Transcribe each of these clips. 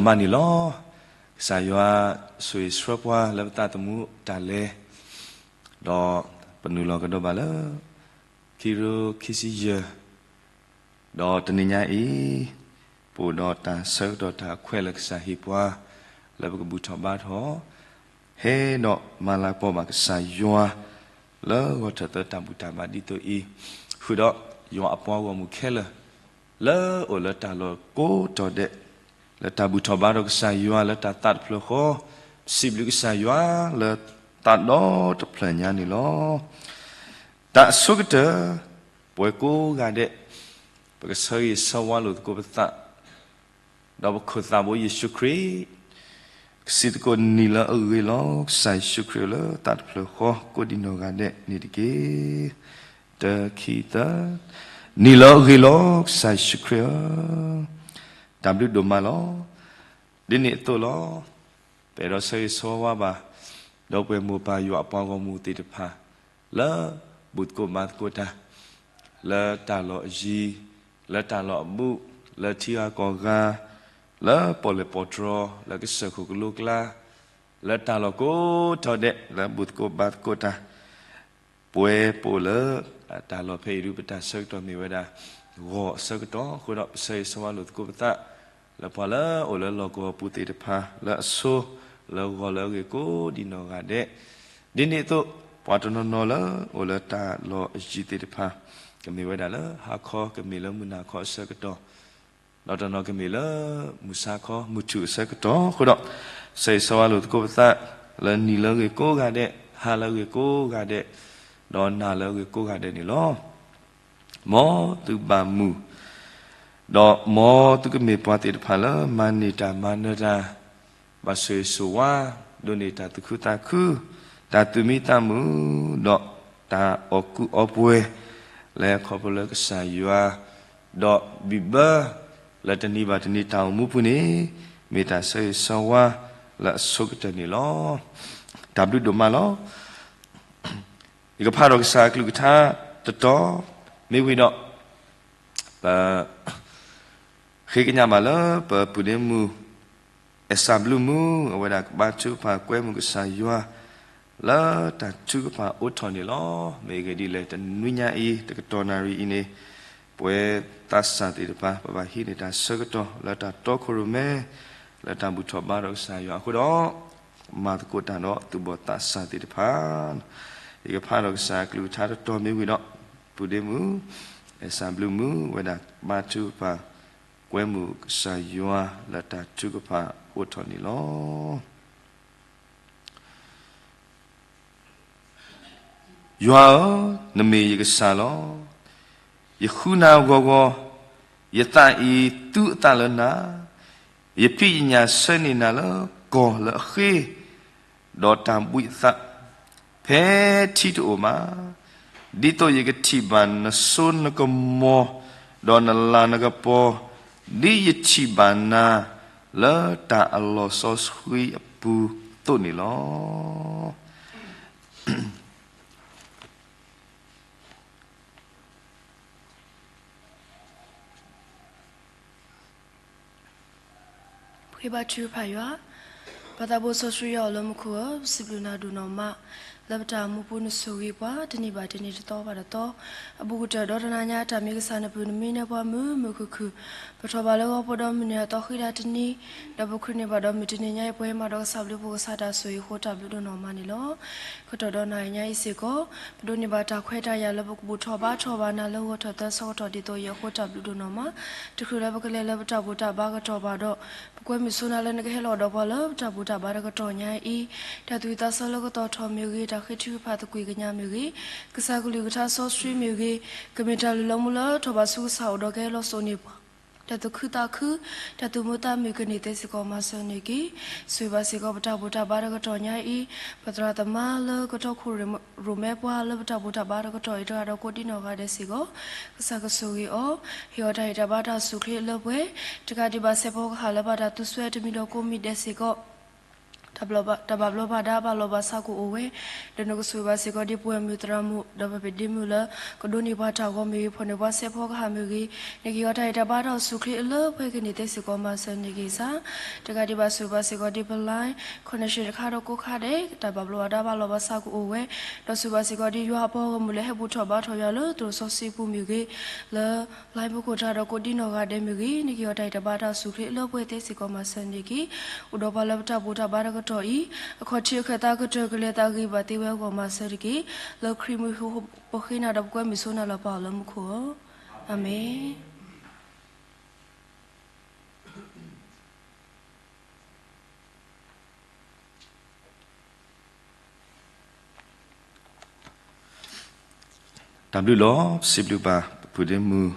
ပၢ်န့ၣ်လီၤ. ကစၢ်ယွၤဆိၣ်ဂ့ၤဆှၢပှၤလၢပသးသမူတၢ်လဲၤ, ဒီးပနုာ်လီၤကဒီးဘၣ်လၢ ခံကထိခံဆံယဲၢ်, ဒီးတနံၤညါအံၤ ပအိၣ်ဒီးတၢ်ဆၢကတီၢ်တၢ်ခွဲးလၢကစၢ်ဟ့ၣ်ပှၤ လၢပကဘူၣ်ထီၣ်ဘါထီၣ် ဟဲဒီးမၤလၤကပီၤဘၣ်ကစၢ်ယွၤ လၢဂီၤထၢၣ်သၢတၢ်ဘူၣ်တၢ်ဘါဒ်သိးအံၤ, ဃုာ်ဒီးယွၤအပှၤဂီၢ်မုၢ်ခဲလၢာ် လၢအိၣ်လၢတၢ်လီၢ်ကိးတီၤဒဲး, လၢတၢ်ဘူၣ်ထီၣ်ဘါထီၣ်ကစၢ်ယွၤလၢတၢ်သးတဖျၢၣ်ဃီ, စံးဘျုးကစၢ်ယွၤလၢသးဒီတဖျၢၣ်ညါန့ၣ်လီၤ. တၢ်အဆိကတၢၢ်, ပဝဲကိးဂၤဒဲး ပကဆၢဂ့ၤဆၢဝါလိာ်သကိးပသး ဒီးပခိၣ်သးဘိယ့ၣ်ၡူးခရံာ်, ကစံးသကိးနံၤလၢအဂ့ၤလီၤ. ကစၢ်ယ့ၣ်ၡူးခရံာ်လၢသးတဖျၢၣ်ဃီ ကိးဒံးနီၢ်ဂၤဒဲးန့ၣ်တက့ၢ်. တၢ ခံ သၢ, နံၤလၢအဂ့ၤလီၤ ကစၢ်ယ့ၣ်ၡူးခရံာ်ဧၢ, တၢ်ဘျုးဒိၣ်မးလီၤ. ဒ်န့ၣ်အသိးလီၤ. ပအဲၣ်ဒိးဆၢဂ့ၤဆၢဝါဘၣ် ဒီပုၢ်ဝဲၢ်မိၢ်ပၢ်ယွၤအပှၤဂီၢ်မုၢ်သ့ၣ်တဖၣ် လၢဘူၣ်သကိးဘါသကိးတၢ် လၢတၢ်လီၢ်အယံၤ, လၢတၢ်လီၢ်အဘူး, လၢထံဂၤကီၢ်ဂၤ, လၢပီၣ်လဲၣ်ပီၣ်တြီၤ, လၢကစၢၢ်ခိၣ်ကလိကျါ, လၢတၢ်လီၢ်ကိးတီၤဒဲး လၢဘူၣ်သကိးဘါသကိးတၢ် ပဝဲပအိၣ်လၢတၢ်လီၢ်ဖဲအံၤဒုး ပတၢ်ဆၢကတီၢ်မ့ၢ်ဝဲဒၣ် ဂီၤအဆၢကတီၢ်အဃိဒီး ပဆၢဂ့ၤဆၢဝါလိာ်သကိးပသး လၢပှၤလၢအိၣ်လၢလီၢ်ကဝီၤပူၤသ့ၣ်တဖၣ် လၢအဆိလၢဂီၤလၢအဂ့ၤကိးဒံးနီၢ်ဂၤဒဲး, ဒ်န့ၣ်အသိး ပှၤတနီၤနီၤလၢအိၣ်လၢတၢ်လီၢ်အယံၤသ့ၣ်တဖၣ် ကမ့ၢ်ဝဲဒၣ်လၢဟါခီ ကမ့ၢ်လၢမုၢ်နၤခီအဆၢကတီၢ် ဒီးတနီၤကမ့ၢ်လၢမုၢ်ဆါခီ မုၢ်ထူၣ်အဆၢကတီၢ်အဃိဒီး ဆၢဂ့ၤဆၢဝါလိာ်သကိးပသး လၢနံၤလၢအဂ့ၤကိးဂၤဒဲး, ဟါလၢအဂ့ၤကိးဂၤဒဲး, ဒီးနၤလၢအဂ့ၤကိးဂၤဒဲးန့ၣ်လီၤ. မ်သုဘၣ်မုာ်, ဒီးမ်သုကမ့ၢ်ပှၤသ့ၣ်တဖၣ်လၢ မၤန့ၢ်တၢ်မၤနၢၤတၢ်, ဘၣ်ဆိၣ်ဂ့ၤဆိၣ်ဝါ, ဒိးန့ၢ်တၢ်သူၣ်ခုသးခု, တၢ်သူၣ်မံသးမုာ်, ဒီးတၢ်အီၣ်ကူအီပှဲၤ, လၢခီဖျိလၢကစၢ်ယွၤ, ဒီးဘံၣ်ဘၢ, လၢတနံၤဘၣ်တနံၤတၢ်အိၣ်မူပူၤန့ၣ်, မ့ၢ်တၢ်ဆၢဂ့ၤဆၢဝါလၢအဆိကတၢၢ်န့ၣ်လီၤ. တၢ်ဘျုးဒိၣ်မးလီၤ. ယကဖးဒီးကစၢ်အကလုၢ်ကထါတတီၤ, မ့ၢ်ဝံၤဒီး, ပ ဃ့ကညးဘၣ်လၢပပုၢ်ဒ့မုၣ် အဲၣ်စၢ်ဘျုးမုၢ် အဝဲဒၣ်ကဘါထုကဖၣ်ကွဲမုာ်ကစၢ်ယွၤ လၢတၢ်ထုကဖၣ်အိးထီၣ်န့ၣ်လီၤ. မ့ၢ်အဂ့ၢ်ဒ်လဲၣ် တနွံညါအံၤ တကတီၢ်နၣ်ရံၣ်အံၤန့ၣ် ပဝဲသးစၢ်သ့ၣ်တဖၣ် ပဘၣ်ဟံးန့ၢ်တၢ်ဆၢကတီၢ် လၢတၢ်တီခိၣ်ရိၣ်မဲ လၢတၢ်ဘူၣ်ထီၣ်ဘါထီၣ်ကစၢ်ယွၤအဃိဒီး မၤသကိးတၢ်ဒီးသုးဘီၣ်သးစၢ်သ့ၣ်တဖၣ် ယကဖးဒီးကစၢ်အကလုၢ်ကထါတတီၤမ့ၢ်ဝံၤဒီး ပုၢ်ဒ့မုၣ် အဲၣ်စၢ်ဘျုးမုၢ် ဝဲဒၣ်ဘါထုကဖၣ် ကွဲမုာ်ကစၢ်ယွၤ လၢတၢ်ထုကဖၣ်အိးထီၣ်န့ၣ်လီၤ. ယွၤဧၢ, နမ့ၢ်ယကစၢ်လီၤ. ယဃုနၤဂီၤဂီၤ, ယသးအံၤသူအသးလၢနၤ, ယဖံးယညၣ်ဆၢန့ၢ်နၤလၢကီၢ်လၢအဃ့, ဒီးတၢ်ဘှံးအသး ဖဲထံတအိၣ်ဘၣ်, ဒ်သိးယကထံၣ်ဘၣ်နစိနကမီၤ, ဒီးနလၤနကပီၤ, ဒ်ယထံၣ်ဘၣ်နၤလၢတၢ်အလီၢ်စီဆှံအပူၤအသိးန့ၣ်လီၤ. ပဃ့ဘါထုကဖၣ်ယွၤ, ပၢ်သးဘိစီဆှံယွၤအိၣ်လၢမူခိၣ်ဧၢ, ပစံးဘျုးနၤဒိၣ်နီၢ်မး, လၢပတၢ်အိၣ်မူပူၤနဆိၣ်ဂ့ၤပှၤ တနံၤဘၣ်တနံၤတသီဘၣ်တသီ, အဘူးကတၢၢ်ဒီတနၤညါ တၢ်မ့ၢ်ကစၢ်နပုၢ်နမံၤနၢၤပှၤမုာ်မုာ်ခုၣ်ခုၣ်, ပထီၣ်ဘၣ်လၢဂီၤဖိဒီးမုၢ်နံၤအသီဃံဒီးတနံၤ, ဒီးပခရံာ်န့ၢ်ဘၣ်ဒီးမုၢ်တနံၤညါအံၤ ပှဲၤမးဒီးကစၢ်ဘျုးဖိကစၢ်တၢ်ဆိၣ်ဂ့ၤအဃိ တၢ်ဘျုးဒိၣ်နီၢ်မးန့ၣ်လီၤ. ကတီၢ်ဒီးနၤအံၤညါအံၤစ့ၢ်ကီး, ပဒိးန့ၢ်ဘၣ်တၢ်ခွဲးတၢ်ယာ်လၢပကဘူၣ်ထီၣ်ဘါထီၣ်ဘၣ်နၤလၢဂီၤထီၣ်သၢဆၢကတီၢ်ဒ်သိးအံၤအဃိ တၢ်ဘျုးဒိၣ်နီၢ်မး, တချုးလၢပကလဲၤလၢပတၢ်ဘူၣ်တၢ်ဘါကတီၢ်ဘၣ်ဒီး, ပကွဲမုာ်ဆိနၤလၢနကဟဲလီၤဒီးပှၤလၢပတၢ်ဘူၣ်တၢ်ဘါတကတီၢ်ညါအံၤ, တၢ်သူၣ်ဝံၣ်သးဆၢလၢကတီၢ်ထီၣ်မ့ၢ်ဂ့ၤ, တၢ်ဃ့ထုကဖၣ်သကွံာ်ကညးမ့ၢ်ဂ့ၤ, ကစၢ်ကလုၢ်ကထါစီဆှံမ့ၢ်ဂ့ၤ, ကမ့ၢ်တၢ်လုၢ်လီၤမူလၢထီၣ်ဘးဆူကစၢ်အိၣ်ဒီးကဟဲလီၤစိာ်န့ၢ်ပှၤ တၢ်သူၣ်ခုသးခု, တၢ်သူၣ်မံသးမုာ်ကန့ၢ်သ့စ့ၢ်ကီးမၤစၢၤန့ၢ်က့ၤ, ဆိၣ်ဂ့ၤဘၣ်စ့ၢ်ကီးပတၢ်ဘူၣ်တၢ်ဘါတကတီၢ်ညါအံၤ, ပသရၣ်သမါလၢကတီခိၣ်ရိၣ်မဲပှၤလၢပတၢ်ဘူၣ်တၢ်ဘါတကတီၢ်အံၤတဂၤဒီးကိးဒံနီၢ်ဂၤဒဲးစ့ၢ်ကီး, ကစၢ်ကဆိၣ်ဂ့ၤအီၤ, ဟ့ၣ်အီၤတၢ်ဟ့ၣ်တၢ်ဘါတၢ်စူၢ်ချ့အလၢပှဲၤ, တကးဒံးဘၣ်စဲးဖီကဟၣ်လၢဘၣ်တၢ်သူစွဲတမံၤဒီးကိးမံၤဒဲးစ့ၢ်ကီး တၢ်ဘၣ်ဘျီးဘၣ်ဒါဘၣ်လီၤဘၣ်ဆးကအိၣ်ဝဲ, ဒီးနကဆိၣ်ဂ့ၤဘၣ်စ့ၢ်ကီးဒ်ပဝဲမုၢ်သရၣ်မုၣ် ဒီးပပဒ့မုၣ်လၢ ကဒိးန့ၢ်ပှၤတၢ်ဂီၤမ့ၢ်ဂ့ၤ ဖီၣ်န့ၢ်ပှၤစဲးဖီကဟၣ်မ့ၢ်ဂ့ၤ, နက့ၤအီၤတၢ်အံၤတၢ်ဘါတၢ်အိၣ်ဆူၣ်ချ့အလၢပှဲၤက့ၤန့ၣ်သ့စ့ၢ်ကီးမၤစၢၤန့ၢ်က့ၤစ့ၢ်, တကးဒံးဘၣ်ဆိၣ်ဂ့ၤဘၣ်စ့ၢ်ကီးဒ်ပ line connection တခါဒီးကိးခါဒဲး တၢ်ဘၣ်ဘျီးဘၣ်ဒါဘၣ်လီၤဘၣ်ဆးကအိၣ်ဝဲ, ဒီးဆိၣ်ဂ့ၤဘၣ်စ့ၢ်ကီးဒ်ယွၤအပှၤဂီၢ်မုၢ်လၢဟဲဘူၣ်ထီၣ်ဘါထီၣ်ယွၤလၢသရိာ်စီဆှံပူၤမ့ၢ်ဂ့ၤ, လၢ line ပူၤခိၣ်တၢ်ဒီးကိးဒ်နီၢ်ဂၤဒဲးမ့ၢ်ဂ့ၤ, နက့ၤအီၤတၢ်အံၤတၢ်ဘါတၢ်အိၣ်ဆူၣ်ချ့အလၢပှဲၤသ့စ့ၢ်ကီးမၤစၢၤန့ၢ်က့ၤ, အိၣ်ဒီးပှၤလၢပတၢ်ဘူၣ်တၢ်ဘါတကတီၢ်အံၤ အခီၣ်ထံးအခၢၣ်သးကတၢၢ်ကလဲၤသးဂ့ၤဘၣ်သ့ဝဲအဂီၢ်မၤစၢၤတက့ၢ်. လၢခရံာ်မံၤပဃ့နၤဒီးပကွဲမုာ်ဆိနၤလၢပှၤအီၤလၢမူခိၣ်ဧၢ, အၤမ့ၣ်. တၢ်ဘျုးလီၤ. ပစံးဘျုးဘၣ်ပဖုဒ့မုၣ်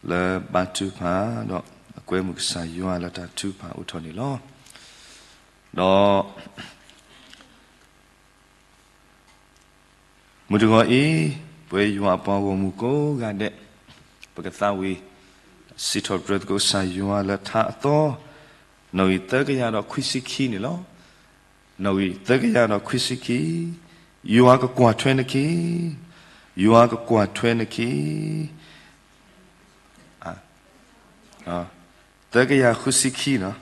လၢဘါထုကဖၣ်ဒီး အကွဲမုာ်ကစၢ်ယွၤလၢတၢ်ထုကဖၣ်အိၣ်ထီၣ်န့ၣ်လီၤ. ဒီး မုၢ်တဂီၤအံၤ ပဝဲယွၤအပှၤဂီၢ်မုၢ်ကိးဂၤဒဲး ပကသးဝံၣ် စံးထီၣ်ပတြၢၤသကိးကစၢ်ယွၤလၢထါအသီ နီၣ်ဂံၢ်သၢကယၤဒီးခွံဆံခံန့ၣ်လီၤ. နီၣ်ဂံၢ်သၢကယၤဒီးခွံဆံခံ, ယွၤကကွၢ်ထွဲနခံ, ယွၤကကွၢ်ထွဲနခံ, သၢကယၤဃုဆံခံနီၤ,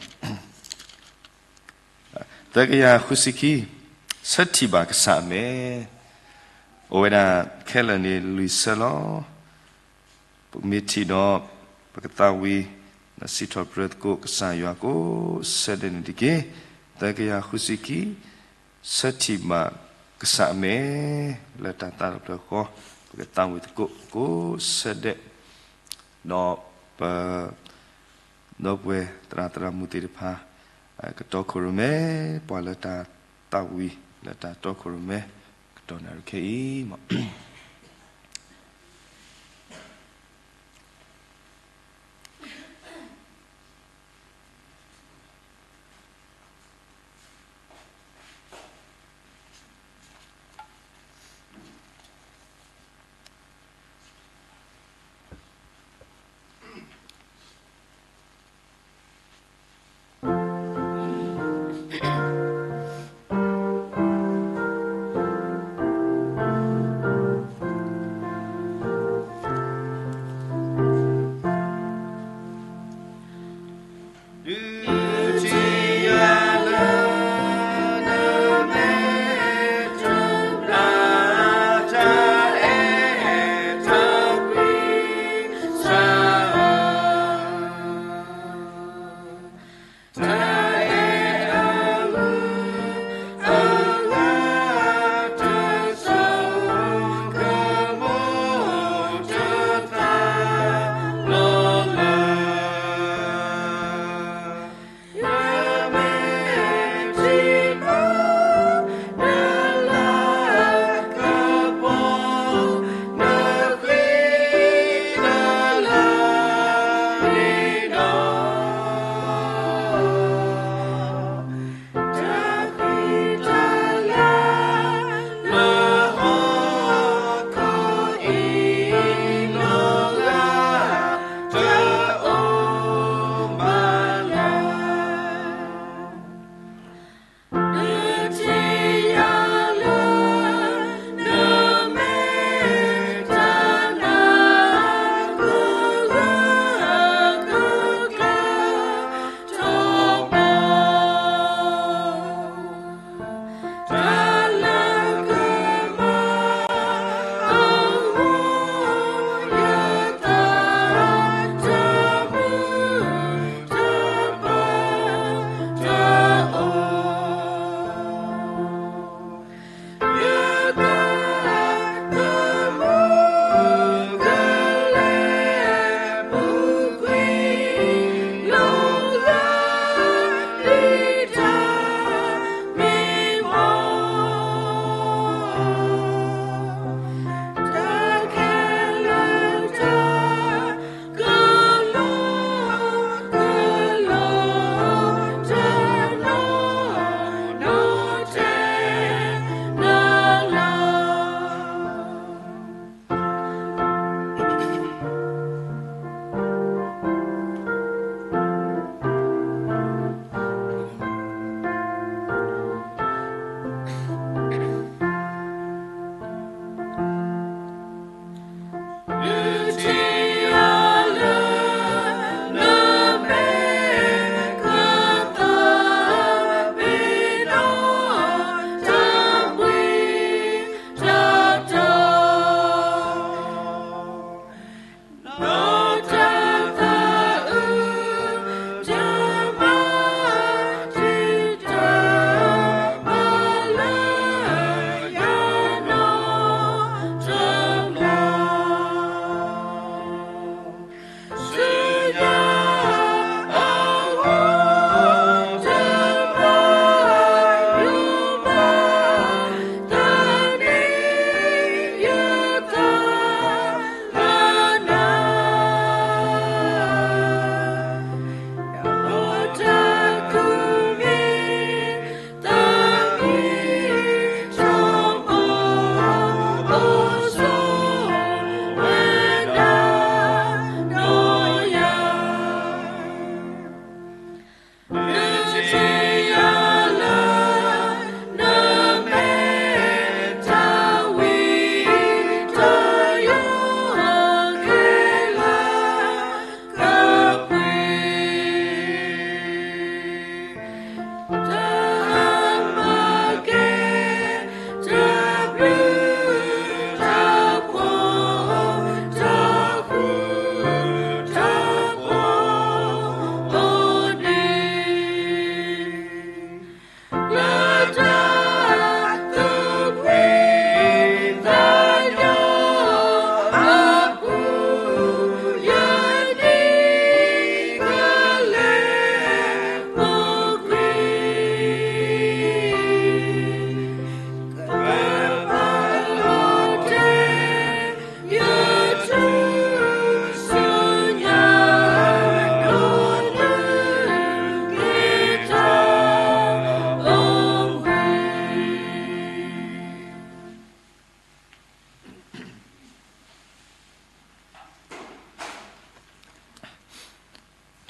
သၢကယၤဃုဆံခံ, ဆၢထံၣ်ဘၣ်ကစၢ်အမဲာ်, အိၣ်ဝဲဒၣ်ခဲလၢာ်န့ၣ်လွံၢ်ဆၢလီၤ. ပမ့ၢ်ထံၣ်ဒီး ပကသးဝံၣ် ဒီးစံးထီၣ်ပတြၢၤသကိးကစၢ်ယွၤကိးဆၢဒဲးန့ၣ်တက့ၢ်. သၢကယၤဃုဆံခံ, ဆၢထံၣ်ဘၣ်ကစၢ်အမဲာ် လၢတၢ်သးတဖျၢၣ်ဃီ, ပကသးဝံၣ်သကိးကိးဆၢဒဲး, ဒီးပ ဒီပုၢ်ဝဲၢ်သရၣ်သရၣ်မုၣ်သ့ၣ်တဖၣ် ကတီခိၣ်ရိၣ်မဲ ပှၤလၢတၢ်သးဝံၣ်လၢတၢ်တီခိၣ်ရိၣ်မဲ ကတီၢ်နၣ်ရံၣ်ခဲအံၤမး.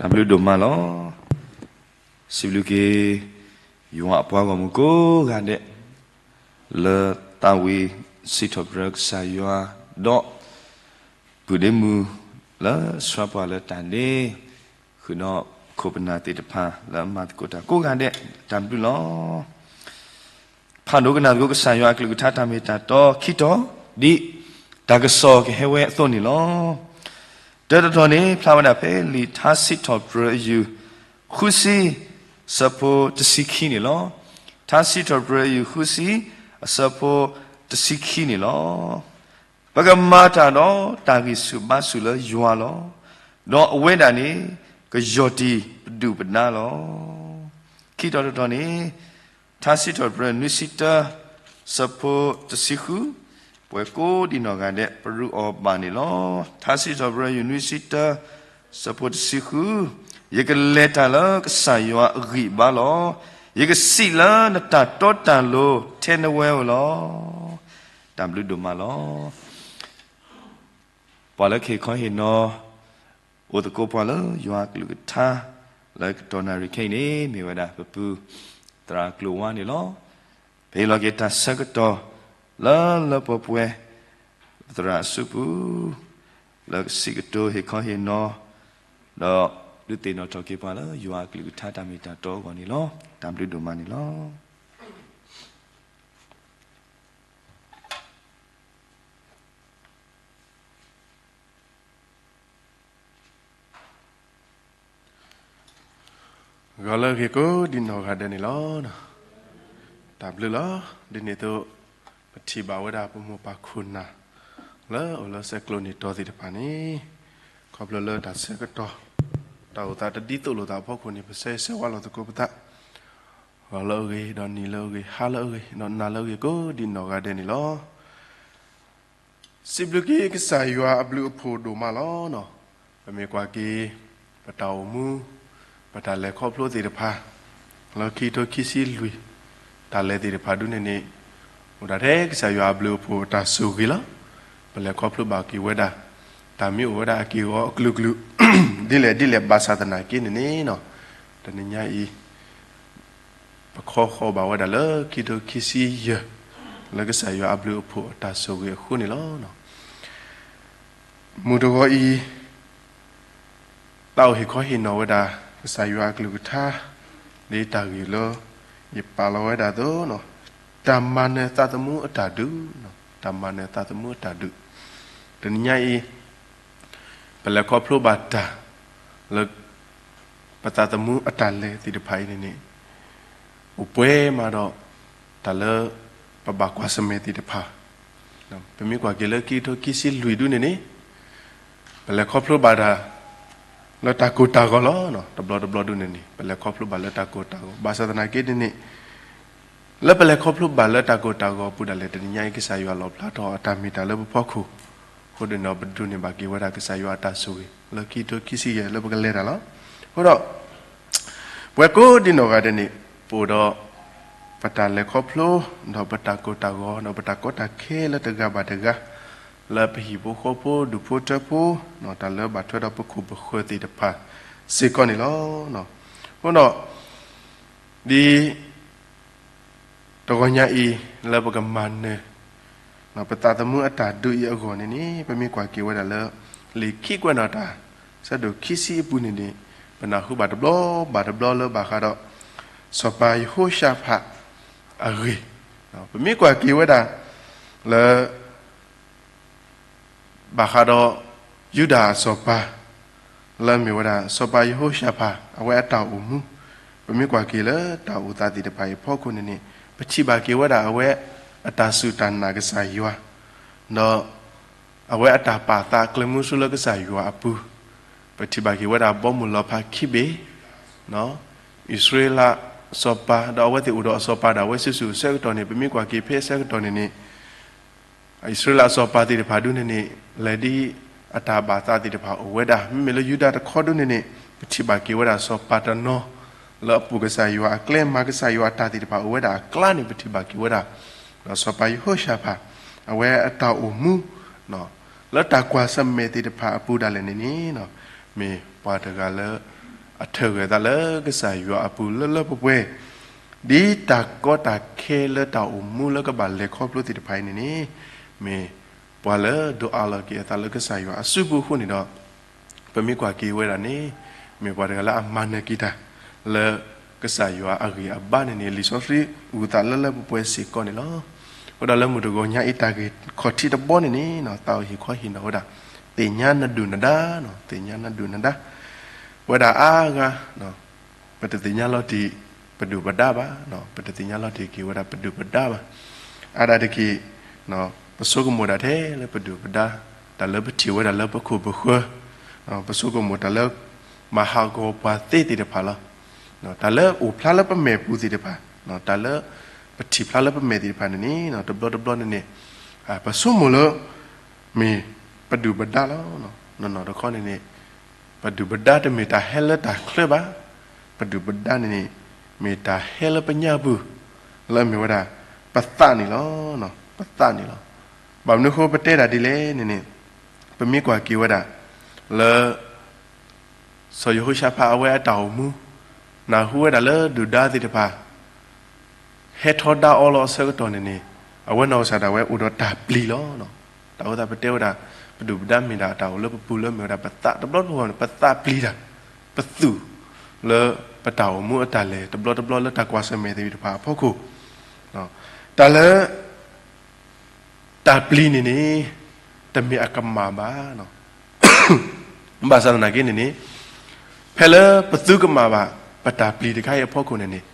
တၢ်ဘျုးဒိၣ်မးလီၤ. စံးဘျုးက့ၤ ယွၤအပှၤဂီၢ်မုၢ်ကိးဂၤဒဲး လၢသးဝံၤစံးထီၣ်ပတြၢၤကစၢ်ယွၤ ဒီးပုၢ်ဒ့မုၢ်လၢဆှၢပှၤလၢတၢ်န့ၣ် ဃုာ်ဒီးခိၣ်ပနၢ်သ့ၣ်တဖၣ်လၢအမၤသကိးတၢ်ကိးဂၤဒဲး တၢ်ဘျုးလီၤ. ဖးဒိၣ်ကနၣ်သကိးကစၢ်ယွၤအကလုၢ်ကထါတၢ်မ့ၢ်တၢ်တီခံတီၤ ဒ်တၢ်ကစီၣ်ကဟဲဝဲအသိးန့ၣ်လီၤ. တၢတတီၤန့ၣ် ဖျါဝဲဒၣ်ဖဲလံာ်ထါစံးထီၣ်ပတြၢၤအယူၢ် ဃုဆံ အဆၢဖိတဆံခံန့ၣ်လီၤ. ထါစံးထီၣ်ပတြၢၤအယူၢ် ဃုဆံ အဆၢဖိတဆံခံန့ၣ်လီၤ. ပကမၤတၢ်ဒီးတၢ်ဂံၢ်ဆူၣ်ဘါဆူၣ်လၢယွၤလီၤ. ဒီးအဝဲဒၣ်န့ၣ် ကယီၢ်တံၢ်ပဒုၣ်ပဒါလီၤ. ခံတီၤတတီၤန့ၣ် ထါစံးထီၣ်ပတြၢၤနွံဆံတၢ ဆၢဖိတဆံဃု, ပဝဲကိးဒံနီၢ်ဂၤဒဲး ပရူးအီၤဘၣ်န့ၣ်လီၤ. ထါစံးထီၣ်ပတြၢၤယူၢ်နွံဆံတၢ ဆၢဖိတဆံဃု, ယကလဲၤတၢ်လၢကစၢ်ယွၤအဂံၢ်အဘါလီၤ. ယကစံးလၢနတၢ်တီတၢ်လိၤထဲနဝဲဧိၤလီၤ. တၢ်ဘျုးဒိၣ်မးလီၤ. ပှၤလၢကဟ့ၣ်ခီဟ့ၣ်နီၤ အိၣ်သကိးပှၤလၢယွၤအကလုၢ်ကထါ လၢကတီၢ်နၣ်ရံၣ်ခဲအံၤန့ၣ် မ့ၢ်ဝဲဒၣ်ပပုၢ်သရၣ်ကျိၤဝါန့ၣ်လီၤ. ပဟ့ၣ်လီၤက့ၤတၢ်ဆၢကတီၢ်လၢလၢပှဲၤပှဲၤ ပသရၣ်အစုပူၤ လၢကစံးကတိၤဟ့ၣ်ခီဟ့ၣ်နီၤ ဒီးဒုးသ့ၣ်နီၣ်ထီၣ်က့ၤပှၤလၢယွၤအကလုၢ်ကထါတၢ်မ့ၢ်တၢ်တီအဂီၢ်န့ၣ်လီၤ. တၢ်ဘျုးဒိၣ်မးန့ၣ်လီၤ. ဂီၤလၢအဂ့ၤကိးဒံနီၢ်ဂၤဒဲးန့ၣ်လီၤ. တၢ်ဘျုးလီၤ. ဒ်န့ၣ်အသိး ပထံၣ်ဘၣ်ဝဲဒၣ်ပမိၢ်ပၢ်ခိၣ်နၢ် လၢအိၣ်လၢဆဲးကျိးနံၣ်တီၤသ့ၣ်တဖၣ်န့ၣ် ခီဖျိလၢတၢ်ဆၢကတီၢ် တၢ်အိၣ်သးတဒ်သိးလိာ်သးအဖီခိၣ်န့ၣ် ပဆၢဂ့ၤဆၢဝါလီၤသကိးပသး ဂီၤလၢအဂ့ၤ ဒီးနံၤလၢအဂ့ၤ ဟါလၢအဂ့ၤ ဒီးနၤလၢအဂ့ၤကိးဒံနီၢ်ဂၤဒဲးန့ၣ်လီၤ. စံးဘျုးက့ၤကစၢ်ယွၤအဘျုးအဖှိၣ်ဒိၣ်မးလီၤ. ပမ့ၢ်ကွၢ်က့ၤ ပတၢ်အိၣ်မူ ပတၢ်လဲၤခီဖျိသ့ၣ်တဖၣ် လၢခံကထိခံဆံလွံၢ် တၢ်လဲၤသ့ၣ်တဖၣ်ဒုးန့ၣ်န့ၣ် အိၣ်ဒၣ်ထဲကစၢ်ယွၤအဘျုးအဖှိၣ်အတၢ်ဆိၣ်ဂ့ၤလီၤ. ပလဲၤခီဖျိဘၣ်က့ၤဝဲဒၣ် တၢ်မ့ၢ်အိၣ်ဝဲဒၣ်အက့ၢ်အဂီၤအကလုာ်ကလုာ် ဒ်လဲၣ်ဒ်လဲၣ် ဘၣ်ဆၣ်သနာ်က့န့ၣ်န့ၣ် တနံၤညါအံၤ ပခီဃီၤဘၣ်ဝဲဒၣ်လၢခံကထိခံဆံယဲၢ် လၢကစၢ်ယွၤအဘျုးအဖှိၣ်အတၢ်ဆိၣ်ဂ့ၤအဃိန့ၣ်လီၤ. မုၢ်တဂီၤအံၤ သးအိၣ်ဟ့ၣ်ခီဟ့ၣ်နီၤဝဲဒၣ် ကစၢ်ယွၤအကလုၢ်ကထါ ဒ်တၢ်ဂ့ၢ်လၢ ယပာ်လီၤဝဲဒၣ်အသိး တၢ်မၤနၢၤသးသမူအတၢ်ဒုး, တၢ်မၤနၢၤသးသမူအတၢ်ဒုး, တနံၤညါအံၤ ပလဲၤခီဖျိဘၣ်တၢ် လၢ ပသးသမူအတၢ်လဲၤသ့ၣ်တဖၣ်အံၤန့ၣ်န့ၣ် အိၣ်ပှဲၤမးဒီး တၢ်လၢ ပဘၣ်ကွၢ်ဆၢၣ်မဲာ်သ့ၣ်တဖၣ် ပမ့ၢ်ကွၢ်က့ၤလၢခံကထိခံဆံလွံၢ်ဒုးန့ၣ်န့ၣ် ပလဲၤခီဖျိဘၣ်တၢ် လၢတၢ်ကိၢ်တၢ်ဂီၤလီၤ. တဘျီတဘျီဒုးန့ၣ်န့ၣ် ပလဲၤခီဖျိဘၣ်လၢတၢ်ကိၢ်တၢ်ဂီၤ ဘၣ်ဆၣ်သနာ်က့န့ၣ်န့ၣ် လၢပလဲၤခီဖျိဘၣ်လၢတၢ်ကိၢ်တၢ်ဂီၤအပူၤဒၣ်လဲာ် တနံၤညါအံၤ ကစၢ်ယွၤလီၣ်ဖျါထီၣ်အတၢ်မ့ၢ်တၢ်လၢပဖီခိၣ်, အဃိဒီးပဒိးန့ၢ်ဘၣ်က့ၤဝဲဒၣ်ကစၢ်ယွၤအတၢ်ဆိၣ်ဂ့ၤ လၢခံကထိခံဆံယဲၢ်လၢပကလဲၤတၢ်လီၤ. အဃိဒီး ပဝဲကိးဒံနီၢ်ဂၤဒဲးန့ၣ် ပအိၣ်ဒီး ပတၢ်လဲၤခီဖျိ ဒီးပတၢ်ကိၢ်တၢ်ဂီၤ ဒီးပတၢ်ကီတၢ်ခဲလၢတဂၤဘၣ်တဂၤ လၢပဟံၣ်ဖိဃီဖိ ဒူၣ်ဖိထၢဖိ တၢ်လၢဘၣ်ထွဲဒီးပခိၣ်ပဃၢၤသ့ၣ်တဖၣ်စ့ၢ်ကီးန့ၣ်လီၤ. အဃိဒီး ဒ် တဂီၤညါအံၤ လၢပကမၤနၢၤ ပသးသမူအတၢ်ဒုးအံၤအဂီၢ်န့ၣ်န့ၣ် ပမ့ၢ်ကွၢ်က့ၤဝဲဒၣ်လၢ လံာ်ခံကွဲးနီၣ်တၢ် ဆၢဒိၣ်ခံဆံအပူၤန့ၣ်န့ၣ် ပနၢ်ဟူဘၣ်တဘျီဘၣ်တဘျီလၢဘၣ်ဃးဒီး စီၤပၤယဟိၤၡၣ်ဖးအဂ့ၢ်, ပမ့ၢ်ကွၢ်က့ၤဝဲဒၣ်လၢ ဘၣ်ဃးဒီး ယူဒၤအစီၤပၤ လၢမ့ၢ်ဝဲဒၣ် စီၤပၤယဟိၤၡၣ်ဖး အဝဲအတၢ်အိၣ်မူ, ပမ့ၢ်ကွၢ်က့ၤလၢတၢ်အိၣ်သးသ့ၣ်တဖၣ်အံၤအဖီခိၣ်န့ၣ်န့ၣ် ပထံၣ်ဘၣ်က့ၤဝဲဒၣ်အဝဲအတၢ်စူၢ်တၢ်နာ်ကစၢ်ယွၤ, ဒီး အဝဲအတၢ်ပာ်သးကျဲမုၢ်ဆူလၢကစၢ်ယွၤအပူၤ, ပထံၣ်ဘၣ်က့ၤဝဲဒၣ်ဘီမုၢ်လီၤဖးခံဘ့ၣ်, အံၣ်စရ့လးစီၤပၤ ဒီးအဝဲသ့ၣ်အိၣ်ဒီးအစီၤပၤဒၣ်ဝဲစုာ်စုာ်အဆၢကတီၢ်န့ၣ် ပမ့ၢ်ကွၢ်က့ၤဖဲအဆၢကတီၢ်န့ၣ်န့ၣ် အံၣ်စရ့လးအစီၤပၤသ့ၣ်တဖၣ်ဒုးန့ၣ်န့ၣ် လဲၤဒ်အတၢ်ဘၣ်သးသ့ၣ်တဖၣ်အိၣ်ဝဲဒၣ်, မ့မ့ၢ်လၢယူဒၤတခီဒုးန့ၣ်န့ၣ် ပထံၣ်ဘၣ်က့ၤဝဲဒၣ်စီၤပၤတနီၤ လၢအပိာ်ကစၢ်ယွၤအကျဲ မၤကစၢ်ယွၤအတၢ်သ့ၣ်တဖၣ်အိၣ်ဝဲဒၣ်အကျါန့ၣ် ပထံၣ်ဘၣ်က့ၤဝဲဒၣ် ဒီးစီၤပၤယဟိၤၡၣ်ဖး အဝဲအတၢ်အိၣ်မူ လၢတၢ်ကွၢ်ဆၢၣ်မဲာ်သ့ၣ်တဖၣ်အပူၤဒၣ်လဲာ်န့ၣ်န့ၣ် မ့ၢ်ပှၤတဂၤလၢ အထၢၣ်ဂၢၢ်သးလၢကစၢ်ယွၤအပူၤလၢလၢပှဲၤပှဲၤ, ဒ်တၢ်ကီတၢ်ခဲလၢတၢ်အိၣ်မူလၢကဘၣ်လဲၤခီဖျိသ့ၣ်တဖၣ်အံၤန့ၣ်န့ၣ်, မ့ၢ်ပှၤလၢဒိးအးလီၤက့ၤအသးလၢကစၢ်ယွၤအစုပူၤအဃိန့ၣ်ဒီး, ပမ့ၢ်ကွၢ်က့ၤဝဲဒၣ်န့ၣ်, မ့ၢ်ပှၤတဂၤလၢအမၤနၢၤက့ၤတၢ် လၢကစၢ်ယွၤအဂံၢ်အဘါန့ၣ်န့ၣ် လံာ်စီဆှံအုၣ်သးလၢလၢပှဲၤပှဲၤစ့ၢ်ကီးန့ၣ်လီၤ. အဃိဒီးလၢမုၢ်တဂီၤညါအံၤတၢ်ဂ့ၢ်ခီၣ်ထံးတဘီန့ၣ်န့ၣ် သးအိၣ်ဟ့ၣ်ခီဟ့ၣ်နီၤဝဲဒၣ်, သ့ၣ်ညါနဒုၣ်နဒါ, သ့ၣ်ညါနဒုၣ်နဒါ, ပဝဲဒၣ်အါဂၤ ပတသ့ၣ်ညါလီၤတံၢ်ပဒုၣ်ပဒါဘၣ်, ပတသ့ၣ်ညါလီၤတံၢ်က့ၤဝဲဒၣ်ပဒုၣ်ပဒါဘၣ်. အါဒၣ်တက့ၢ်, ပဆိကမိၣ်ဒၣ်ထဲလၢပဒုၣ်ပဒါ, တၢ်လၢပထံၣ်ဝဲဒၣ်လၢပခိၣ်ပဃၢၤ, ပဆိကမိၣ်တၢ်လၢ မၤဟးဂီၤပှၤသ့သ့ၣ်တဖၣ်လီၤ. တၢ်လၢအိၣ်ဖျါလၢပမဲာ်ပူၤသ့ၣ်တဖၣ်, တၢ်လၢပထံၣ်ဖျါလၢပမဲာ်သ့ၣ်တဖၣ်န့ၣ်န့ၣ် တဘျီတဘျီန့ၣ်န့ၣ်, ပဆိကမိၣ်လၢ မ့ၢ်ပဒုၣ်ပဒါလီၤ. နီၢ်နီၢ်တခီန့ၣ်န့ၣ်, ပဒုၣ်ပဒါတမ့ၢ်တၢ်ဟဲလၢတၢ်ချၢဘၣ်. ပဒုၣ်ပဒါန့ၣ်န့ၣ်, မ့ၢ်တၢ်ဟဲလၢပညၣ်ပူၤ, လၢအမ့ၢ်ဝဲဒၣ် ပသးန့ၣ်လီၤ. ပသးန့ၣ်လီၤ. ဘၣ်မနုၤအဃိပတဲဒၣ်ဒ်လဲၣ်န့ၣ်န့ၣ်, ပမ့ၢ်ကွၢ်က့ၤဝဲဒၣ် လၢ စီၤယဟိၤၡါဖးအဝဲအတၢ်အိၣ်မူ, နၢ်ဟူဝဲဒၣ်လၢဒုၣ်ဒါသ့ၣ်တဖၣ် ဟဲထီဒါအီလီၤအဆၢကတီၢ်န့ၣ်န့ၣ်, အဝဲနီၢ်ကစၢ်ဒၣ်ဝဲအိၣ်ဒီးတၢ်ပျံၤလီၤ. တၢ်အိၣ်သးပတဲဝဲဒၣ်, ပဒုၣ်ပဒါမ့ၢ်ဒၣ်တၢ်အိၣ်လၢပပူၤလၢမ့ၢ်ဝဲဒၣ်ပသးတဘျီတဘျီန့ၣ် ပသးပျံၤတၢ်, ပသူၣ်လၢပတၢ်အိၣ်မူအတၢ်လဲၤတဘျီတဘျီလၢတၢ်ကွၢ်ဆၢၣ်မဲာ်သ့ၣ်တဖၣ်အဖီခိၣ်, တၢ်လၢ တၢ်ပျံၤန့ၣ်န့ၣ် တမ့ၢ်အကမၣ်ဘၣ်. ဘၣ်ဆၣ်သနာ်က့န့ၣ်န့ၣ်, ဖဲလၢပသုကမၣ်ဘၣ် ပတၢ်ပျံၤတခါအံၤအဖီခိၣ်န့ၣ်န့ၣ်,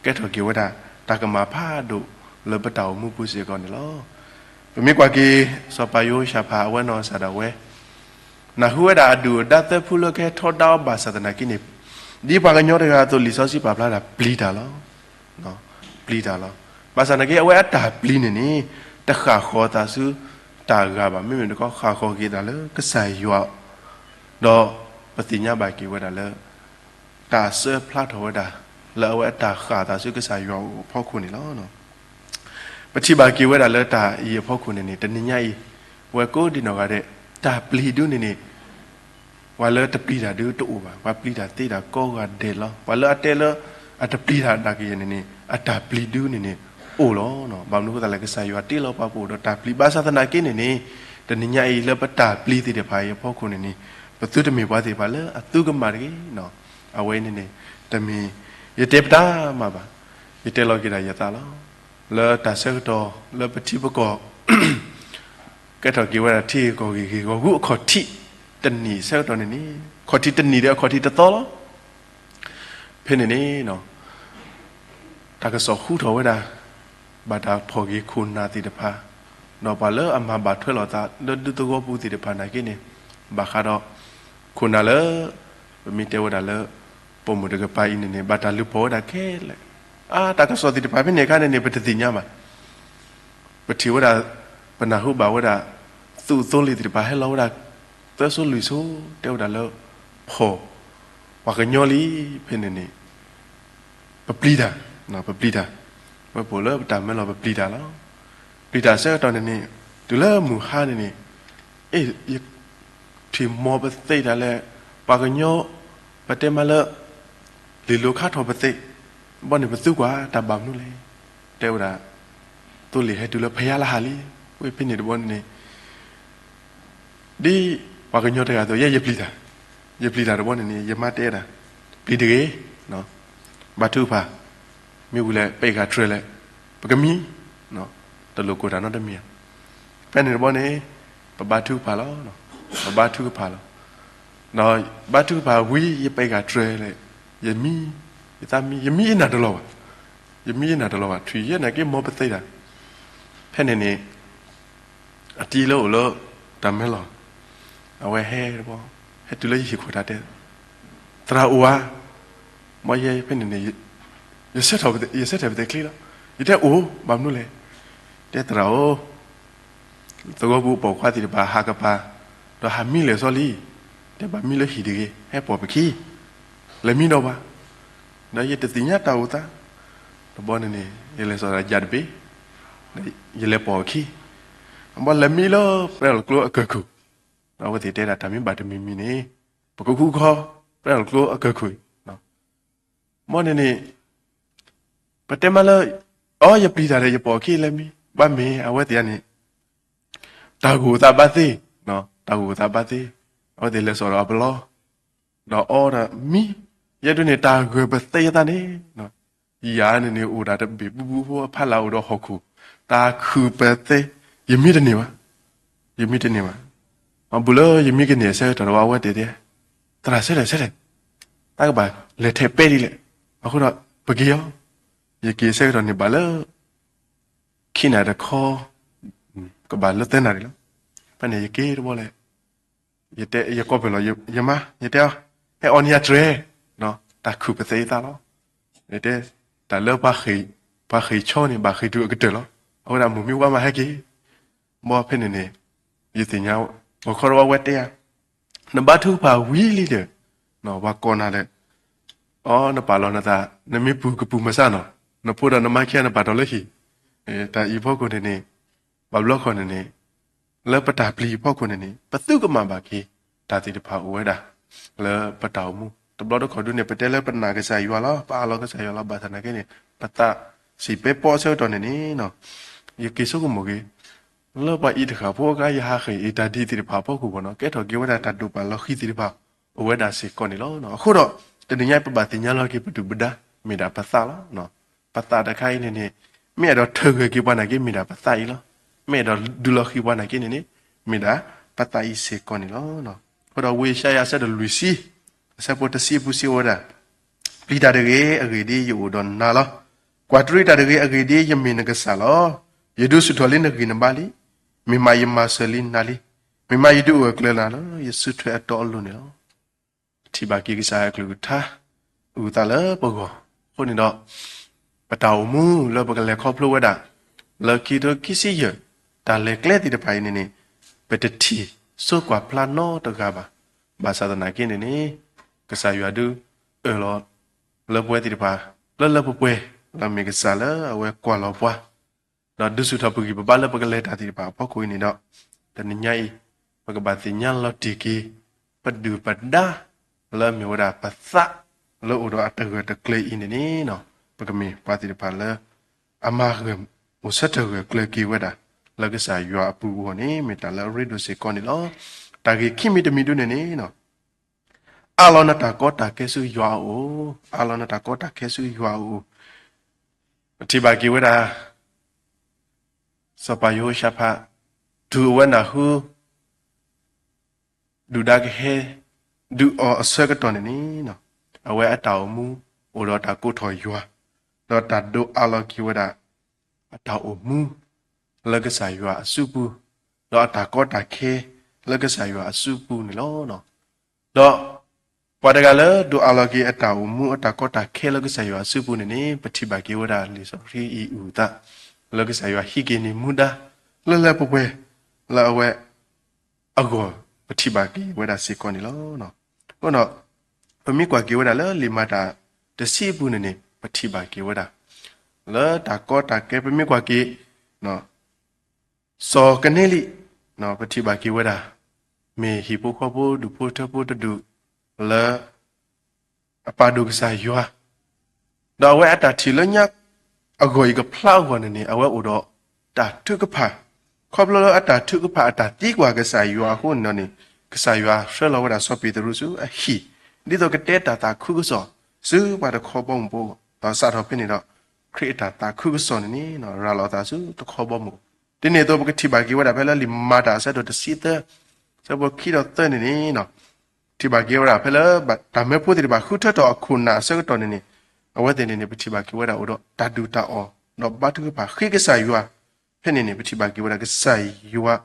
ကဲထီၣ်က့ၤဝဲဒၣ် တၢ်ကမၣ်ဖးဒိၣ်လၢပတၢ်အိၣ်မူပူၤစ့ၢ်ကီးန့ၣ်လီၤ. ပမ့ၢ်ကွၢ်က့ၤ စီၤပၤယဟိၤၡါဖးအဝဲနီၢ်ကစၢ်ဒၣ်ဝဲ, နၢ်ဟူဝဲဒၣ်အဒုၣ်အဒါသၢဖုလၢကဟဲထီဒါအီဘၣ်ဆၣ်သနာ်က့န့ၣ်, ဒ်ပှၤကညီတဂၤအသိးလံာ်စီဆှံပာ်ဖျါဒၣ်ပျံၤတၢ်လီၤ. ပျံၤတၢ်လီၤ. ဘၣ်ဆၣ်သနာ်က့ အဝဲအတၢ်ပျံၤန့ၣ်န့ၣ်, တဃၣ်ဃီၤသးဆူတၢ်ဂၤဘၣ်. မ့မ့ၢ်တခီဃၣ်ဃီၤက့ၤသးလၢကစၢ်ယွၤ, ဒီးပသ့ၣ်ညါဘၣ်က့ၤဝဲဒၣ်လၢ တၢ်စၢဖျါထီၣ်ဝဲဒၣ် လၢအဝဲအတၢ်ဃၣ်သးဆူကစၢ်ယွၤအဖီခိၣ်န့ၣ်လီၤ. ပထံၣ်ဘၣ်က့ၤဝဲဒၣ်လၢတၢ်အံၤအဖီခိၣ်န့ၣ်န့ၣ် တနံၤညါအံၤ, ဝဲကိးဒံနီၢ်ဂၤဒဲး, တၢ်ပျံၤဒုန့ၣ်န့ၣ် ပှၤလၢတပျံၤတၢ်ဒုတအိၣ်ဘၣ်. ပှၤပျံၤတၢ်သ့ဒၣ်ကိးဂၤဒဲးလီၤ. ပှၤလၢအတဲလၢ အတပျံၤတၢ်ဒၣ်ကယဲၢ်န့ၣ်န့ၣ် အတၢ်ပျံၤဒုန့ၣ်န့ၣ် အိၣ်လီၤ. ဘၣ်မနုၤအဃိသတးလဲၣ် ကစၢ်ယွၤတ့လီၤပှၤပအိၣ်ဒီးတၢ်ပျံၤ ဘၣ်ဆၣ်သနာ်က့န့ၣ်န့ၣ်, တနံၤညါအံၤလၢပတၢ်ပျံၤသ့ၣ်တဖၣ်အံၤအဖီခိၣ်န့ၣ်န့ၣ်, ပသုတမ့ၢ်ပှၤသ့ၣ်တဖၣ်လၢအသုကမၣ်တဂ့ၤ. အဝဲန့ၣ်န့ၣ် တမ့ၢ်ယတဲပတၢ်မၤဘၣ်. ယတဲလီၤက့ၤဒၣ်ယသးလီၤ. လၢတၢ်ဆၢကတီၢ်လၢပထံပကီၢ် ကဲထီၣ်က့ၤဝဲဒၣ်ထံဂ့ၢ်ကီၢ်ဂ့ၢ်ဂ့ၢ်ဂီၢ်ဂူာ်အခီၣ်ထံးတနံၣ်ဆၢကတီၢ်န့ၣ်န့ၣ်, ခီၣ်ထံးတနံၣ်ဒီးအခီၣ်ထံးတသီလီၤ. ဖဲန့ၣ်န့ၣ် တၢ်ကစီၣ်ဟူထီၣ်ဝဲဒၣ် ဘၣ်တၢ်ဖီၣ်က့ၤခိၣ်နၢ်သ့ၣ်တဖၣ်, ဒီးပှၤလၢအမၤဘၣ်ထွဲလိာ်သးလၢဒူသဝီပူၤသ့ၣ်တဖၣ်နာ်က့န့ၣ်, ဘၣ်ဃးဒီး ခိၣ်နၢ်လၢ ပမ့ၢ်တဲဝဲဒၣ်လၢ ပိာ်မုၣ်တကပၤအံၤန့ၣ်န့ၣ် ဘၣ်တၢ်လုၢ်ဖီၣ်ဝဲဒၣ်ခဲလၢာ်, အါ တၢ်ကစီၣ်သ့ၣ်တဖၣ်ဖဲန့ၣ်အခါန့ၣ်န့ၣ် ပတသ့ၣ်ညါဘၣ်. ပထံၣ်ဝဲဒၣ်, ပနၢ်ဟူဘၣ်ဝဲဒၣ် သူၣ်သိလ့ၣ်သ့ၣ်တဖၣ်ဟဲလီၤဝဲဒၣ် သၢစိလွံၢ်စိ တဲဝဲဒၣ်လၢ ဖီၣ် ပှၤကညီလံ. ဖဲန့ၣ်န့ၣ် ပပျံၤတၢ်, ပပျံၤတၢ်, ဝဲပအိၣ်လၢပတၢ်မၢလီၤပပျံၤတၢ်လီၤ. ပျံၤတၢ်ဆၢကတီၢ်န့ၣ်န့ၣ်, တုၤလၢမုၢ်ဟါန့ၣ်န့ၣ်, အ့ၣ် ယထံၣ်မီၤပသ့တၢ်လဲၣ်, ပှၤကညီ ပတဲမးလၢ လ့ၢ်လိၤခါထီၣ်ပသ့, ဘီန့ၣ်ပသုကွၢ်တၢ်ဘၣ်မနုၤလဲၣ်, တဲဝဲဒၣ်, သိလ့ၣ်ဟဲတုၤလၢဖဲယါလၢဟးလံ. ဝဲဖဲန့ၣ်တဘီန့ၣ်န့ၣ် ဒ်ပှၤကညီတဂၤအသိး ယဲယပျံၤတၢ်, ယပျံၤတၢ်တဘီန့ၣ်န့ၣ် ယမါတဲဒၣ်, ပျံၤတဂ့ၤ, ဘါထုကဖၣ်, မ့ၢ်ဝံၤလဲၣ် ပအဲၣ်ဂၤတြဲၤလဲၣ်, ပကမံ, တလိၣ်ကိၢ်တၢ်နီတမံၤဧါ. ဖဲန့ၣ်တဘီန့ၣ် ပဘါထုကဖၣ်လီၤ, ပဘါထုကဖၣ်လီၤ. ဒီးဘါထုကဖၣ်ဝံၤ ယပအဲၣ်ဂၤတြဲၤလဲၣ်, ယမံ, ယသးမံ, ယမံယနၢ်တလီၤဘၣ်, ယမံယနၢ်တလီၤဘၣ်, ထွံၣ်ယဲနာ်က့မီၤပသ့တၢ်. ဖဲန့ၣ်န့ၣ် အတံၤလၢအိၣ်လၢတၢ်မၢလီၤ, အဝဲဟဲတဘီ, ဟဲတုၤလၢယဟံၣ်ခိၣ်တၢ်တဲ, သရၣ်အိၣ်ဧါ. မ်ယဲဖဲန့ၣ်န့ၣ် ယဆၢထၢၣ်ပသဲးချ့လီၤ. ယတဲအိၣ် ဘၣ်မနုၤလဲၣ်. တဲသရၣ်ဧၢ, သဝီပူၤပိာ်ခွါသ့ၣ်တဖၣ်ဟးကပၤ, ဒီးဟးမံလဲၤစီလံ. တဲဘၣ်မံလၢဟံၣ်တဂ့ၤ, ဟဲပိာ်ပခံ, လဲၤမံဒီးပှၤ, ဒီးယတသ့ၣ်ညါတၢ်အိၣ်သး. တဘီန့ၣ်န့ၣ် ယလဲၤစီၤတၢ်ယၤတဘ့ၣ်, ယလဲၤပိာ်ပခံ, ဘီလဲၤမံလၢ ပြဲလီၤကျိအကၢၢ်ခိၣ်, ဒီးအဝဲသ့ၣ်တဲဒၣ် တၢ်မ့ၢ်ဘၣ်တမံၤမံၤန့ၣ် ပကဃူခီ ပြဲလီၤကျိအကၢၢ်ခိၣ်အံၤ မ်န့ၣ်န့ၣ် ပတဲမးလၢ အိ ယပျံၤတၢ်ဒီးယပိာ်ခံလဲၣ်မံၤ ဘၣ်မ့ၢ်အဝဲသ့ၣ်ဧါန့ၣ် တၢ်ဂိၢ်သးဘၣ်သ့, တၢ်ဂိၢ်သးဘၣ်သ့, အဝဲသ့ၣ်လဲၤစိာ်ဒီးအပလီၢ်, ဒီးအီဒီးမံ, ယဲဒၣ်န့ၣ် တၢ်ဂၢၢ်ပသဲယသးန့ၣ်, ယၤန့ၣ်န့ၣ် အိၣ်ဒၣ်တဘ့ၣ်ဘူးဘူးဖိ အဖီလာ်အိၣ်ဒီးဟီၣ်ခိၣ်, တၢ်ခုၣ်ပသဲ, ယမံတန့ၢ်ဘၣ်, ယမံတန့ၢ်ဘၣ်, အဘူးလၢယမံကန့ၢ်အဆၢကတီၢ်ဒီး အဝဲတဲတဲ, သရၣ်ဆၢထၢၣ်ဆၢထၢၣ်, တၢ်ကဘၣ်လဲၤထဲးပဲဒ်လဲၣ်, အဃိဒီး ပက့ၤအီၤ, ယက့ၤအဆၢကတီၢ်န့ၣ်ဘၣ်လၢ ခံနၣ်တခီ, ကဘၣ်လၢသၢနၣ်ရံၣ်လီၤ. ဖဲန့ၣ်ယက့ၤတဘျီလဲၣ်, ယတဲယကိးဖဲလီၤ, ယမါ ယတဲအီၤ, ဟဲအီၣ်န့ၢ်ယၤတြဲၤ, တၢ်ခုၣ်ပသဲယသးလီၤ. ယတဲ, တၢ်လၢ ပှၤဃ့ၢ်ဆီန့ၣ် ဘၣ်ဃ့ၢ်တုၤအကတၢၢ်လီၤ. အဝဲဒၣ်မိၢ်မ့ၢ်ဝါမးဟဲက့ၤ, ဘီဖဲန့ၣ်န့ၣ်, ယသ့ၣ်ညါ, ဂီၤခီဒီးဝဲတဲယၤ, နဘါထုကဖၣ်ဝံၤလံဒီး, ပှၤကိးနၤဒီး, အိ နပာ်လီၤနသး, နမ့ၢ်ပူၤကပူၤမၤစၢ်နီၤ, နဖိဒီးနမါခံဂၤနပာ်တီၢ်လၢဟံၣ်, တၢ်အံၤဖီခိၣ်န့ၣ်န့ၣ်, ဘၣ်ဘျီဃီန့ၣ်န့ၣ်, လၢပတၢ်ပျံၤအံၤဖီခိၣ်န့ၣ်န့ၣ် ပသုကမၤဘၣ်က့ၤ တၢ်သ့ၣ်တဖၣ်အိၣ်ဝဲဒၣ် လၢပတၢ်အိၣ်မူ, တဘျီတခီၣ်ဒုန့ၣ် ပတဲလၢပနာ်ကစၢ်ယွၤလီၤ, ပအးလီၤကစၢ်ယွၤလီၤ, ဘၣ်ဆၣ်သနာ်က့န့ၣ် ပသးစံးပဲပီအဆၢကတီၢ်န့ၣ်န့ၣ်, ယက့ၤဆိကမိၣ်က့ၤ, လၢပှၤအံၤတဃၣ်ဖိအဂၤ ယဟးဃ့ၢ်အံၤတၢ်ဒ်သ့ၣ်တဖၣ်အဖီခိၣ်ဘၣ်နီၤ, ကဲထီၣ်က့ၤဝဲဒၣ်တၢ်ဒိၣ်ပာ်လီၤဃံၤသ့ၣ်တဖၣ် အိၣ်ဝဲဒၣ်စ့ၢ်ကီးန့ၣ်လီၤ. အဃိဒီး, တနံၤညါပဘၣ်သ့ၣ်ညါလီၤက့ၤပဒုၣ်ပဒါ မ့ၢ်ဒၣ်ပသးလီၤ. ပသးတခါအံၤန့ၣ်န့ၣ်, မ့ၢ်အဲၣ်ဒိးထၢဂၢၢ်က့ၤပှၤနာ်က့ မ့ၢ်ဒၣ်ပသးအံၤလီၤ. မ့ၢ်အဲၣ်ဒိးဒုးလီၤဃံၤပှၤနာ်က့န့ၣ်န့ၣ်, မ့ၢ်ဒၣ်ပသးအံၤစ့ၢ်ကီးန့ၣ်လီၤ. အဃိဒီးဝံယၡါယၤအဆၢဒိၣ်လွံၢ်ဆံ, အဆၢဖိတဆံအပူၤစံးဝဲဒၣ်, ပျံၤတၢ်တဂ့ၤ, အဂ့ၢ်ဒ်အံၤ ယအိၣ်ဒီးနၤလီၤ. ကွၢ်တရံးတၢ်တဂ့ၤ, အဂ့ၢ်ဒ်အံၤ ယမ့ၢ်နကစၢ်လီၤ. ယဒုးဆူၣ်ထီၣ်လံနဂံၢ်နဘါလံ. မ့ၢ်မးယမၤစၢၤလံနၤလံ. မ့ၢ်မးယဒုးအိၣ်အကျၢၤနၤလီၤ. ယစုထွဲအတီအလိၤန့ၣ်လီၤ. ပထံၣ်ဘၣ်က့ၤကစၢ်ယွၤအကလုၢ်ကထါ အုၣ်သးလၢပဂီၢ်, အဃိန့ၣ်ဒီး, ပတၢ်အိၣ်မူလၢပကလဲၤခီဖျိဝဲဒၣ်, လၢခံကထိခံဆံယဲၢ်, တၢ်လဲၤကျဲသ့ၣ်တဖၣ်အံၤန့ၣ်န့ၣ်, ပတထံၣ်စိကွၢ်ဖျါနီတဂၤဘၣ်. ဘၣ်ဆၣ်သနာ်က့န့ၣ်န့ၣ်, ကစၢ်ယွၤဒုးအၢၣ်လီၤ လၢပဝဲသ့ၣ်တဖၣ်, လၢလၢပှဲၤပှဲၤ, လၢမ့ၢ်ကစၢ်လၢအဝဲကွၢ်လီၤပှၤ ဒီးဒုးဆူၣ်ထီၣ်ပဂံၢ်ပဘါလၢပကလဲၤတၢ်သ့ၣ်တဖၣ်အဖီခိၣ်အံၤန့ၣ်ဒီး, တနံၤညါအံၤ, ပကဘၣ်သ့ၣ်ညါလီၤတံၢ်က့ၤ, ပဒုၣ်ပဒါ, လၢအမ့ၢ်ဝဲဒၣ်ပသး, လၢအိၣ်ဒီးအတဂၢၢ်တကျၢၤအံၤန့ၣ်န့ၣ်, ပကမ့ၢ်ပှၤသ့ၣ်တဖၣ်လၢ အမၤဂၢၢ်အိၣ်ဆၢထၢၣ်ဂၢၢ်ကျၢၤက့ၤဝဲဒၣ်, လၢကစၢ်ယွၤအပူၤအဂီၢ်န့ၣ် မ့ၢ်တၢ်လၢအရ့ဒိၣ်စ့ၢ်ကီးန့ၣ်လီၤ. တၢ်ဂ့ၢ်ခံမံၤတမံၤဒုန့ၣ်န့ၣ် အးလီၤနတၢ်ကီတၢ်ခဲဆူယွၤအအိၣ်, အးလီၤနတၢ်ကီတၢ်ခဲဆူယွၤအအိၣ်, ပထံၣ်ဘၣ်က့ၤဝဲဒၣ်, စီၤပၤယဟိၤၡဖး, တုၤအဝဲနၢ်ဟူ ဒုၣ်ဒါကဟဲ ဒုးအီၤအဆၢကတီၢ်န့ၣ်န့ၣ်, အဝဲအတၢ်အိၣ်မူ အိၣ်ဒီးတၢ်ကိးထီၣ်ယွၤ, ဒီးတၢ်ဒိးအးလီၤက့ၤဝဲဒၣ် အတၢ်အိၣ်မူ လၢကစၢ်ယွၤအစုပူၤ, ဒီးအတၢ်ကီတၢ်ခဲ လၢကစၢ်ယွၤအစုပူၤန့ၣ်လီၤ. ဒီးပှၤတဂၤလၢဒိးအးလီၤက့ၤအတၢ်အိၣ်မူအတၢ်ကီတၢ်ခဲလၢကစၢ်ယွၤအစုပူၤန့ၣ်န့ၣ် ပထံၣ်ဘၣ်က့ၤဝဲဒၣ်လံာ်စီဆှံအံၤအုၣ်သး, လၢကစၢ်ယွၤဟံးက့ၤန့ၢ်မူဒါ လၢလၢပှဲၤပှဲၤ လၢအဝဲ အဂီၢ် ပထံၣ်ဘၣ်က့ၤဝဲဒၣ်စ့ၢ်ကီးန့ၣ်လီၤ. အဃိဒီး ပမ့ၢ်ကွၢ်က့ၤဝဲဒၣ်လၢလံာ်မၤတၢ်တဆံအပူၤန့ၣ်န့ၣ် ပထံၣ်ဘၣ်က့ၤဝဲဒၣ် လၢတၢ်ကီတၢ်ခဲ ပမ့ၢ်ကွၢ်က့ၤ စီၤကနဲလံ, ပထံၣ်ဘၣ်က့ၤဝဲဒၣ် မ့ၢ်ဟံၣ်ဖိဃီဖိဒူၣ်ဖိထၢဖိတဒူၣ် လၢ အပာ်ဒိၣ်ကစၢ်ယွၤ, ဒီးအဝဲအတၢ်ထံၣ်လၢညါ အဂီၢ်အံၤကဖျါအဂီၢ်န့ၣ်န့ၣ် အဝဲအိၣ်ဒီးတၢ်ထုကဖၣ်, ခီဖျိလၢအတၢ်ထုကဖၣ်အတၢ်သံကွၢ်ကစၢ်ယွၤအဃိန့ၣ်န့ၣ် ကစၢ်ယွၤဆှၢလီၤဝဲဒၣ်စီၤပ့းတရူးဆူအဟံၣ် ဒ်သိးကတဲတၢ်သးခုကစီၣ် ဆူပှၤတခီဘီမုၢ်ဖိအဂီၢ်, ဒီးစးထီၣ်ဖဲန့ၣ်ဒီး ခရံာ်အတၢ်သးခုကစီၣ်န့ၣ်န့ၣ် ရၤလီၤအသးဆူတခီဘီမုၢ်, ဒ်န့ၣ်အသိးပကထံၣ်ဘၣ်က့ၤဝဲဒၣ်ဖဲလၢလံာ်မၤတၢ်အဆၢဒိၣ်တဆံသၢ ဆၢဖိခံဒီးသၢန့ၣ်န့ၣ် ထံၣ်ဘၣ်က့ၤဝဲဒၣ်ဖဲလၢ တၢ်မၢဖိသ့ၣ်တဖၣ်ဃုထၢထီၣ်အခိၣ်နၢ်အဆၢကတီၢ်န့ၣ်န့ၣ် အဝဲသ့ၣ်န့ၣ်န့ၣ် ပထံၣ်ဘၣ်က့ၤဝဲဒၣ်အိၣ်ဒီးတၢ်ဒုၣ်တၢ်အီၣ် ဒီးဘါထုကဖၣ်ဃ့ကစၢ်ယွၤ, ဖဲန့ၣ်န့ၣ် ပထံၣ်ဘၣ်က့ၤဝဲဒၣ်ကစၢ်ယွၤ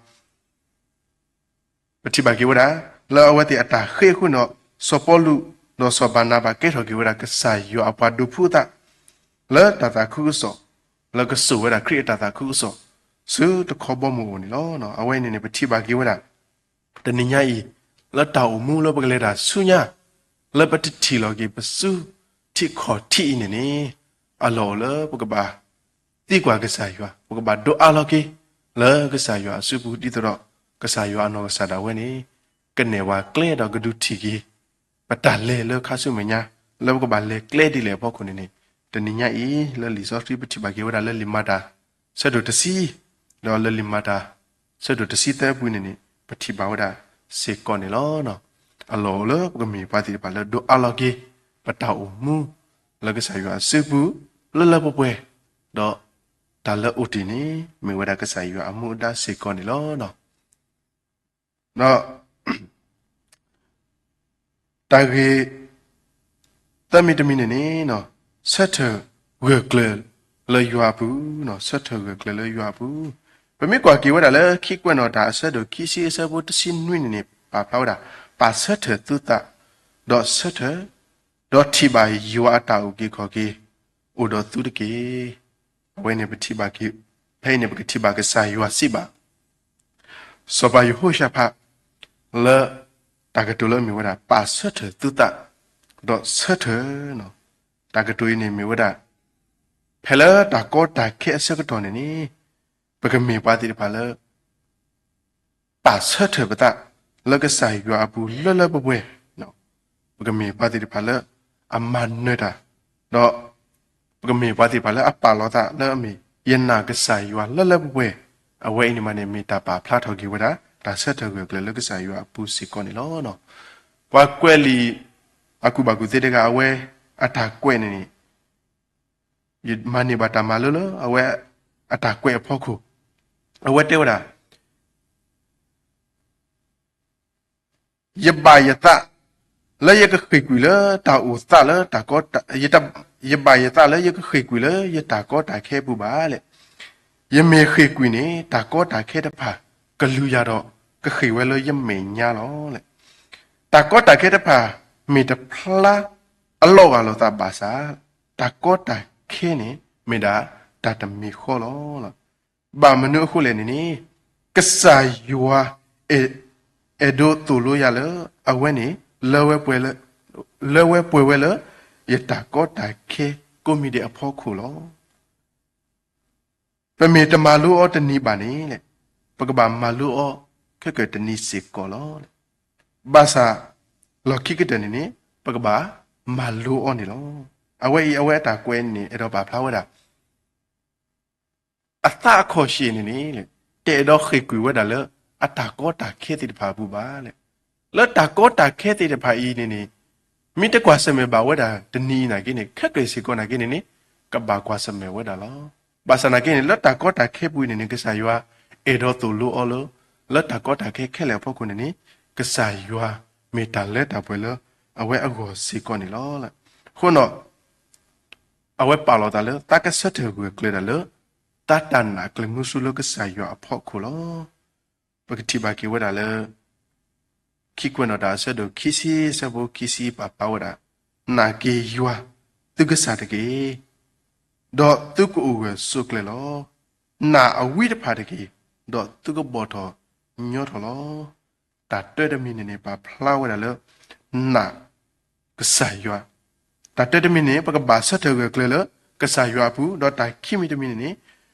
ပထံၣ်ဘၣ်က့ၤဝဲဒၣ် လၢအဝဲသ့ၣ်အတၢ်ဃ့အဃိန့ၣ်ဒီး စီၤပီလူး ဒီးစီၤဘၤနၤဘၤကဲထီၣ်က့ၤဝဲဒၣ် ကစၢ်ယွၤအပှၤဒိးဖုအသး လၢတၢ်သးခုကစီၣ် လၢကစိာ်ဝဲဒၣ်ခရံာ်အတၢ်သးခုကစီၣ် ဆူတခီဘီမုၢ်အအိၣ်န့ၣ်လီၤ. အဝဲန့ၣ်န့ၣ် ပထံၣ်ဘၣ်က့ၤဝဲဒၣ် တနံၤညါအံၤ လၢတၢ်အိၣ်မူလၢပကလဲၤတၢ်ဆူညါ လၢပတထံၣ်လီၤက့ၤပစုထံခီၣ်ထံအံၤန့ၣ်န့ၣ် အလီၢ်အိၣ်လၢပကဘၣ်သံကွၢ်ကစၢ်ယွၤ, ပကဘၣ်ဒိးအးလီၤက့ၤ လၢကစၢ်ယွၤအစုပူၤ ဒ်သိးဒီး ကစၢ်ယွၤအနီၢ်ကစၢ်ဒၣ်ဝဲန့ၣ် ကနဲၣ်ဝဲကျဲဒီးကဒုးထံၣ်က့ၤ ပတၢ်လဲၤလၢခါဆူမဲာ်ညါ လၢပကဘၣ်လဲၤကျဲဒ်လဲၣ်အဖီခိၣ်န့ၣ်န့ၣ်, တနံၤညါအံၤ လၢလံာ်စီဆှံပထံၣ်ဘၣ်က့ၤဝဲဒၣ်လၢလံာ်မၤတၢ် ဆၢဒိၣ်တဆံ, ဒီးလၢလံာ်မၤတၢ် ဆၢဒိၣ်တဆံသၢပူၤန့ၣ်န့ၣ် ပထံၣ်ဘၣ်ဝဲဒၣ်စ့ၢ်ကီးန့ၣ်လီၤ. အလီၢ်အိၣ်လၢပကမ့ၢ်ပှၤသ့ၣ်တဖၣ်လၢဒိးအးလီၤက့ၤ ပတၢ်အိၣ်မူ လၢကစၢ်ယွၤအစုပူၤ လၢလၢပှဲၤပှဲၤ, ဒီးတၢ်လၢအိၣ်တ့ၢ်န့ၣ် မ့ၢ်ဝဲဒၣ်ကစၢ်ယွၤအမူအဒါစ့ၢ်ကီးန့ၣ်လီၤ. ဒီး တၢ်ဂ့ၢ် သၢမံၤတမံၤန့ၣ်န့ၣ်, ဆၢထၢၣ်ဂၢၢ်ကျၢၤလၢယွၤအပူၤ, ဆၢထၢၣ်ဂၢၢ်ကျၢၤလၢယွၤအပူၤ, ပမ့ၢ်ကွၢ်က့ၤဝဲဒၣ်လၢခံကွဲးနီၣ်တၢ်အဆၢဒိၣ်ခံဆံ အဆၢဖိတဆံနွံန့ၣ်န့ၣ် ပာ်ဖျါဝဲဒၣ် ပာ်ဆၢထၢၣ်သုသး, ဒီးဆၢထၢၣ်, ဒီးထံၣ်ဘၣ်ယွၤအတၢ်အုၣ်က့ၤခီၣ်က့ၤ အိၣ်ဒီးသုတက့ၢ်. အဝဲန့ၣ်ပထံၣ်ဘၣ်က့ၤ, ဖဲအံၤန့ၣ် ပကထံၣ်ဘၣ်ကစၢ်ယွၤစံးဘၣ် စီၤပၤယဟိၤၡၣဖး လၢ တၢ်ကတိၤလၢအမ့ၢ်ဝဲဒၣ် ပာ်ဆၢထၢၣ်သုသး, ဒီးဆၢထၢၣ်, တၢ်ကတိၤအံၤန့ၣ်မ့ၢ်ဝဲဒၣ် ဖဲလၢတၢ်ကီတၢ်ခဲအဆၢကတီၢ်န့ၣ်န့ၣ် ပကမ့ၢ်ပှၤသ့ၣ်တဖၣ်လၢ ပာ်ဆၢထၢၣ်ပသး လၢကစၢ်ယွၤအပူၤလၢလၢပှဲၤပှဲၤ, ပကမ့ၢ်ပှၤသ့ၣ်တဖၣ်လၢအမၤနၢၤတၢ်, ဒီး ပကမ့ၢ်ပှၤသ့ၣ်တဖၣ်လၢအပာ်လီၤသးလၢအမ့ၢ် ယနာ်ကစၢ်ယွၤလၢလၢပှဲၤပှဲၤ, အဝဲအံၤန့ၣ်မးန့ၣ် မ့ၢ်တၢ်ပာ်ဖျါထီၣ်က့ၤဝဲဒၣ် တၢ်ဆၢထၢၣ်ဂၢၢ်ကျၢၤလၢကစၢ်ယွၤအပူၤစ့ၢ်ကီးန့ၣ်လီၤ. ပှၤကွဲးလံာ် အကူၣ်ဘၣ်ကူၣ်သ့တဂၤ အဝဲအတၢ်ကွဲးန့ၣ်န့ၣ် ယမၤန့ၢ်ဘၣ်တၢ်မၤလိလၢအဝဲအတၢ်ကွဲးအဖီခိၣ်, အဝဲတဲဝဲဒၣ် ယဘၣ်ယသး လၢယကဃ့ၢ်ကွံာ်လၢတၢ်အိၣ်သးလၢတၢ်ကီ, ယဘၣ်ယသးလၢယကဃ့ၢ်ကွံာ်လၢယတၢ်ကီတၢ်ခဲအပူၤဘၣ်လဲၣ်. ယမ့ၢ်ဃ့ၢ်ကွံာ်န့ၣ် တၢ်ကီတၢ်ခဲတဖၣ်ကလူၤယၤဒီး ကဃ့ၢ်ဝဲလၢယမဲာ်ညါလီၤ. တၢ်ကီတၢ်ခဲတဖၣ် မ့ၢ်တဖျါအလီၤဂာ်လိာ်သးဘၣ်ဆၣ်, တၢ်ကီတၢ်ခဲန့ၣ် မ့ၢ်ဒၣ်တၢ်တမံၤဃီလီၤ. ဘၣ်မနုၤအဃိလဲၣ်န့ၣ်န့ၣ်, ကစၢ်ယွၤ အဲၣ်ဒိးသိၣ်လိယၤလၢ အဝဲန့ၣ် လၢဝဲပှဲၤဝဲလၢ ယတၢ်ကီတၢ်ခဲကိးမံၤဒဲးအဖီခိၣ်လီၤ. ပမ့ၢ်တမၤလိအီၤတနံၤဘၣ်န့ၣ်လဲၣ်, ပကဘၣ်မၤလိအီၤခဲကတနံၤစ့ၢ်ကီးလီၤ. ဘၣ်ဆၣ် လီၢ်ခံကတၢၢ်န့ၣ်န့ၣ် ပကဘၣ်မၤလိအီၤန့ၣ်လီၤ. အဝဲအံၤ အဝဲအတၢ်ကွဲးန့ၣ် အဲၣ်ဒိးပာ်ဖျါဝဲဒၣ် အသးအခီၣ်ရှ့ၣ်န့ၣ်န့ၣ် တအဲၣ်ဒိးဃ့ၢ်ကွံာ်ဝဲဒၣ်လၢ အတၢ်ကီတၢ်ခဲသ့ၣ်တဖၣ်အပူၤဘၣ်လဲၣ်. လၢတၢ်ကီတၢ်ခဲသ့ၣ်တဖၣ်အံၤန့ၣ်န့ၣ် မ့ၢ်တကွၢ်ဆၢၣ်မဲာ်ဘၣ်ဝဲဒၣ်တနံၤအံၤနာ်က့န့ၣ် ခဲကတၢၢ်စ့ၢ်ကီးနာ်က့န့ၣ်န့ၣ် ကဘၣ်ကွၢ်ဆၢၣ်မဲာ်ဝဲဒၣ်လီၤ. ဘၣ်ဆၣ်နာ်က့န့ၣ် လၢတၢ်ကီတၢ်ခဲပူၤအံၤန့ၣ်န့ၣ် ကစၢ်ယွၤအဲၣ်ဒိးသိၣ်လိအီၤလၢ လၢတၢ်ကီတၢ်ခဲခဲလၢာ်အဖီခိၣ်န့ၣ်န့ၣ် ကစၢ်ယွၤမ့ၢ်တၢ်လၢတၢ်ပှဲၤလၢအဝဲအဂီၢ်စ့ၢ်ကီးန့ၣ်လီၤ. အဃိဒီး အဝဲပာ်လီၤသးလၢ သးကဆၢထၢၣ်ဂၢၢ်ကျၢၤတၢ်လၢ သးတၢ်နာ်ကျၢၤမုဆူလၢကစၢ်ယွၤအဖီခိၣ်လီၤ. ပကထံၣ်ဘၣ်က့ၤဝဲဒၣ်လၢ ခံကွဲးနီၣ်တၢ်အဆၢဒိၣ်ခံဆံ အဆၢဖိခံဆံပာ်ဖျါဝဲဒၣ်, နာ်က့ၤယွၤ သုကစၢ်တက့ၢ်, ဒီးသုကအိၣ်ဂၢၢ်ဆိးကျၢၤလီၤ. နာ်အဝံတဖၣ်တက့ၢ်, ဒီးသုကဘီၣ်ထီၣ်ညီထီၣ်လီၤ. တၢ်တၢတမံၤန့ၣ်န့ၣ် ပာ်ဖျါဝဲဒၣ်လၢ နာ်ကစၢ်ယွၤ, တၢ်တၢတမံၤန့ၣ် ပကဘၣ်ဆၢထၢၣ်ဂၢၢ်ကျၢၤလၢကစၢ်ယွၤအပူၤ, ဒီးတၢ်ခံမံၤတမံၤန့ၣ်န့ၣ်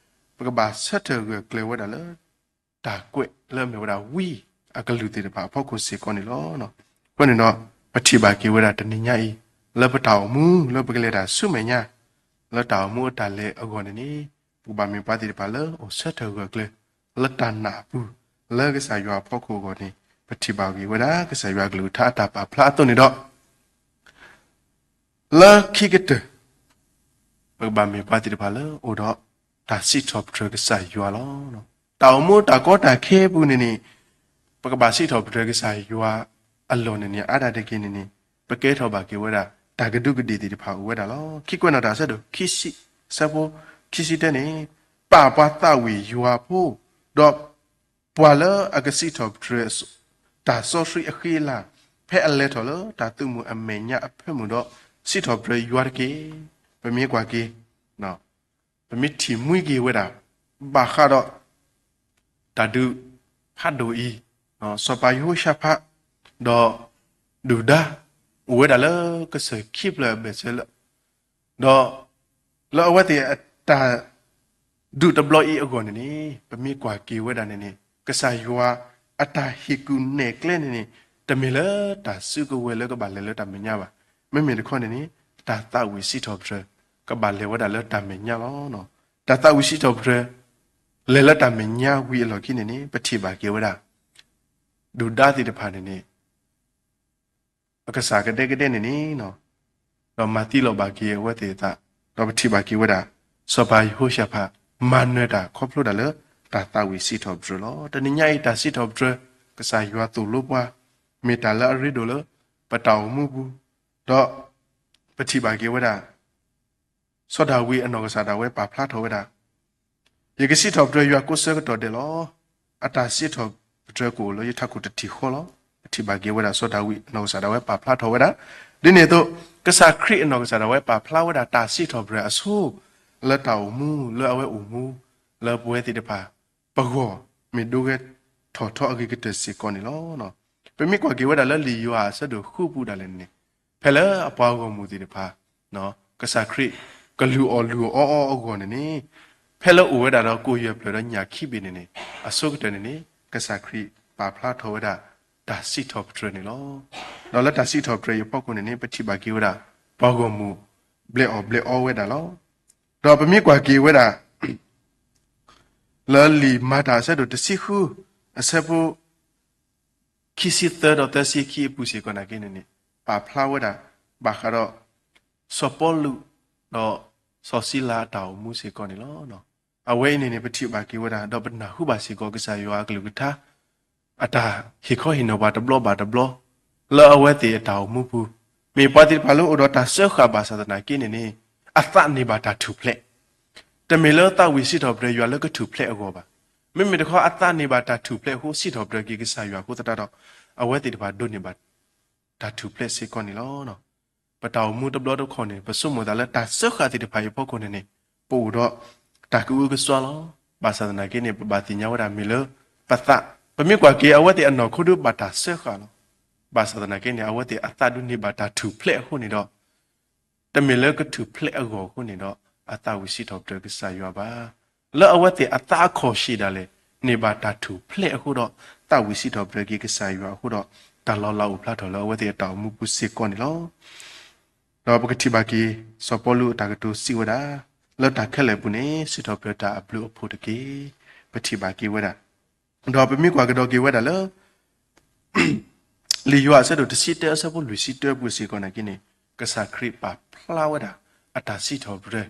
ပကဘၣ်ဆၢထၢၣ်ဂၢၢ်ကျၢၤဝဲဒၣ်လၢ တၢ်ကွဲးလၢအမ့ၢ်ဝဲဒၣ်ဝံအကလုၢ်သ့ၣ်တဖၣ်အဖီခိၣ်စ့ၢ်ကီးန့ၣ်လီၤ. အဃိန့ၣ်ဒီး ပထံၣ်ဘၣ်က့ၤဝဲဒၣ်တနံၤညါအံၤ လၢပတၢ်အိၣ်မူလၢပကလဲၤတၢ်ဆူမဲာ်ညါ လၢတၢ်အိၣ်မူအတၢ်လဲၤအဂီၢ်န့ၣ်န့ၣ် ပကဘၣ်မ့ၢ်ပှၤသ့ၣ်တဖၣ်လၢအိၣ်ဆၢထၢၣ်ဂၢၢ်ကျၢၤ လၢတၢ်နာ်အပူၤ လၢကစၢ်ယွၤအဖီခိၣ်အဂီၢ်န့ၣ် ပထံၣ်ဘၣ်က့ၤဝဲဒၣ် ကစၢ်ယွၤအကလုၢ်ကထါအတၢ်ပာ်ဖျါအသိးန့ၣ်ဒီး လၢခံကတၢၢ် ပကဘၣ်မ့ၢ်ပှၤသ့ၣ်တဖၣ်လၢအိၣ်ဒီးတၢ်စံးထီၣ်ပတြၢၤကစၢ်ယွၤလီၤ. တၢ်အိၣ်မူတၢ်ကီတၢ်ခဲအပူၤန့ၣ်န့ၣ် ပကဘၣ်စံးထီၣ်ပတြၢၤကစၢ်ယွၤအလီၢ်န့ၣ်န့ၣ် အါဒၣ်တက့ၢ်န့ၣ်န့ၣ် ပကဲထီၣ်ဘၣ်က့ၤဝဲဒၣ် တၢ်ကဒူးကဒ့ၣ်သ့ၣ်တဖၣ်အိၣ်ဝဲဒၣ်လီၤ. ခံကွဲးနီၣ်တၢ်အဆၢဒိၣ်ခံဆံ အဆၢဖိခံဆံတၢန့ၣ် ပာ်ပှၤသးဝံၣ်ယွၤဖိ ဒီးပှၤလၢအကစံးထီၣ်ပတြၢၤ တၢ်စီဆှံအဃံအလၤ ဖဲအလဲၤထီၣ်လၢတၢ်သုးမုၢ်အမဲာ်ညါအဖၢမုၢ်ဒီး စံးထီၣ်ပတြၢၤယွၤတက့ၢ်. ပမ့ၢ်ကွၢ်က့ၤ ပမ့ၢ်ထံၣ်မှံက့ၤဝဲဒၣ် ဘၣ်ဃးဒီး တၢ်ဒုးဖးဒိၣ်အံၤ စီၤပၤယဟိၤၡဖး ဒီး ဒုၣ်ဒါ အိၣ်ဝဲဒၣ်လၢကစၢၢ်ခံဖျၢၣ်အဘၢၣ်စၢၤလၢ ဒီး လၢအဝဲသ့ၣ်အတၢ်ဒုးတဘျီအံၤအဂီၢ်န့ၣ်န့ၣ် ပမ့ၢ်ကွၢ်က့ၤဝဲဒၣ်န့ၣ်န့ၣ် ကစၢ်ယွၤအတၢ်ဟ့ၣ်ကူၣ်နဲၣ်ကျဲန့ၣ်န့ၣ် တမ့ၢ်လၢတၢ်စုကဝဲၤလၢကဘၣ်လဲၤလၢတၢ်မဲာ်ညါဘၣ်. မ့မ့ၢ်တခီန့ၣ်န့ၣ် တၢ်သးဝံၣ်စံးထီၣ်ပတြၢၤ ကဘၣ်လဲၤဝဲဒၣ်လၢတၢ်မဲာ်ညါလီၤ. တၢ်သးဝံၣ်စံးထီၣ်ပတြၢၤ လဲၤလၢတၢ်မဲာ်ညါဝံၤအလီၢ်ခံန့ၣ်န့ၣ် ပထံၣ်ဘၣ်က့ၤဝဲဒၣ် ဒုၣ်ဒါသ့ၣ်တဖၣ်န့ၣ်န့ၣ် အကစၢ်ကဒဲကဒဲန့ၣ်န့ၣ် ဒီးမၤသံလီၤဘၣ်က့ၤအဝဲသ့ၣ်အသး, ဒီးပထံၣ်ဘၣ်က့ၤဝဲဒၣ် စီၤပၤယဟိၤၡဖး မၤနၢၤတၢ်ခီဖျိဒၣ်လၢ တၢ်သးဝံၣ်စံးထီၣ်ပတြၢၤလီၤ. တနံၤညါအံၤတၢ်စံးထီၣ်ပတြၢၤ ကစၢ်ယွၤသိၣ်လိပှၤ မ့ၢ်တၢ်လၢအရ့ဒိၣ်လၢ ပတၢ်အိၣ်မူပူၤ, ဒီးပထံၣ်ဘၣ်က့ၤဝဲဒၣ် စီၤဒၤဝံးအနီၢ်ကစၢ်ဒၣ်ဝဲပာ်ဖျါထီၣ်ဝဲဒၣ် ယကစံးထီၣ်ပတြၢၤယွၤကိးဆၢကတီၢ်ဒဲးလီၤ. အတၢ်စံးထီၣ်ပတြၢၤကအိၣ်လၢယထးခိၣ်တထံၣ်ဃီလီၤ. ပထံၣ်ဘၣ်က့ၤဝဲဒၣ်စီၤဒၤဝံးအနီၢ်ကစၢ်ဒၣ်ဝဲပာ်ဖျါထီၣ်ဝဲဒၣ်, ဒ်န့ၣ်အသိး ကစၢ်ခရံာ်အနီၢ်ကစၢ်ဒၣ်ဝဲပာ်ဖျါဝဲဒၣ်တၢ်စံးထီၣ်ပတြၢၤအဆိ လၢတၢ်အိၣ်မူ လၢအဝဲအိၣ်မူ လၢပဝဲသ့ၣ်တဖၣ် ပဂီၢ်မ့ၢ်ဒိဂဲၤထီၣ်ထီအဂ့ၤကတၢၢ်စ့ၢ်ကီးန့ၣ်လီၤ. ပမ့ၢ်ကွၢ်က့ၤဝဲဒၣ်လၢလံာ်ယိၤဟၣ်အဆၢဒိၣ်ဃုပူၤဒၣ်လဲာ်န့ၣ် ဖဲလၢအပှၤဂီၢ်မုၢ်သ့ၣ်တဖၣ် ကစၢ်ခရံာ်ကလုၢ်အီၣ်လုၢ်အီအီအဂီၢ်န့ၣ်န့ၣ် ဖဲလၢအိၣ်ဝဲဒၣ်ဒီးကိၣ်ယဲၢ်ဖျၢၣ်ဒီးညၣ်ခံဘ့ၣ်န့ၣ်န့ၣ် အဆိကတၢၢ်န့ၣ်န့ၣ် ကစၢ်ခရံာ်ပာ်ဖျါထီၣ်ဝဲဒၣ် တၢ်စံးထီၣ်ပတြၢၤန့ၣ်လီၤ. ဒီးလၢတၢ်စံးထီၣ်ပတြၢၤအံၤအဖီခိၣ်န့ၣ်န့ၣ် ပထံၣ်ဘၣ်က့ၤဝဲဒၣ် ပှၤဂီၢ်မုၢ်ဘျဲးအီၣ်ဘျဲးအီဝဲဒၣ်လီၤ. ဒီးပမ့ၢ်ကွၢ်က့ၤဝဲဒၣ် လၢလံာ်မၤတၢ်အဆၢဒိၣ်တဆံဃု အဆၢဖိ ခံဆံသၢဒီးသၢဆံခံအပူၤစ့ၢ်ကီးနာ်က့န့ၣ်န့ၣ် ပာ်ဖျါဝဲဒၣ် ဘၣ်ဃးဒီး စီၤပီလူး ဒီးစီၤစံလၤအတၢ်အိၣ်မူစ့ၢ်ကီးန့ၣ်လီၤ. အဝဲအံၤန့ၣ်န့ၣ် ပထံၣ်ဘၣ်က့ၤဝဲဒၣ် ဒီးပနၢ်ဟူဘၣ်စ့ၢ်ကီးကစၢ်ယွၤအကလုၢ်ကထါ အတၢ်ဟ့ၣ်ခီဟ့ၣ်နီၤပှၤတဘျီဘၣ်တဘျီ လၢအဝဲသ့ၣ်အတၢ်အိၣ်မူပူၤ မ့ၢ်ပှၤသ့ၣ်တဖၣ်လၢအိၣ်ဒီးတၢ်စၢဃာ်ဘၣ်ဆၣ်သနာ်က့န့ၣ်န့ၣ် အသးန့ၢ်ဘၣ်တၢ်ထူၣ်ဖျဲး တမ့ၢ်လၢသးဝံၣ်စံးထီၣ်ပတြၢၤယွၤလၢကထူၣ်ဖျဲးအဂီၢ်ဘၣ်. မ့မ့ၢ်တခီအသးန့ၢ်ဘၣ်တၢ်ထူၣ်ဖျဲးအဃိ စံးထီၣ်ပတြၢၤက့ၤကစၢ်ယွၤအဃိသတးဒီး အဝဲသ့ၣ်တဖၣ်ဒိးန့ၢ်ဘၣ်တၢ်ထူၣ်ဖျဲးစ့ၢ်ကီးန့ၣ်လီၤ. ပတၢ်အိၣ်မူတဘျီတခီၣ်န့ၣ် ပဆိကမိၣ်သးလၢတၢ်စၢဃာ်သ့ၣ်တဖၣ်အံၤအဖီခိၣ်န့ၣ်န့ၣ် ပအိၣ်ဒီးတၢ်ကအုကစွါလီၤ. ဘၣ်ဆၣ်သနာ်က့န့ၣ် ပဘၣ်သ့ၣ်ညါဝဲဒၣ်မ့ၢ်လၢပသး, ပမ့ၢ်ကွၢ်က့ၤအဝဲသ့ၣ်အနီၢ်ခိဒုးဘၣ်တၢ်စၢဃာ်လီၤ. ဘၣ်ဆၣ်သနာ်က့န့ၣ် အဝဲသ့ၣ်အသးဒုးန့ၢ်ဘၣ်တၢ်ထူၣ်ဖျဲးအဃိန့ၣ်ဒီး တမ့ၢ်လၢကထူၣ်ဖျဲးအဂီၢ်အဃိန့ၣ်ဒီး အသးဝံၣ်စံးထီၣ်ပတြၢၤကစၢ်ယွၤဘၣ်. လၢအဝဲသ့ၣ်အသးအခီၣ်ဆ့ၣ်ဒၣ်လဲာ် န့ၢ်ဘၣ်တၢ်ထူၣ်ဖျဲးအဃိဒီး သးဝံၣ်စံးထီၣ်ပတြၢၤက့ၤကစၢ်ယွၤအဃိဒီး တၢ်လီၤလးအိၣ်ဖျါထီၣ်လၢအဝဲသ့ၣ်အတၢ်အိၣ်မူပူၤစ့ၢ်ကီးန့ၣ်လီၤ. ဒီးပကထံၣ်ဘၣ်က့ၤ စီၤပီလူးအတၢ်ကတိၤစံးဝဲဒၣ် လၢတၢ်ခဲလၢာ်အပူၤန့ၣ် စံးထီၣ်ပတြၢၤတၢ်အဘျုးအဖှိၣ်တက့ၢ်. ပထံၣ်ဘၣ်က့ၤဝဲဒၣ် ဒီးပမ့ၢ်ကွၢ်ကဒီးက့ၤဝဲဒၣ်လၢ လံာ်ယိၤဟၣ်အဆၢဒိၣ်တဆံတၢအဆၢဖိလွံၢ်ဆံတၢအပူၤစ့ၢ်ကီးနာ်က့န့ၣ် ကစၢ်ခရံာ်ပာ်ဖျါဝဲဒၣ် အတၢ်စံးထီၣ်ပတြၢၤ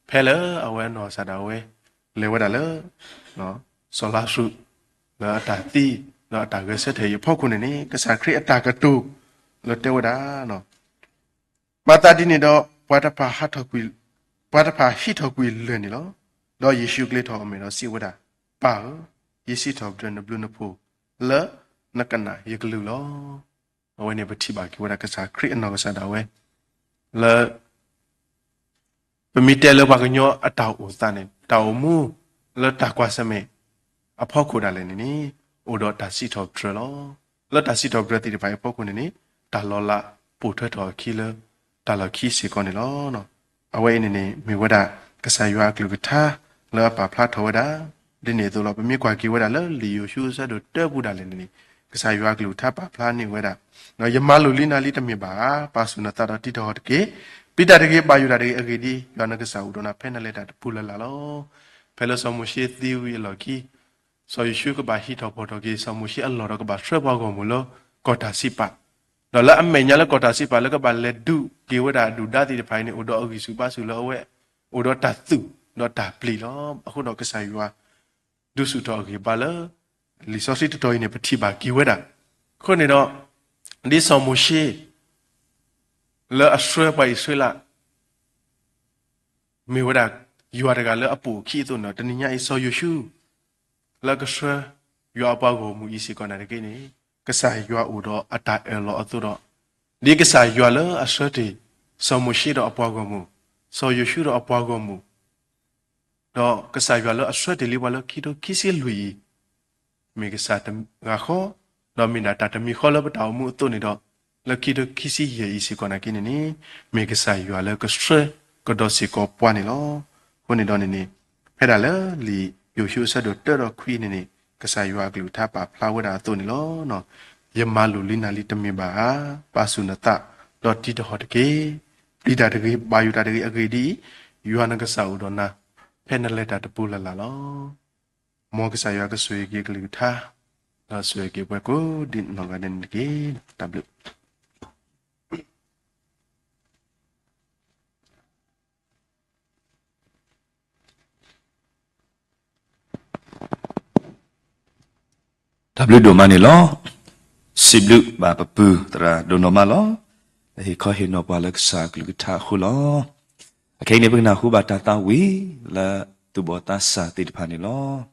ဖဲလၢအဝဲနီၢ်ကစၢ်ဒၣ်ဝဲ လဲၤဝဲဒၣ်လၢ စီၤလါစရူး လၢအတၢ်သံ ဒီးအတၢ်ဂဲၤဆၢထၢၣ်အံၤအဖီခိၣ်န့ၣ်န့ၣ် ကစၢ်ခရံာ်အတၢ်ကတိၤ လၢတဲဝဲဒၣ် မၤသးဒ်န့ၣ်ဒီး ပှၤတဖၣ်ဟးထီၣ်ကွံာ် ပှၤတဖၣ်ဟံးထီၣ်ကွံာ်လၢၢ်န့ၣ်လီၤ. ဒီးယ့ၣ်ၡူးကျဲထီၣ်အမဲာ်ဒီးစံးဝဲဒၣ်, ပၢ်ဧၢ, ယစံးထီၣ်ပတြၢၤနဘျုးနဖှိၣ် လၢနကနၣ်ယကလုၢ်လီၤ. အဝဲန့ၣ်ပထံၣ်ဘၣ်က့ၤဝဲဒၣ်ကစၢ်ခရံာ်အနီၢ်ကစၢ်ဒၣ်ဝဲ လၢ ပမ့ၢ်တဲလၢပှၤကညီအတၢ်အိၣ်သးန့ၣ် တၢ်အိၣ်မူ လၢတၢ်ကွၢ်ဆၢၣ်မဲာ် အဖီခိၣ်ဒၣ်လဲာ်န့ၣ်န့ၣ် အိၣ်ဒီးတၢ်စံးထီၣ်ပတြၢၤလီၤ. လၢတၢ်စံးထီၣ်ပတြၢၤသ့ၣ်တဖၣ်အံၤအဖီခိၣ်န့ၣ်န့ၣ် တၢ်လီၤလးပိာ်ထွဲထီၣ်အခံလၢ တၢ်လီၢ်ခံစ့ၢ်ကီးန့ၣ်လီၤ. အဝဲအံၤန့ၣ်န့ၣ် မ့ၢ်ဝဲဒၣ် ကစၢ်ယွၤအကလုၢ်ကထါ လၢအပာ်ဖျါထီၣ်ဝဲဒၣ် ဒ်န့ၣ်အသိးလီၤ. ပမ့ၢ်ကွၢ်က့ၤဝဲဒၣ်လၢလံာ်ယိၤၡူအဆၢဒိၣ်တၢပူၤဒၣ်လဲာ်န့ၣ်န့ၣ် ကစၢ်ယွၤအကလုၢ်ကထါပာ်ဖျါန့ၢ်ဝဲဒၣ်, ဒီးယမၤလိာ်လံနၤလံတမ့ၢ်ဘၣ်ဧါ, ပာ်ဆူၣ်နသးဒီးတံးထီၣ်တက့ၢ်. ပျံၤတၢ်တဂ့ၤ, ဘၣ်ယိၣ်တၢ်တဂ့ၤ, အဂ့ၢ်ဒ်အံၤ, ယွၤနကစၢ်အိၣ်ဒီးနၤဖဲနလဲၤတၢ်တပူၤလၢ်လၢ်လီၤ. ဖဲလၢစီၤမိၤၡ့သံဝံၤအလီၢ်ခံ စီၤယိၤၡူကဘၣ်ဟံးထီၣ်ဖီၣ်ထီၣ်က့ၤ စီၤမိၤၡ့အလီၢ်ဒီးကဘၣ်ဆှၢပှၤဂီၢ်မုၢ်လၢကီၢ်တၢ်စံးပာ်, ဒီးလၢအမဲာ်ညါလၢကီၢ်တၢ်စံးပာ်လၢကဘၣ်လဲၤဒုးက့ၤဝဲဒၣ်ဒုၣ်ဒါသ့ၣ်တဖၣ်အံၤန့ၣ် အိၣ်ဒီးအဂံၢ်ဆူၣ်ဘါဆူၣ်လၢအဝဲ အိၣ်ဒီးတၢ်သူၣ်ဒီးတၢ်ပျံၤလီၤ. အဃိဒီးကစၢ်ယွၤ ဒုးဆူၣ်ထီၣ်အဂံၢ်ဘါလၢ လံာ်စီဆှံတတီၤအံၤန့ၣ် ပထံၣ်ဘၣ်က့ၤဝဲဒၣ် အဃိန့ၣ်ဒီး ဒ်စီၤမိၤၡ့ လၢအဆှၢပှၤအံၣ်စရ့လး မ့ၢ်ဝဲဒၣ် ယွၤတဂၤလၢအပိာ်အခံအသိးန့ၣ်ဒီး တနံၤညါအံၤ စီၤယိၤၡူ လၢကဆှၢ ယွၤအပှၤဂီၢ်မုၢ်အံၤစ့ၢ်ကီးနာ်သက့န့ၣ် ကစၢ်ယွၤအိၣ်ဒီးအတၢ်အၢၣ်လီၤအသိးဒီး ဒ်ကစၢ်ယွၤလၢအဆှၢတ့ၢ် စီၤမိၤၡ့ဒီးအပှၤဂီၢ်မုၢ်, စီၤယိၤၡူဒီးအပှၤဂီၢ်မုၢ်, ဒီးကစၢ်ယွၤလၢအဆှၢတ့ၢ်လံပှၤလၢခံထိခံဆံလွံၢ်အံၤ မ့ၢ်ကစၢ်တဂၤဃီ, ဒီးမ့ၢ်ဒၣ်တၢ်တမံၤဃီလၢပတၢ်အိၣ်မူအသိးန့ၣ်ဒီး လၢခံထိခံဆံယဲၢ်အံၤစ့ၢ်ကီးနာ်သက့န့ၣ်န့ၣ် မ့ၢ်ကစၢ်ယွၤလၢကဆှၢကဒီးစ့ၢ်ကီးပှၤန့ၣ်လီၤ. အဃိန့ၣ်ဒီးန့ၣ်န့ၣ် ဖဲဒၣ်လၢလံာ်ယိၤၡူအဆၢဒိၣ်တၢဒီးခွံန့ၣ်န့ၣ် ကစၢ်ယွၤအကလုၢ်ကထါပာ်ဖျါဝဲဒၣ်အသိးန့ၣ်လီၤ. ယမၤလိာ်လံနၤလံတမ့ၢ်ဘၣ်ဧါ, ပာ်ဆူၣ်နသး ဒီးတံးထီၣ်တက့ၢ်. ပျံၤတၢ်တဂ့ၤ, ဘၣ်ယိၣ်တၢ်တဂ့ၤ. အဂ့ၢ်ဒ်အံၤ, ယွၤနကစၢ်အိၣ်ဒီးနၤ, ဖဲနလဲၤတၢ်တပူၤလၢ်လၢ်လီၤ. မ်ကစၢ်ယွၤကဆိၣ်ဂ့ၤက့ၤအကလုၢ်ကထါ, ဒီးဆိၣ်ဂ့ၤက့ၤပှၤကိးဒ်နီၢ်ဂၤဒဲးန့ၣ်တက့ၢ်. တၢ်ဘျုး တၢ်ဘျုးဒိၣ်မးန့ၣ်လီၤ. စံးဘျုးဘၣ်ပပုၢ်သရၣ်ဒိၣ်နီၢ်မးလီၤ. လၢဟ့ၣ်ခီဟ့ၣ်နီၤပှၤလၢကစၢ်အကလုၢ်ကထါအဃိလီၤ. အခဲအံၤန့ၣ် ပကနၢ်ဟူဘၣ်တၢ်သးဝံၣ်လၢသူၣ်ဘီၣ်သးစၢ်သ့ၣ်တဖၣ်န့ၣ်လီၤ.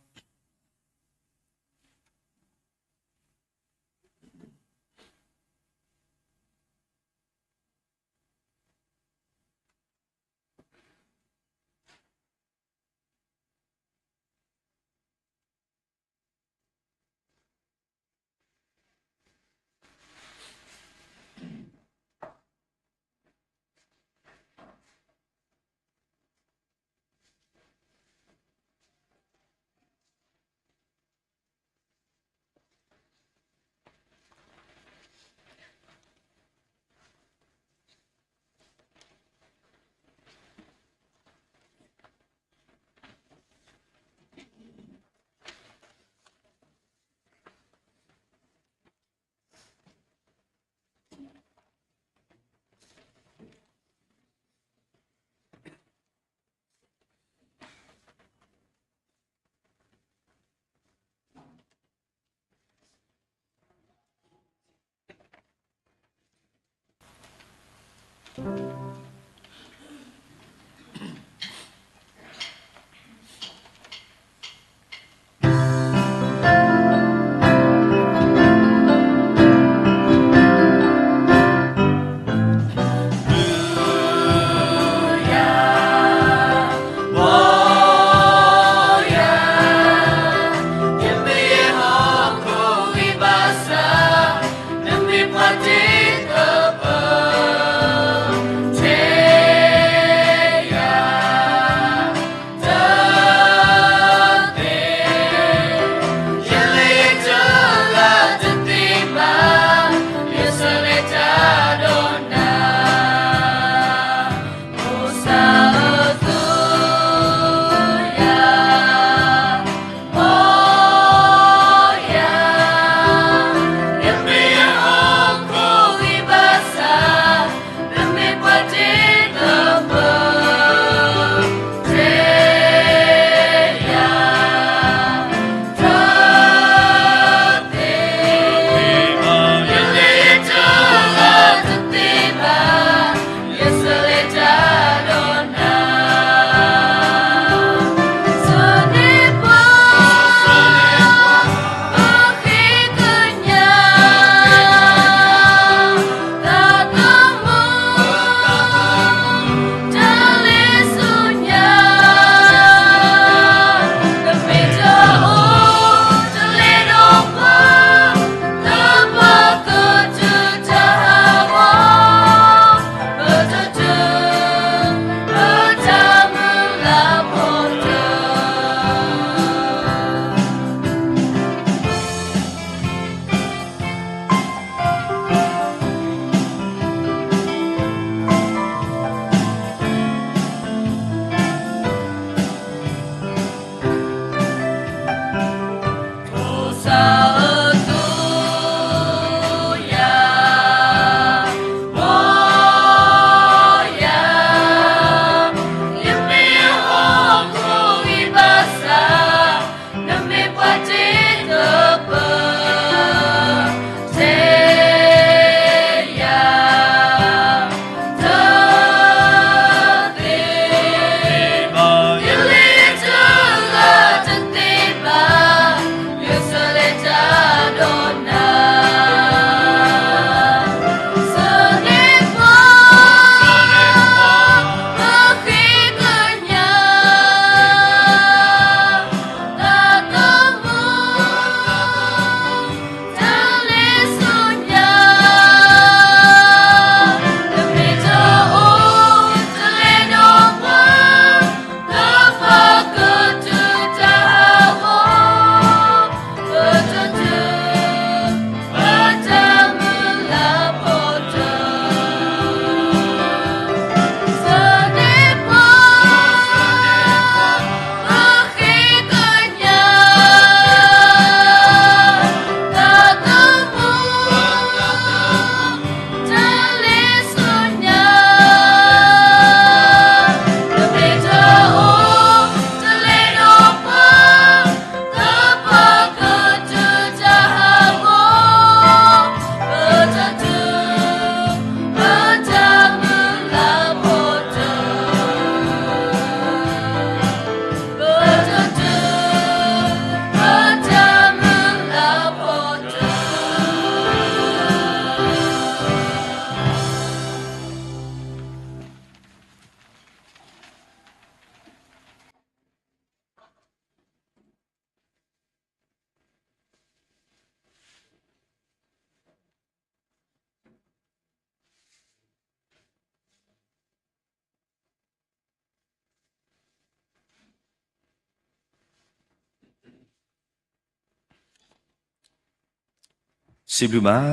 စံးဘျုးဘၣ်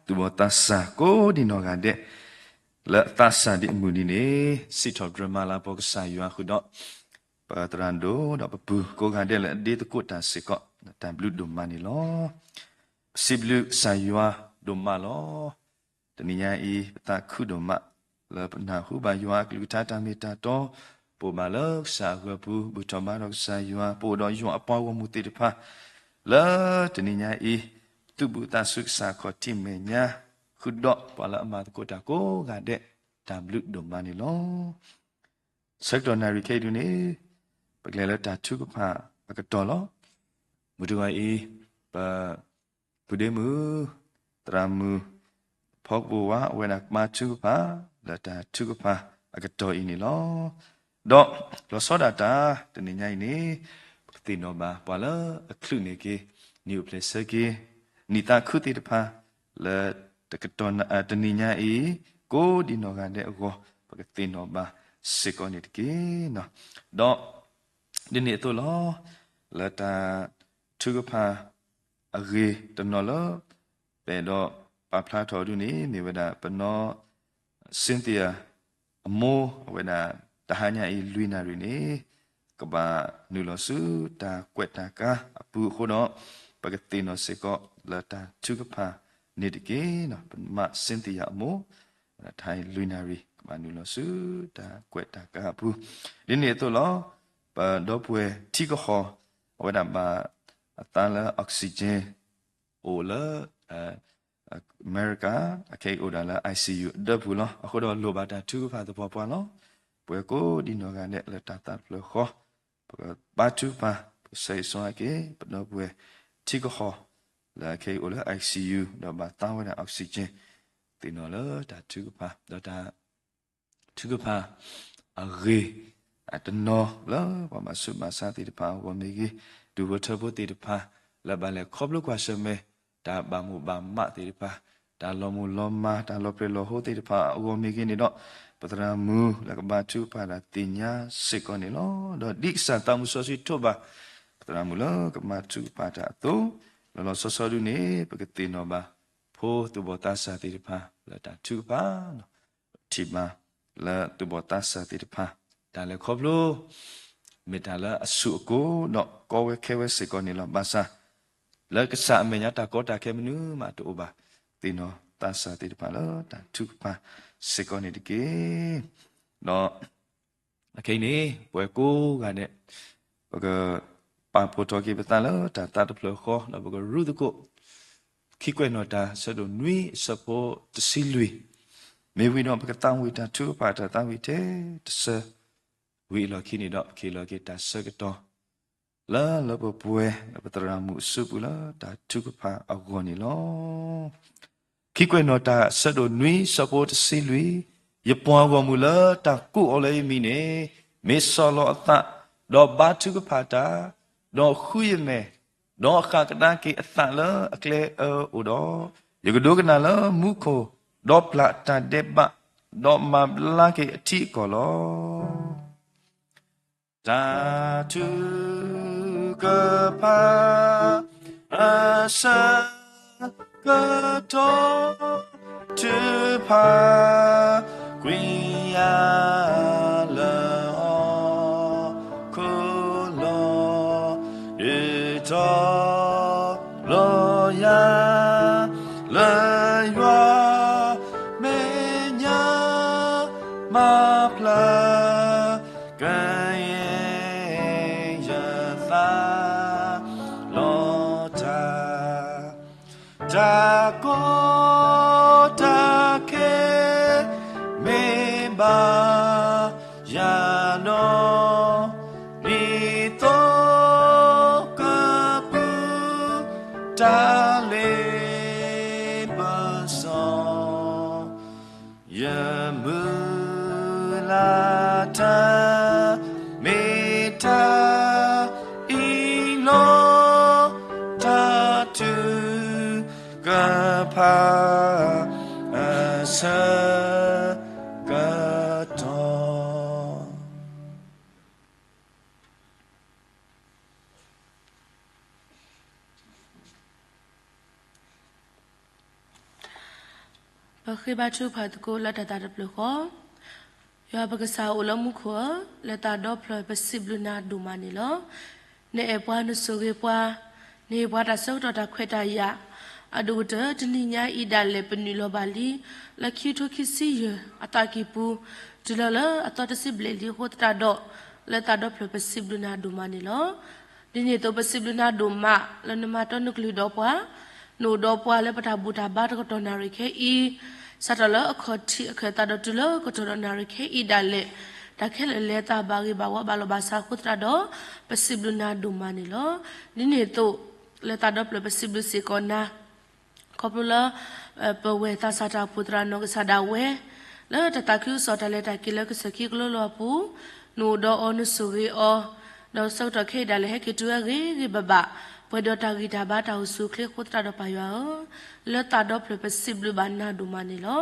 သူၣ်ဘီၣ်သးစၢ်ကိးဒံနီၢ်ဂၤဒဲး လၢအသးစၢ်ဒ်အမုၢ်နံၤန့ၣ် စံးထီၣ်ပတြၢၤမၤလၤကပီၤကစၢ်ယွၤဃုာ်ဒီး ပသရၣ်ဒိၣ်ဒီးပပုၢ်ကိးဂၤဒဲးလၢအဒ့သကိးတၢ်စ့ၢ်ကီး တၢ်ဘျုးဒိၣ်မးန့ၣ်လီၤ. ပစံးဘျုးကစၢ်ယွၤဒိၣ်မးလီၤ. တနံၤညါအံၤ ပသးခုဒိၣ်မး လၢပနၢ်ဟူဘၣ်ယွၤအကလုၢ်ကထါတၢ်မ့ၢ်တၢ်တီ, ပအိၣ်ဘၣ်လၢကစၢ်အဂၢၤပူၤ ဘူၣ်ထီၣ်ဘါထီၣ်ကစၢ်ယွၤ, ပအိၣ်ဒီးယွၤအပှၤဂီၢ်မုၢ်သ့ၣ်တဖၣ် လၢတနံၤညါအံၤ သူၣ်ဘီၣ်သးစၢ်ဆူကစၢ်ခီၣ်ထံးမဲာ်ညါ ဃုာ်ဒီးပှၤလၢအမၤသကိးတၢ်ကိးဂၤဒဲး တၢ်ဘျုးဒိၣ်မးန့ၣ်လီၤ. ဆၢကတီၢ်နၣ်ရံၣ်ခဲအံၤဒုန့ၣ် ပကလဲၤလၢတၢ်ထုကဖၣ်အကတီၢ်လီၤ. မုၢ်တဂီၤအံၤ ပ ပုၢ်ဒ့မုၣ် သရၣ်မုၣ် ဖီကပူၤဝါ အဝဲဒၣ်ကဘါထုကဖၣ် လၢတၢ်ထုကဖၣ်အကတီၢ်အံၤန့ၣ်လီၤ. ဒီးလီၤဆီဒၣ်တၢ် တနံၤညါအံၤန့ၣ် ပကသ့ၣ်နီၣ်ဘၣ်ပှၤလၢအချုးန့ၢ်က့ၤ နံၣ်အိၣ်ဖျဲၣ်ဆၢက့ၤ နံၣ်သးခုသ့ၣ်တဖၣ် လၢတကတီၢ် တနံၤညါအံၤ ကိးဒံနီၢ်ဂၤဒဲးအဂီၢ် ပကသ့ၣ်နီၣ်ဘၣ်စ့ၢ်ကီးန့ၣ်တက့ၢ်. ဒီး ဒ်န့ၣ်အသိးလီၤ. လၢတၢ်ထုကဖၣ်အဂ့ၢ်တနီၤလၢ ပအဲၣ်ဒိးပာ်ဖျါထီၣ်ဒုန့ၣ် မ့ၢ်ဝဲဒၣ်ပနီၢ် Cynthia အမိၢ် အဝဲဒၣ်တဟါညါအံၤ လွံၢ်နၣ်ရံၣ်န့ၣ် ကဘၣ်နုာ်လီၤဆူတၢ်ကွဲးတၢ်ကၤအပူၤအဃိဒီး ပကသ့ၣ်နီၣ်စ့ၢ်ကီးလၢတၢ်ထုကဖၣ်န့ၣ်တက့ၢ်. ပမါ Cynthia အမိၢ် တဟါအံၤ လွံၢ်နၣ်ရံၣ် ကဘၣ်နုာ်လီၤဆူတၢ်ကွဲးတၢ်ကၤအပူၤ ဒ်န့ၣ်အသိးလီၤ. ပဒီပုၢ်ဝဲၢ်ထံကဟီၣ် အဝဲဒၣ်ဘၣ်အသးလၢ oxygen အိၣ်လၢ အမဲရကၤ အခဲအံၤအိၣ်ဒၣ်လၢ I C U အဒၢပူၤလီၤ. အဃိဒီးလိၣ်ဘၣ်တၢ်ထုကဖၣ်သပှၢ်ပှၢ်လီၤ. ပဝဲကိးဒံနီၢ်ဂၤဒဲးလၢတၢ်သးတဖျၢၣ်ဃီ ပကဘါထုကဖၣ် ပကဆၢဂ့ၤဆၢဝါက့ၤ ပဒီပုၢ်ဝဲၢ်ထံကဟီၣ် လၢအခဲအံၤအိၣ်လၢ I C U ဒီးဘၣ်သးဝဲဒၣ် oxygen သ့ၣ်နီၣ်လၢတၢ်ထုကဖၣ် ဒီးတၢ် ထုကဖၣ်အဂ့ၢ် အတနီၤလၢပှၤဘၣ်ဆူးဘၣ်ဆါသ့ၣ်တဖၣ်အဂီၢ်မ့ၢ်ဂ့ၤ, ဒူၣ်ဖိထၢဖိသ့ၣ်တဖၣ် လၢဘၣ်လဲၤခီဖျိကွၢ်ဆၢၣ်မဲာ် တၢ်ဘၣ်မိၣ်ဘၣ်မးသ့ၣ်တဖၣ်, တၢ်လီၤမုၢ်လီၤမၤ တၢ်လီၤပြဲးလီၤဟိသ့ၣ်တဖၣ်အဂီၢ်မ့ၢ်ဂ့ၤန့ၣ်ဒီး, ပသရၣ်မုၣ်လၢကဘါထုကဖၣ်တၢ်သ့ၣ်ညါစ့ၢ်ကီးန့ၣ်လီၤ. ဒီးဒ်ကစၢ်သးမုၢ်စီဆှံထိးဘၣ် ပသရၣ်မုၣ်လၢကဘါထုကဖၣ်တၢ်အသိး, လီၤလီၤဆီဆီဒုန့ၣ် ပကသ့ၣ်နီၣ်ဘၣ် ဖိသူၣ်ဘီၣ်သးစၢ်သ့ၣ်တဖၣ်လၢတၢ်ထုကဖၣ် ထံၣ်ဘၣ်လၢသူၣ်ဘီၣ်သးစၢ်သ့ၣ်တဖၣ် တၢ်လဲၤခီဖျိ မ့ၢ်တၢ်လၢအဆူၣ်အကိၤဒီးကီဝဲခဲဝဲစ့ၢ်ကီးန့ၣ်လီၤ. ဘၣ်ဆၣ် လၢကစၢ်အမဲာ်ညါတၢ်ကီတၢ်ခဲမနုၤမးတအိၣ်ဘၣ်. သ့ၣ်နီၣ်သးစၢ်သ့ၣ်တဖၣ်လၢတၢ်ထုကဖၣ်စ့ၢ်ကီးန့ၣ်တက့ၢ်. ဒီး အခဲအံၤန့ၣ် ပဝဲကိးဂၤဒဲး ပကပာ်ဖှိၣ်ထီၣ်က့ၤပသးလၢတၢ်သးတဖျၢၣ်ဃီ ဒီးပကရူၢ်သကိး ခံကွဲးနီၣ်တၢ် ဆၢဒိၣ်နွံ အဆၢဖိတဆံလွံၢ်, မ့ၢ်ဝံၤဒီးပကသးဝံၣ်တၢ်ထုကဖၣ်တၢ်သးဝံၣ်ထဲတဆၢ, ဝံၤအလီၢ်ခံန့ၣ်ဒီး ပကဟ့ၣ်လီၤက့ၤတၢ်ဆၢကတီၢ် လၢလၢပှဲၤပှဲၤ လၢပသရၣ်မုၣ်အစုပူၤလၢတၢ်ထုကဖၣ်အဂီၢ်န့ၣ်လီၤ. ခံကွဲးနီၣ်တၢ် ဆၢဒိၣ်နွံ ဆၢဖိတဆံလွံၢ်, ယပှၤဂီၢ်မုၢ်လၢတၢ်ကိးအီၤလၢယမံၤန့ၣ် မ့ၢ်ဆီၣ်လီၤအသး, ဒီးဘါထုကဖၣ်တၢ်, ဒီးဃုယမဲာ်, ဒီးဃးကဒါက့ၤအသးလၢအကျဲအၢအအိၣ်ဒီး, ယကဒိကနၣ်လၢမူခိၣ်, ဒီးပျၢ်တၢ်ဒဲးဘး, ဒီးမၤဘျါက့ၤအထံအကီၢ်လီၤ. တၢ်ထုကဖၣ်အဆၢကတီၢ်, ထုးဖးကွံာ်ယၤလၢဟီၣ်ခိၣ်လီၤ, ဒုးတီၤလီၤယၤ လၢယွၤမဲာ်ညါ မၤဖျါ ကယဲၢ်ယသးလီၤတၢ်, တၢ်ကီတၢ်ခဲ မ့ၢ်ဘၣ်ယၤဒီး, ဒ်သိးကပူၤ တၢ်လ့ပစီ ယမုၢ်လၢ်တၢ် မ့ၢ်တၢ်အံၤလီၤ, တၢ်ထုကဖၣ် အဆၢကတီၢ်. ပဃ့ဘါထုကဖၣ်သကိးလၢတၢ်သးတဖျၢၣ်ဃီ, ယွၤပကစၢ်အိၣ်လၢမူခိၣ်ဧၢ, လၢသးဒီဖျၢၣ်ပစံးဘျုးနၤဒိၣ်မးန့ၣ်လီၤ. နအဲၣ်ပှၤနဆိၣ်ဂ့ၤပှၤ, နဟ့ၣ်ပှၤတၢ်ဆၢကတီၢ်တၢ်ခွဲးတၢ်ယာ်, အဒိၣ်ကတၢၢ်တနံၤညါအံၤဒၣ်လဲာ်ပနုာ်လီၤဘၣ်လံ, လၢခံကထိခံဆံယဲၢ်အသးကံၢ်ပူၤ, တုၤလီၤလၢအသီတဆံဘျဲၣ်လံအဃိသတးဒီး, လၢသးဒီဖျၢၣ်ပစံးဘျုးနၤဒိၣ်မးန့ၣ်လီၤ. ဒ်န့ၣ်အသိးပစံးဘျုးနၤဒိၣ်မးလၢနမၤတီနကလုၢ်ဒီးပှၤ, နအိၣ်ဒီးပှၤလၢပတၢ်ဘူၣ်တၢ်ဘါတကတီၢ်နၣ်ရံၣ်ခဲအံၤ, စးထီၣ်လၢအခီၣ်ထံးအခၢၣ်သးဒီးတုၤလၢကတီၢ်ဒီးနၣ်ရံၣ်ခဲအံၤဒၣ်လဲာ်, တၢ်ခဲလၢာ်လဲၤသးဘၣ်ဂ့ၤဘၣ်ဝါဘၣ်လီၤဘၣ်ဆးအဃိသတးဒီး, ပစံးဘျုးနၤဒိၣ်မးန့ၣ်လီၤ. ဒ်န့ၣ်အသိး, လၢသးဒီဖျၢၣ်ပစံးဘျုးစ့ၢ်ကီးနၤ ခီဖျိလၢ ပဝဲၢ်သးစၢ်တၢ်အိၣ်ဖှိၣ်သရၣ်နီၢ်ကစၢ်ဒၣ်ဝဲ, လၢတၢ်သးခုကစီၣ်တၢ်လဲၤတၢ်က့ၤလၢကစၢၢ်ခံကလိလိအပူၤ, နအိၣ်ဒီးအီၤနဆိၣ်ဂ့ၤအီၤ, ဒီးဆၢကတီၢ်ခဲအံၤဒၣ်လဲာ်ဟဲက့ၤတုၤဝဲဂ့ၤဂ့ၤဘၣ်ဘၣ်, ပှဲၤဒီးတၢ်ဂံၢ်တၢ်ဘါတၢ်အိၣ်ဆူၣ်အိၣ်ချ့အဃိသတးဒီးပၢ်ယွၤဧၢ, လၢသးဒီဖျၢၣ်ပစံးဘျုးဘၣ်နၤဒိၣ်မးန့ၣ်လီၤ.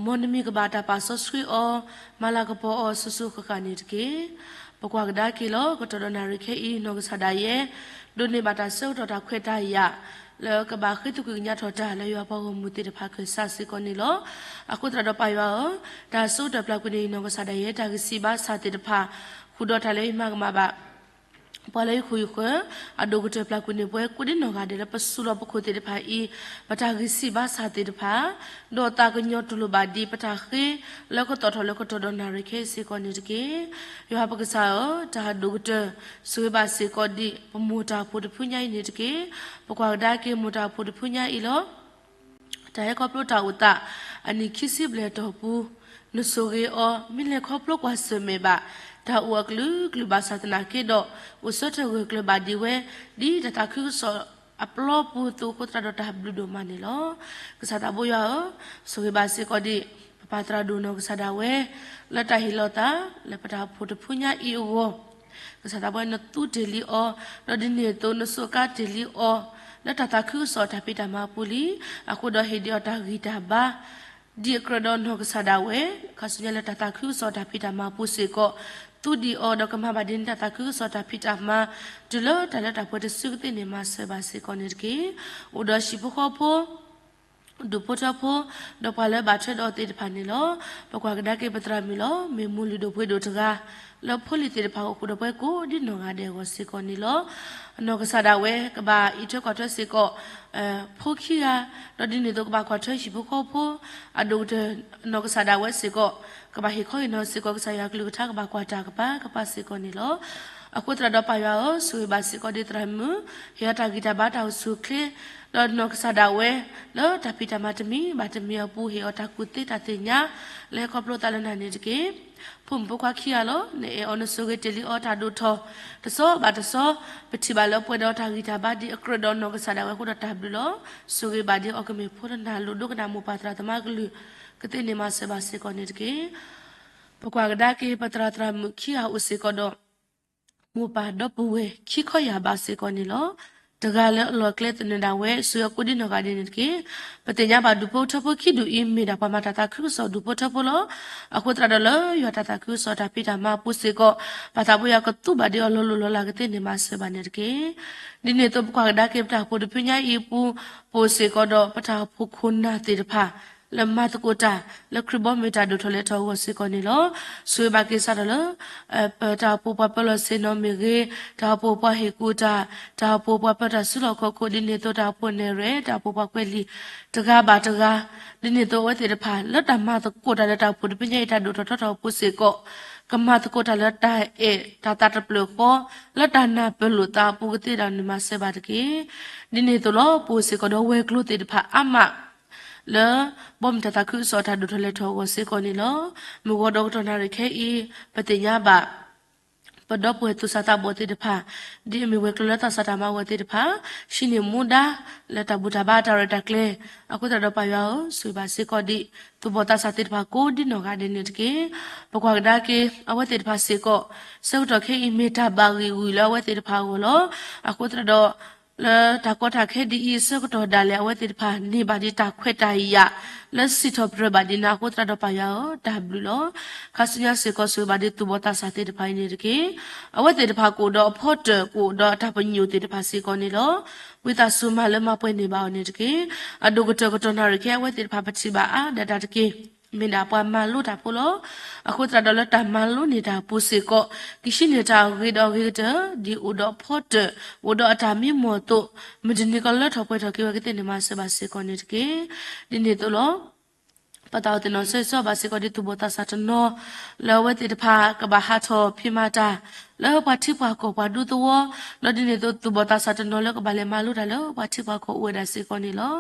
မ်နမံၤကဘၣ်တၢ်ပာ်စီဆှံအီၤ, မၤလၤကပီၤအီၤဆူၣ်ဆူၣ်ဃၣ်ဃၣ်န့ၣ်တက့ၢ်. ပကွၢ်ကဒါက့ၤလီၤ ကတီၢ်ဒီးနၣ်ရံၣ်ခဲအံၤ နီၢ်ကစၢ်ဒၣ်ယဲ ဒိးန့ၢ်ဘၣ်တၢ်ဆၢကတီၢ်တၢ်ခွဲးတၢ်ယာ် လၢကဘၣ်ဃ့သကွံၢ်ကညးထီၣ်တၢ်လၢယွၤပှၤဂီၢ်မုၢ်သ့ၣ်တဖၣ်ခၢၣ်စးစ့ၢ်ကီးန့ၣ်လီၤ. အဃိသတးဒီးပၢ်ယွၤဧၢ, တၢ်ဆၢကတီၢ်ပျၢ်ကွံာ်န့ၣ် နီၢ်ကစၢ်ဒၣ်ယဲတၢ်ဂံၢ်စၢ်ဘါစၢ်သ့ၣ်တဖၣ်, ဃုာ်ဒီးတၢ်လၢယမၤကမၣ်ဘၣ် ပှၤလၢယဃုာ်ယဃၢၤ, အဒိၣ်ကတၢၢ်ပျၢ်ကွံာ်န့ၢ်ပှၤကိးဒ်နီၢ်ဂၤဒဲးလၢပဆူးလီၤပခိၣ်သ့ၣ်တဖၣ်အံၤ, ပတၢ်ဂံၢ်စၢ်ဘါစၢ်သ့ၣ်တဖၣ်, ဒီးသးကညီၤတူၢ်လိာ်ဘၣ်ဒံးပတၢ်ဃ့ လၢကသီၣ်ထီၣ်လၢကတီၢ်ဒီးနၣ်ရံၣ်ခဲအံၤစ့ၢ်ကီးန့ၣ်တက့ၢ်. ယွၤပကစၢ်ဧၢ, တၢ်ဒိၣ်ကတၢၢ် ဆိၣ်ဂ့ၤဘၣ်စ့ၢ်ကီးဒံး ပမိၢ်တၢ်အိၣ်ဖှိၣ်တဖုညါအံၤန့ၣ်တက့ၢ်. ပကွၢ်ကဒါက့ၤမိၢ်တၢ်အိၣ်ဖှိၣ်တဖုညါအံၤလီၤ. တၢ်ဟဲခီဖျိတၢ်အိၣ်သး အနံၣ်ခံဆံဘျဲၣ်တီၢ်ပူၤ, နဆိၣ်ဂ့ၤအီၤ မ့ၢ်လဲၤခီဖျိကွၢ်ဆၢၣ်မဲာ်ဘၣ် တၢ်အိၣ်အကလုာ်ကလုာ်ဘၣ်ဆၣ်သနာ်က့ဒီး, အိၣ်ဆၢထၢၣ်ဂၢၢ်ကျၢၤဘၣ်ဒံးဝဲ ဒ်တၢ်သးခုကစီၣ်အပျီပူၤအသိးအဃိသတးဒီးတၢ်ဘျုးဒိၣ်မးန့ၣ်လီၤ. ကစၢ်သးဘိယွၤဧၢ, ဆိၣ်ဂ့ၤဘၣ်စ့ၢ်ကီးဒံး ပပၢ်သရၣ်ဒိၣ်နီၢ်ကစၢ်ဒၣ်ဝဲ, လၢတၢ်ဟ့ၣ်လီၤသး လၢပတၢ်အိၣ်ဖှိၣ်တဖုညါအံၤအဂီၢ် ကစၢ်သးဘိနသူတ့ၢ်လံအီၤ, ဒီးဒ်န့ၣ်အသိးနဆိးကါတ့ၢ်လံအီၤ, လၢတၢ်သးခုကစီၣ်တၢ်ဖံးတၢ်မၤအပူၤလံ, အဃိဒီးဟ့ၣ်ဒံးအီၤတၢ်ဂံၢ်တၢ်ဘါ, ဒ်အကြၢးဒီးနီၢ်ကစၢ်ဒၣ်ဝဲ, ခါဆူညါလၢတၢ်သးခုကစီၣ်တၢ်ဖံးတၢ်မၤအပူၤစ့ၢ်ကီး, သူဒံးအီၤဒီးကမၤဘၣ်ဒ်န့ၣ်တၢ်သးခုကစီၣ်တၢ်ဖံးတၢ်မၤ, တုၤလၢတၢ်လၢတၢ်ပှဲၤတစုကသ့ၣ်န့ၣ်မၤစၢၤဘၣ်စ့ၢ်ကီးန့ၣ်တက့ၢ်. အိၣ်ဒီးဟံၣ်ဖိဃီဖိ ဒူၣ်ဖိထၢဖိ, ဒီးပှၤလၢဘၣ်ထွဲဒီးအီၤသ့ၣ်တဖၣ်န့ၣ်လီၤ. ပကွၢ်ကဒါက့ၤပသရၣ်မုၣ်လီၤ. မ့ၢ်မိၢ်လုၢ်ဒိၣ်ပှ့ၤဒိၣ်တဂၤ, လၢဖိလံၤသ့ၣ်တဖၣ်အိၣ်ဃုာ်ဒီးပှၤကိးဒ်နီၢ်ဂၤဒဲးအဂီၢ်စ့ၢ်ကီးန့ၣ်လီၤ. နီၢ်ကစၢ်ဒၣ်ဝဲ ကဘၣ်အံးထွဲကွၢ်ထွဲစ့ၢ်ကီး ဖိခံဂၤ, ဒီးဒ်န့ၣ်အသိးကဘၣ်ကွၢ်ထွဲဟံၣ်ဖိဃီဖိ, အဒိၣ်ကတၢၢ်နီၢ်ကစၢ်ဒၣ်ဝဲစ့ၢ်ကီး, ကဘၣ်ဟ့ၣ်ခီဟ့ၣ်နီၤစ့ၢ်ကီး ကစၢ်ယွၤကလုၢ်ကထါကဘၣ်ကွၢ်တၢ်ကပၤကပၤစ့ၢ်ကီးန့ၣ်လီၤ. အဃိသတးဒီးပၢ်ယွၤဧၢ, ဆိၣ်ဂ့ၤဘၣ်စ့ၢ်ကီးဒ်သရၣ်မုၣ်, ဟ့ၣ်အီၤတၢ်ဂံၢ်တၢ်ဘါတၢ်အိၣ်ဆူၣ်အိၣ်ချ့, ဒီးနီၢ်ကစၢ်ဒၣ်ဝဲ, လၢတၢ်ဖံးတၢ်မၤတမံၤဘၣ်တမံၤအပူၤ ဟ့ၣ်အီၤတၢ်ကူၣ်သ့တၢ်သ့ၣ်ညါ, လၢဟဲခီဖျိသးလၢနၤန့ၣ်တက့ၢ်. ဖိမုၣ်ဖိခွါခံဂၤလီၤ. နအဲၣ်အီၤနဆိၣ်ဂ့ၤတ့ၢ်လံအီၤတၢ်ဒိၣ်ထီၣ်, တဆီဘၣ်တဆီ, ပထံၣ်ဘၣ်လၢပှဲၤဒီးတၢ်ဂံၢ်တၢ်ဘါဒ်အကြၢးဒီးနီၢ်ကစၢ်ဒၣ်ဝဲအဃိဒီးတၢ်ဘျုးလီၤ. ဆိၣ်ဂ့ၤဘၣ်ဒ်အီၤကမ့ၢ်ဖိတနၢ်လိၣ်ဒိကနၣ်မိၢ်ပၢ်သရၣ်သမါကလုၢ်, ကသ့ၣ်န့ၣ်မၤစၢၤဘၣ်စ့ၢ်ကီးန့ၣ်တက့ၢ်. ပကွၢ်ကဒါက့ၤပသရၣ်သရၣ်မုၣ်ခံဂၤအိၣ်စ့ၢ်ကီးဒီး မိၢ်ပၢ်ဒီပုၢ်ဝဲၢ်ခံခီယာ်ဘးစ့ၢ်ကီးန့ၣ်လီၤ. တဂၤလၢအလီၢ်ကျဲသနၢၣ်ဒၣ်ဝဲ ဆိၣ်ဂ့ၤအီၤကိးဒ်နီၢ်ဂၤဒဲးန့ၣ်တက့ၢ်. ပသ့ၣ်ညါဘၣ်ဒူၣ်ဖိထၢဖိခံဒူၣ်အံၤ မ့ၢ်ဒၣ်ပှၤမၤတၢ်သးခုကစီၣ်ဒူၣ်ဖိထၢဖိလီၤ. အဃိသတးဒီးလၢယွၤတၢ်သးခုကစီၣ်တၢ်ဖံးတၢ်မၤအပူၤစ့ၢ်ကီး, ပၢ်သးဘိယွၤကသူဘၣ်ဒ်အီၤလီၤလိၢ်လီၤလးကသ့ၣ်န့ၣ်မၤစၢၤဘၣ်န့ၣ်တက့ၢ်. ဒ်န့ၣ်အသိးပကွၢ်ကဒါက့ၤပတၢ်အိၣ်ဖှိၣ်တဖုညါအံၤအပူၤ, ပအိၣ်စ့ၢ်ကီးဒီးပတၢ်အိၣ်ဖှိၣ်ခိၣ်နၢ်သ့ၣ်တဖၣ် လၢမၤသကိးတၢ် လၢခရံာ်ဘီမုၢ်တၢ်ဒိၣ်ထီၣ်လဲၤထီၣ်အဂီၢ်စ့ၢ်ကီးန့ၣ်လီၤ. ဆိၣ်ဂ့ၤဘၣ်က့ၤစးထီၣ်လၢ ပတၢ်အိၣ်ဖှိၣ်ပှၤပၢလီၤဆ့ၣ်နီၤမ့ၢ်ဂ့ၤ, တၢ်အိၣ်ဖှိၣ်ပှၤဟ့ၣ်ကူၣ်တၢ်, တၢ်အိၣ်ဖှိၣ်ပှၤပၢတၢ်စုလီၢ်ခီၣ်ခိၣ် ဒ်န့ၣ်အသိးတၢ်အိၣ်ဖှိၣ်နဲၣ်ရွဲၣ်, တၢ်အိၣ်ဖှိၣ်ပှၤကွဲးလံာ် တဂၤဘၣ်တဂၤ, ဒ်န့ၣ်အသိးအဝဲသ့ၣ်တဖၣ် လၢတၢ်မၤသကိးတၢ်လၢတၢ်အိၣ်ဖှိၣ်တဖုညါအံၤတၢ်ဒိၣ်ထီၣ်ထီထီၣ်အပူၤစ့ၢ်ကီး, ကမၤသကိးတၢ်လၢတၢ်အဲၣ်တၢ်သးတဖျၢၣ်ဃီ, လၢတၢ်နၢ်ပၢၢ်လိာ်သးအပူၤကသ့ၣ်ဒၣ်န့ၣ်မၤစၢၤဘၣ်တက့ၢ်. ဒ်န့ၣ်အသိးလီၤ. ပအိၣ်စ့ၢ်ကီးဒီးဝဲၤကျိၤသ့ၣ်တဖၣ်အါမး လၢ ဘီမုၢ်တၢ်သးခုကစီၣ်တၢ်ဒိၣ်ထီၣ်လဲၤထီၣ်အဂီၢ်စ့ၢ်ကီးန့ၣ်လီၤ. မုၢ်ဂီၤဒီးကတီၢ်နၣ်ရံၣ်ခဲအံၤ ပသ့ၣ်ညါဘၣ် ပဒီပုၢ်ဝဲၢ်သူၣ်စၢ်သးဘီၣ်သ့ၣ်တဖၣ်, ဒ်အမ့ၢ်ဝဲၤကျိၤလၢသးစၢ်တၢ်မၤဝဲသ့ၣ်တဖၣ်, ဟံးန့ၢ်မူဒါ လၢတၢ်ဘူၣ်တၢ်ဘါအတၢ်ရဲၣ်တၢ်ကျဲၤ, အဃိသတးဒီးပၢ်ယွၤဧၢ, ဆိၣ်ဂ့ၤဘၣ်စ့ၢ်ကီးဒံး သူၣ်ဘီၣ်သးစၢ်သ့ၣ်တဖၣ်ကိးဒ်နီၢ်ဂၤဒဲးန့ၣ်တက့ၢ်. ပကွၢ်ကဒါက့ၤ အဝဲသ့ၣ်တဖၣ်စ့ၢ်ကီး, ဆၢကတီၢ်ခဲအံၤမ့ၢ်တၢ်ဘၣ်ဂံၢ်ဂုာ်လၢအဝဲသ့ၣ်တဖၣ်အဂီၢ်လီၤ. အဃိသတးဒီး ပ လၢတၢ်ကီတၢ်ခဲဒ်အံၤအဆၢကတီၢ်ဒၣ်လဲာ် အဝဲသ့ၣ်တဖၣ်န့ၢ်ဘၣ်ဒံးတၢ်ခွဲးတၢ်ယာ် လၢစံးထီၣ်ပတြၢၤဘၣ်ဒံးနၤအဃိသတးဒီး ပၢ်ယွၤဧၢ တၢ်ဘျုးလီၤ. ခါဆူညါစ့ၢ်ကီးဆိၣ်ဂ့ၤဘၣ်ဒံးသူၣ်ဘီၣ်သးစၢ်သ့ၣ်တဖၣ်အံၤန့ၣ်တက့ၢ်. အဝဲသ့ၣ်တဖၣ်ကအိၣ်ဒီးအဖီတၢၣ် ကအိၣ်ဒီးအတၢ်ပညိၣ်သ့ၣ်တဖၣ်စ့ၢ်ကီးန့ၣ်လီၤ. ဝံသးစူၤမၤလၢမၤပှဲၤန့ၢ်ဘၣ်အီၤန့ၣ်တက့ၢ်. အဒိၣ်ကတၢၢ်ကတီၢ်နၣ်ရံၣ်ခဲ အဝဲသ့ၣ်တဖၣ်ပထံၣ်ဘၣ်အါဒၣ်တၢ်တက့ၢ်. မ့ၢ်ဒၣ်ပှၤမၤလိတၢ်ဖိလီၤ. အဃိသတးဒီးလၢတၢ်မၤလိန့ၢ်တၢ်အပူၤစ့ၢ်ကီး ကဟံးန့ၢ်တၢ်အဂ့ၤဒီးအဂ့ၤကတၢၢ် ဒ်အိၣ်ဒီးအဖီတၢၣ် အိၣ်ဒီးအတၢ်မံမီၢ်အသိး မုၢ်တနံၤကလၢထီၣ်ပှဲၤထီၣ်က့ၤဝဲကသ့ၣ်န့ၣ် မၤစၢၤဘၣ်စ့ၢ်ကီးန့ၣ်တက့ၢ်. ဒ်န့ၣ်အသိးလီၤ. ပသးအိၣ်သ့ၣ်နီၣ်ဆိၣ်ဂ့ၤဘၣ်စ့ၢ်ကီးဒ်သူၣ်ဘီၣ်သးစၢ်တနီၤ လၢအဝဲသ့ၣ်တဖၣ်ကဘၣ်ဟးထီၣ်ဖံးမၤတၢ် လၢပှၤထံပှၤကီၢ်ပှၤဒူသဝီ ဒီးဒ်န့ၣ်အသိးသူၣ်ဘီၣ်သးစၢ်တနီၤလၢကဘၣ်လဲၤမၤလိတၢ်လၢပှၤထံပှၤကီၢ်အိၣ်ဝဲဒၣ်စ့ၢ်ကီးန့ၣ်လီၤ.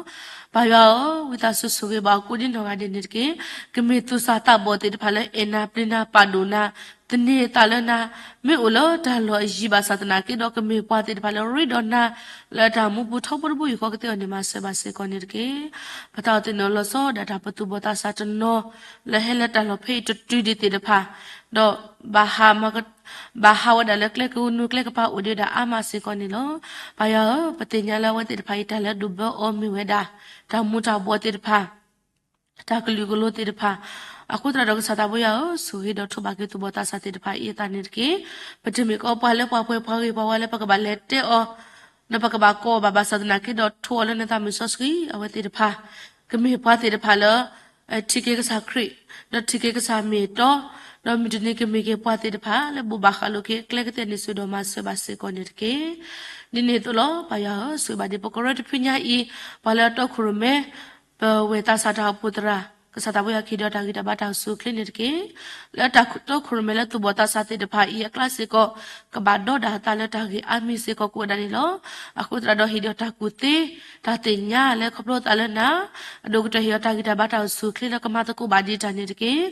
ပၢ်ယွၤဧၢ, ဝံသးစူၤဆိၣ်ဂ့ၤဘၣ်ကိးဒ်နီၢ်ဂၤဒဲးန့ၣ်တက့ၢ်. ကမ့ၢ်သူၣ်စၢ်သးဘီၣ်သ့ၣ်တဖၣ်လၢအဲၣ်နၤပျံၤနၤပာ်ဒိၣ်နၤ သန့ၤအသးလၢနၤ မ့ၢ်အိၣ်လၢတၢ်လီၢ်အယံၤဘၣ်ဆၣ်သနာ်က့ဒီး ကမ့ၢ်ပှၤသ့ၣ်တဖၣ်လၢရ့ဒီးနၤ လၢတၢ်မူပူၤထီဘိတဘိယူၢ်ဃီကသ့အီၤန့ၣ် မၤစၢၤဘၣ်စ့ၢ်ကီးန့ၣ်တက့ၢ်. ပသးအိၣ်သ့ၣ်နီၣ်လီၤဆီဒၣ်တၢ်ပသူၣ်ဘီၣ်သးစၢ်တနီၤ လၢဟဲလၢတၢ်လီၢ်ဖဲအံၤတတုၤဒံးသ့ၣ်တဖၣ် ဒီး ဘၣ်ဟးဝဲဒၣ်လၢကျဲကနူကျဲကပၤအိၣ်ဒံးဝဲဒၣ်အါမးစ့ၢ်ကီးန့ၣ်လီၤ. ပၢ်ယွၤဧၢ, ပသ့ၣ်ညါလၢအဝဲသ့ၣ်တဖၣ်အံၤတၢ်လၢဒိၣ်ဘၢအီၤမ့ၢ်ဝဲဒၣ် တၢ်မူၤတၢ်ဘှီးသ့ၣ်တဖၣ် တၢ်ကလုာ်ကလိသ့ၣ်တဖၣ် အဃိသတးဒီးကစၢ်သးပှၢ်ယွၤဧၢ, ဆိၣ်ဂ့ၤဒီးထိးဘၣ်က့ၤသူၣ်ဘီၣ်သးစၢ်သ့ၣ်တဖၣ်အံၤအသးန့ၣ်တက့ၢ်. ပတမ့ၢ်ကီးပှၤလၢပှၤပှဲၤပှၤဂ့ၤပှၤဝါလၢပကဘၣ်လဲၤတဲအီၤ ဒီးပကဘၣ်ကိးအီၤဘၣ်ဘၣ်ဆၣ်သနာ်က့ဒီး ထိးအီၤလၢနသးမုၢ်စီဆှံ အဝဲသ့ၣ်တဖၣ် ကမ့ၢ်ပှၤသ့ၣ်တဖၣ်လၢ ထံၣ်က့ၤကစၢ်ခရံာ် ဒီးထံၣ်က့ၤကစၢ်မ့ၢ်တီ ဒီးမုၢ်တနံၤကမ့ၢ်က့ၤပှၤသ့ၣ်တဖၣ် လၢဘိးဘၣ်ဃးလိာ်က့ၤကျဲကသ့ၣ်န့ၣ် ဆိၣ်ဂ့ၤဒီးမၤစၢၤဘၣ်စ့ၢ်ကီးန့ၣ်တက့ၢ်. ဒ်န့ၣ်အသိးလီၤ. ပၢ်ယွၤဧၢ, ဆိၣ်ဂ့ၤဘၣ်ဒ်ပကရၢတဖုညါအံၤ ပှၤလၢအတီခိၣ်ရိၣ်မဲ ပဝဲၢ်သးစၢ်တၢ်အိၣ်ဖှိၣ်သရၣ် ကစၢ်သးပှၢ်ယွၤကဟ့ၣ်ဒီးတၢ်ဂံၢ်တၢ်ဘါတၢ်အိၣ်ဆူၣ်အိၣ်ချ့န့ၣ်တက့ၢ်. လၢတၢ်တီခိၣ်ရိၣ်မဲလၢသူၣ်ဘီၣ်သးစၢ်သ့ၣ်တဖၣ်အံၤအကျါစ့ၢ်ကီး ကဘၣ်ဒီးဒၣ်အသးလၢတၢ်ဂ့ၢ်အါမံၤစ့ၢ်ကီးကိးဝဲဒၣ်န့ၣ်လီၤ. အဃိသတးဒီးဟ့ၣ်ဒီးတၢ်ကူၣ်သ့ တၢ်သ့ၣ်ညါလၢခီဖျိသးလၢနၤ အဒိၣ်ကတၢၢ်ဟ့ၣ်ဒီးတၢ်ဂံၢ်တၢ်ဘါတၢ်အိၣ်ဆူၣ်အိၣ်ချ့လၢကမၤသကိးဘၣ်ဒံးတၢ်န့ၣ်တက့ၢ်.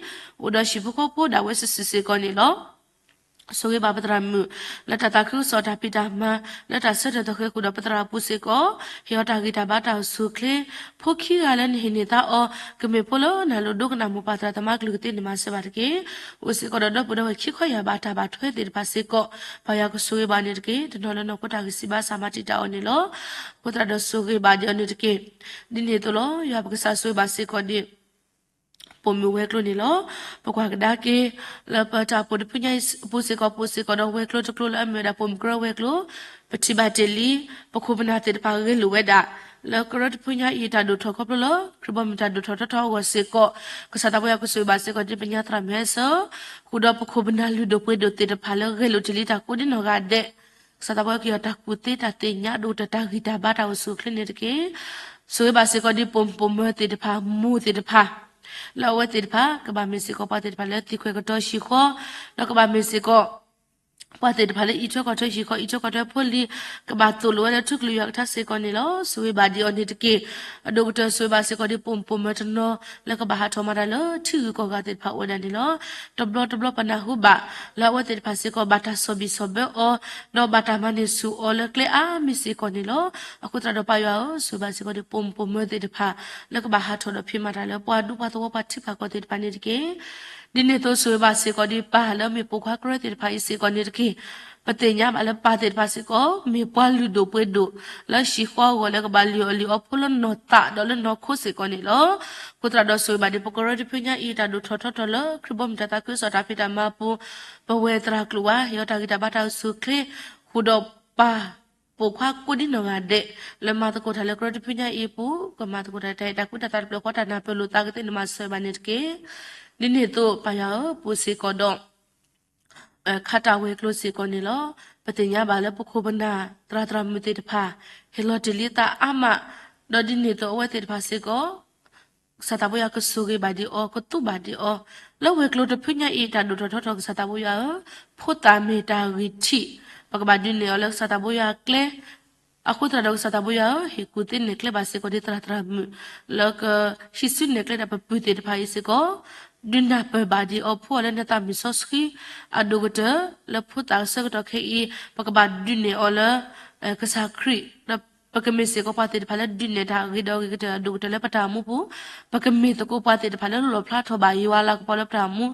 အိၣ်ဒီးဟံၣ်ဖိဃီဖိဒၣ်ဝဲစုာ်စုာ်စ့ၢ်ကီးန့ၣ်လီၤ. ဆိၣ်ဂ့ၤဘၣ်ပသရၣ်မုၣ် လၢတၢ်သးခုကစီၣ်တၢ်ဖံးတၢ်မၤ လၢတၢ်ဆၢထၢၣ်သဃဲၤဃုာ်ဒီးပသရၣ်အပူၤစ့ၢ်ကီး ဟ့ၣ်အီၤတၢ်ဂံၢ်တၢ်ဘါတၢ်အိၣ်ဆူၣ်အိၣ်ချ့ ဖိခံဂၤလၢနဟ့ၣ်န့ၢ်သါအီၤ ကမ့ၢ်ဖိလၢနၤလီၤဒိကနၣ်မိၢ်ပၢ်သရၣ်သမါကလုၢ်ကသ့န့ၣ် မၤစၢၤဘၣ်တက့ၢ်. အိၣ်စ့ၢ်ကီးဒီးဒီပုၢ်ဒီဝဲၢ်ခံခီယၢ်ဘးတၢ်ဘၣ်ထွဲသ့ၣ်တဖၣ်စ့ၢ်ကီး ပၢ်ယွၤကဆိၣ်ဂ့ၤဘၣ်န့ၣ်တက့ၢ်. တနီၤလၢနီၢ်ခိတၢ်ဂံၢ်စၢ်ဘါစၢ်မၤတံာ်တာ်အီၤန့ၣ်လီၤ. အဃိသတးဒီးဆိၣ်ဂ့ၤဘၣ်ဒံးအီၤန့ၣ်တက့ၢ်. ဒ်န့ၣ်အသိးလီၤ. ယွၤပကစၢ်ဆိၣ်ဂ့ၤဘၣ်စ့ၢ်ကီးဒံး ပိာ်မုၣ်ဝဲၤကျိၤန့ၣ်လီၤ. ပကွၢ်ကဒါက့ၤ လၢပတၢ်အိၣ်ဖှိၣ်တဖုညါအံၤအပူၤစ့ၢ်ကီး ပအိၣ်စ့ၢ်ကီးဒီးဝဲၤကျိၤတကျိၤလၢအမ့ၢ်ဝဲဒၣ်ပိာ်မုၣ်ကရၢဝဲၤကျိၤ ပထံၣ်ဘၣ်တ့ၢ်လံ ပခိၣ်ပနၢ်သ့ၣ်တဖၣ်ဂဲၤလိာ်ဝဲဒၣ် လၢကရၢတဖုညါအံၤတၢ်ဒိၣ်ထီၣ်ခီဖျိလၢ ခရံာ်ဘီမုၢ်တၢ်ဒိၣ်ထီၣ်ထီထီၣ်အဂီၢ်စ့ၢ်ကီး ကစၢ်သးပှၢ်ယွၤကဆိၣ်ဂ့ၤဘၣ်စ့ၢ်ကီးဒ်ပညါသရၣ်မုၣ်ဟဲဆၢ ဃုာ်ဒီးပခိၣ်ပနၢ်လုၢ်ဒိၣ်ပှ့ၤဒိၣ်သ့ၣ်တဖၣ်လၢဂဲၤလိာ်တ့ၢ်လံတၢ်ကိးဒ်နီၢ်ဂၤဒဲး ကစၢ်သးပှၢ်ယွၤကဟ့ၣ်အီၤတၢ်ကူၣ်သ့တၢ်သ့ၣ်ညါဒိၣ်ကတၢၢ်တၢ်ဂံၢ်တၢ်ဘါတၢ်အိၣ်ဆူၣ်အိၣ်ချ့န့ၣ်တက့ၢ်. ဆိၣ်ဂ့ၤဘၣ်စ့ၢ်ကီးဒ်ပိာ်မုၣ်ပိာ်မၢၤသ့ၣ်တဖၣ် မိၢ်သ့ၣ်တဖၣ် လၢအဝဲသ့ၣ်တဖၣ် ကဘၣ်မ့ၢ်စ့ၢ်ကီးပှၤသ့ၣ်တဖၣ်လၢသံကွၢ်ကတီၤဟံၣ်ဃီ ဒီးကဘၣ်မ့ၢ်စ့ၢ်ကီး ပှၤသ့ၣ်တဖၣ်လၢအံးထွဲကွၢ်ထွဲဟံၣ်ဃီ အံးထွဲကွၢ်ထွဲဖိလံၤ ကဘၣ်သိၣ်လိဝဲလၢထူကလုၢ်ယွၤကထါစ့ၢ်ကီးန့ၣ်လီၤ. ဆိၣ်ဂ့ၤဘၣ်ဒံးအီၤန့ၣ်တက့ၢ်. အဒိၣ်ကတၢၢ်ဆိၣ်ဂ့ၤဘၣ်စ့ၢ်ကီးဒ်ပိာ်မုၣ်ပိာ်မၢၤတနီၤ လၢကဘၣ်ဟးထီၣ်မၤတၢ်လၢထံဂုၤကီၢ်ဂၤသ့ၣ်တဖၣ်အိၣ်ဝဲဒၣ်န့ၣ်လီၤ. တဘျီတဘျီပနၢ်ဟူဘၣ် လၢအဝဲသ့ၣ်တဖၣ်စ့ၢ်ကီး ဘၣ်တၢ်ဆီၣ်ဘံၣ်ဆီၣ်ဘၢအီၤ ဒီးဘၣ်တၢ်မၤန့ၢ်ဆူၣ်အီၤလၢကျဲအါမံၤစ့ၢ်ကီးန့ၣ်လီၤ. အဃိသတးဒီးပၢ်ယွၤဧၢ, ဆိၣ်ဂ့ၤဘၣ်စ့ၢ်ကီးဒ်ပိာ်မုၣ်ပိာ်မၢၤသ့ၣ်တဖၣ် လၢကဘၣ်ဟးထီၣ်ဒီးဖံးမၤတၢ်လၢပှၤဒူပှၤသဝီပှၤထံပှၤကီၢ်သ့ၣ်တဖၣ်န့ၣ်တက့ၢ်. ဒ်န့ၣ်အသိးဆိၣ်ဂ့ၤဘၣ်စ့ၢ်ကီးဒ်ပၢ်လၢမ့ၢ်ပိာ်ခွါကရၢသ့ၣ်တဖၣ်အံၤစ့ၢ်ကီးန့ၣ်တက့ၢ်. ပသ့ၣ်ညါဘၣ်လၢပၢ်သ့ၣ်တဖၣ်စ့ၢ်ကီး မ့ၢ်ပှၤလုၢ်ဒိၣ်ပှ့ၤဒိၣ် လၢဟံၣ်ဃီအဂီၢ်လၢကဘၣ်လုၢ်အီၣ်လုၢ်အီဖိလၢနီၢ်သးဒီးလၢနီၢ်ခိစ့ၢ်ကီးန့ၣ်လီၤ. အဃိသတးဒီးဆိၣ်ဂ့ၤဘၣ်ဒ်ပကရၢတဖုညါအံၤ တၢ်ဒိၣ်ထီၣ်ထီထီၣ်လၢခရံာ်ဘီမုၢ်တၢ်သးခုကစီၣ်တၢ်ဖံးတၢ်မၤအပူၤ ပဝဲၢ်သရၣ်ကျိာ်ဝါ ဟ့ၣ်အီၤတၢ်ဂံၢ်တၢ်ဘါတၢ်အိၣ်ဆူၣ်အိၣ်ချ့ ဃုာ်ဒီးပၢ် ပိာ်ခွါကိးဒ်နီၢ်ဂၤဒဲး လၢမၤသကိးတၢ်လၢကရၢတဖုညါအံၤအပူၤ ကမၤသကိးတၢ်တၢ်အဲၣ်တၢ်ကွံတၢ်သးတဖျၢၣ်ဃီတၢ်နၢ်ပၢၢ်လိာ်သးကသ့ၣ်န့ၣ်မၤစၢၤဘၣ်န့ၣ်တက့ၢ်. ဒ်န့ၣ်အသိးပၢ်ယွၤဧၢ, ပအိၣ်စ့ၢ်ကီးဒီး ခးတၢ်ဝဲၤကျိၤစ့ၢ်ကီးန့ၣ်လီၤ. ပသ့ၣ်ညါဘၣ်လၢပခိၣ်ပနၢ်သရၣ်သရၣ်မုၣ်သ့ၣ်တဖၣ် ဟ့ၣ်လီၤတ့ၢ်လံသးအါမး, ဒီးဒ်န့ၣ်အသိးအဝဲသ့ၣ်တဖၣ်စ့ၢ်ကီး ကစၢ်သးပှၢ်ယွၤကဆိၣ်ဂ့ၤဘၣ်ဒံးအီၤ ကသူဘၣ်ဒံးအီၤ, လၢဝဲၤကျိၤတဖုညါအံၤ တၢ်ဒိၣ်ထီၣ်ထီထီၣ်ကစၢ်သးပှၢ်ယွၤဧၢ, ဖိသၣ်မ့ၢ်တၢ်ဂံၢ်ထံး, ပကဘၣ်ဒုးနဲၣ်အီၤလၢကစၢ်သးပှၢ်ယွၤအကျဲ, အဃိသတးဒီးကစၢ်သးပှၢ်ယွၤဧၢ, ဟ့ၣ်ကူၣ်သ့နဲၣ်ကျဲဘၣ်စ့ၢ်ကီးဒ်သရၣ်သရၣ်မုၣ် လၢကဟံးစုနဲၣ်ကျဲဒၣ်ပပုၢ်သ့ၣ်တဖၣ်အံၤစ့ၢ်ကီး, ဒုးနၢ်ပၢၢ်ဘၣ်ဒံးအီၤ ဖှူအီၤလၢနသးမုၢ်စီဆှံ အဒိၣ်ကတၢၢ် လၢဖိသၣ်အဆၢကတီၢ်ခဲအံၤ ပကဘၣ်ဒုးနဲၣ်အီၤလၢ ကစၢ်ခရံာ် ဒီး ပကမ့ၢ်စ့ၢ်ကီးပှၤသ့ၣ်တဖၣ်လၢဒုးနဲၣ်တၢ်ဂ့ၤဒီးဂ့ၤကတၢၢ်အဒိၣ်ကတၢၢ်လၢပတၢ်အိၣ်မူပူၤ, ပကမ့ၢ်သကိးပှၤသ့ၣ်တဖၣ်လၢလီၣ်ဖျါထီၣ်ဘၣ်ယွၤလၤကပီၤလၢပတၢ်အိၣ်မူ,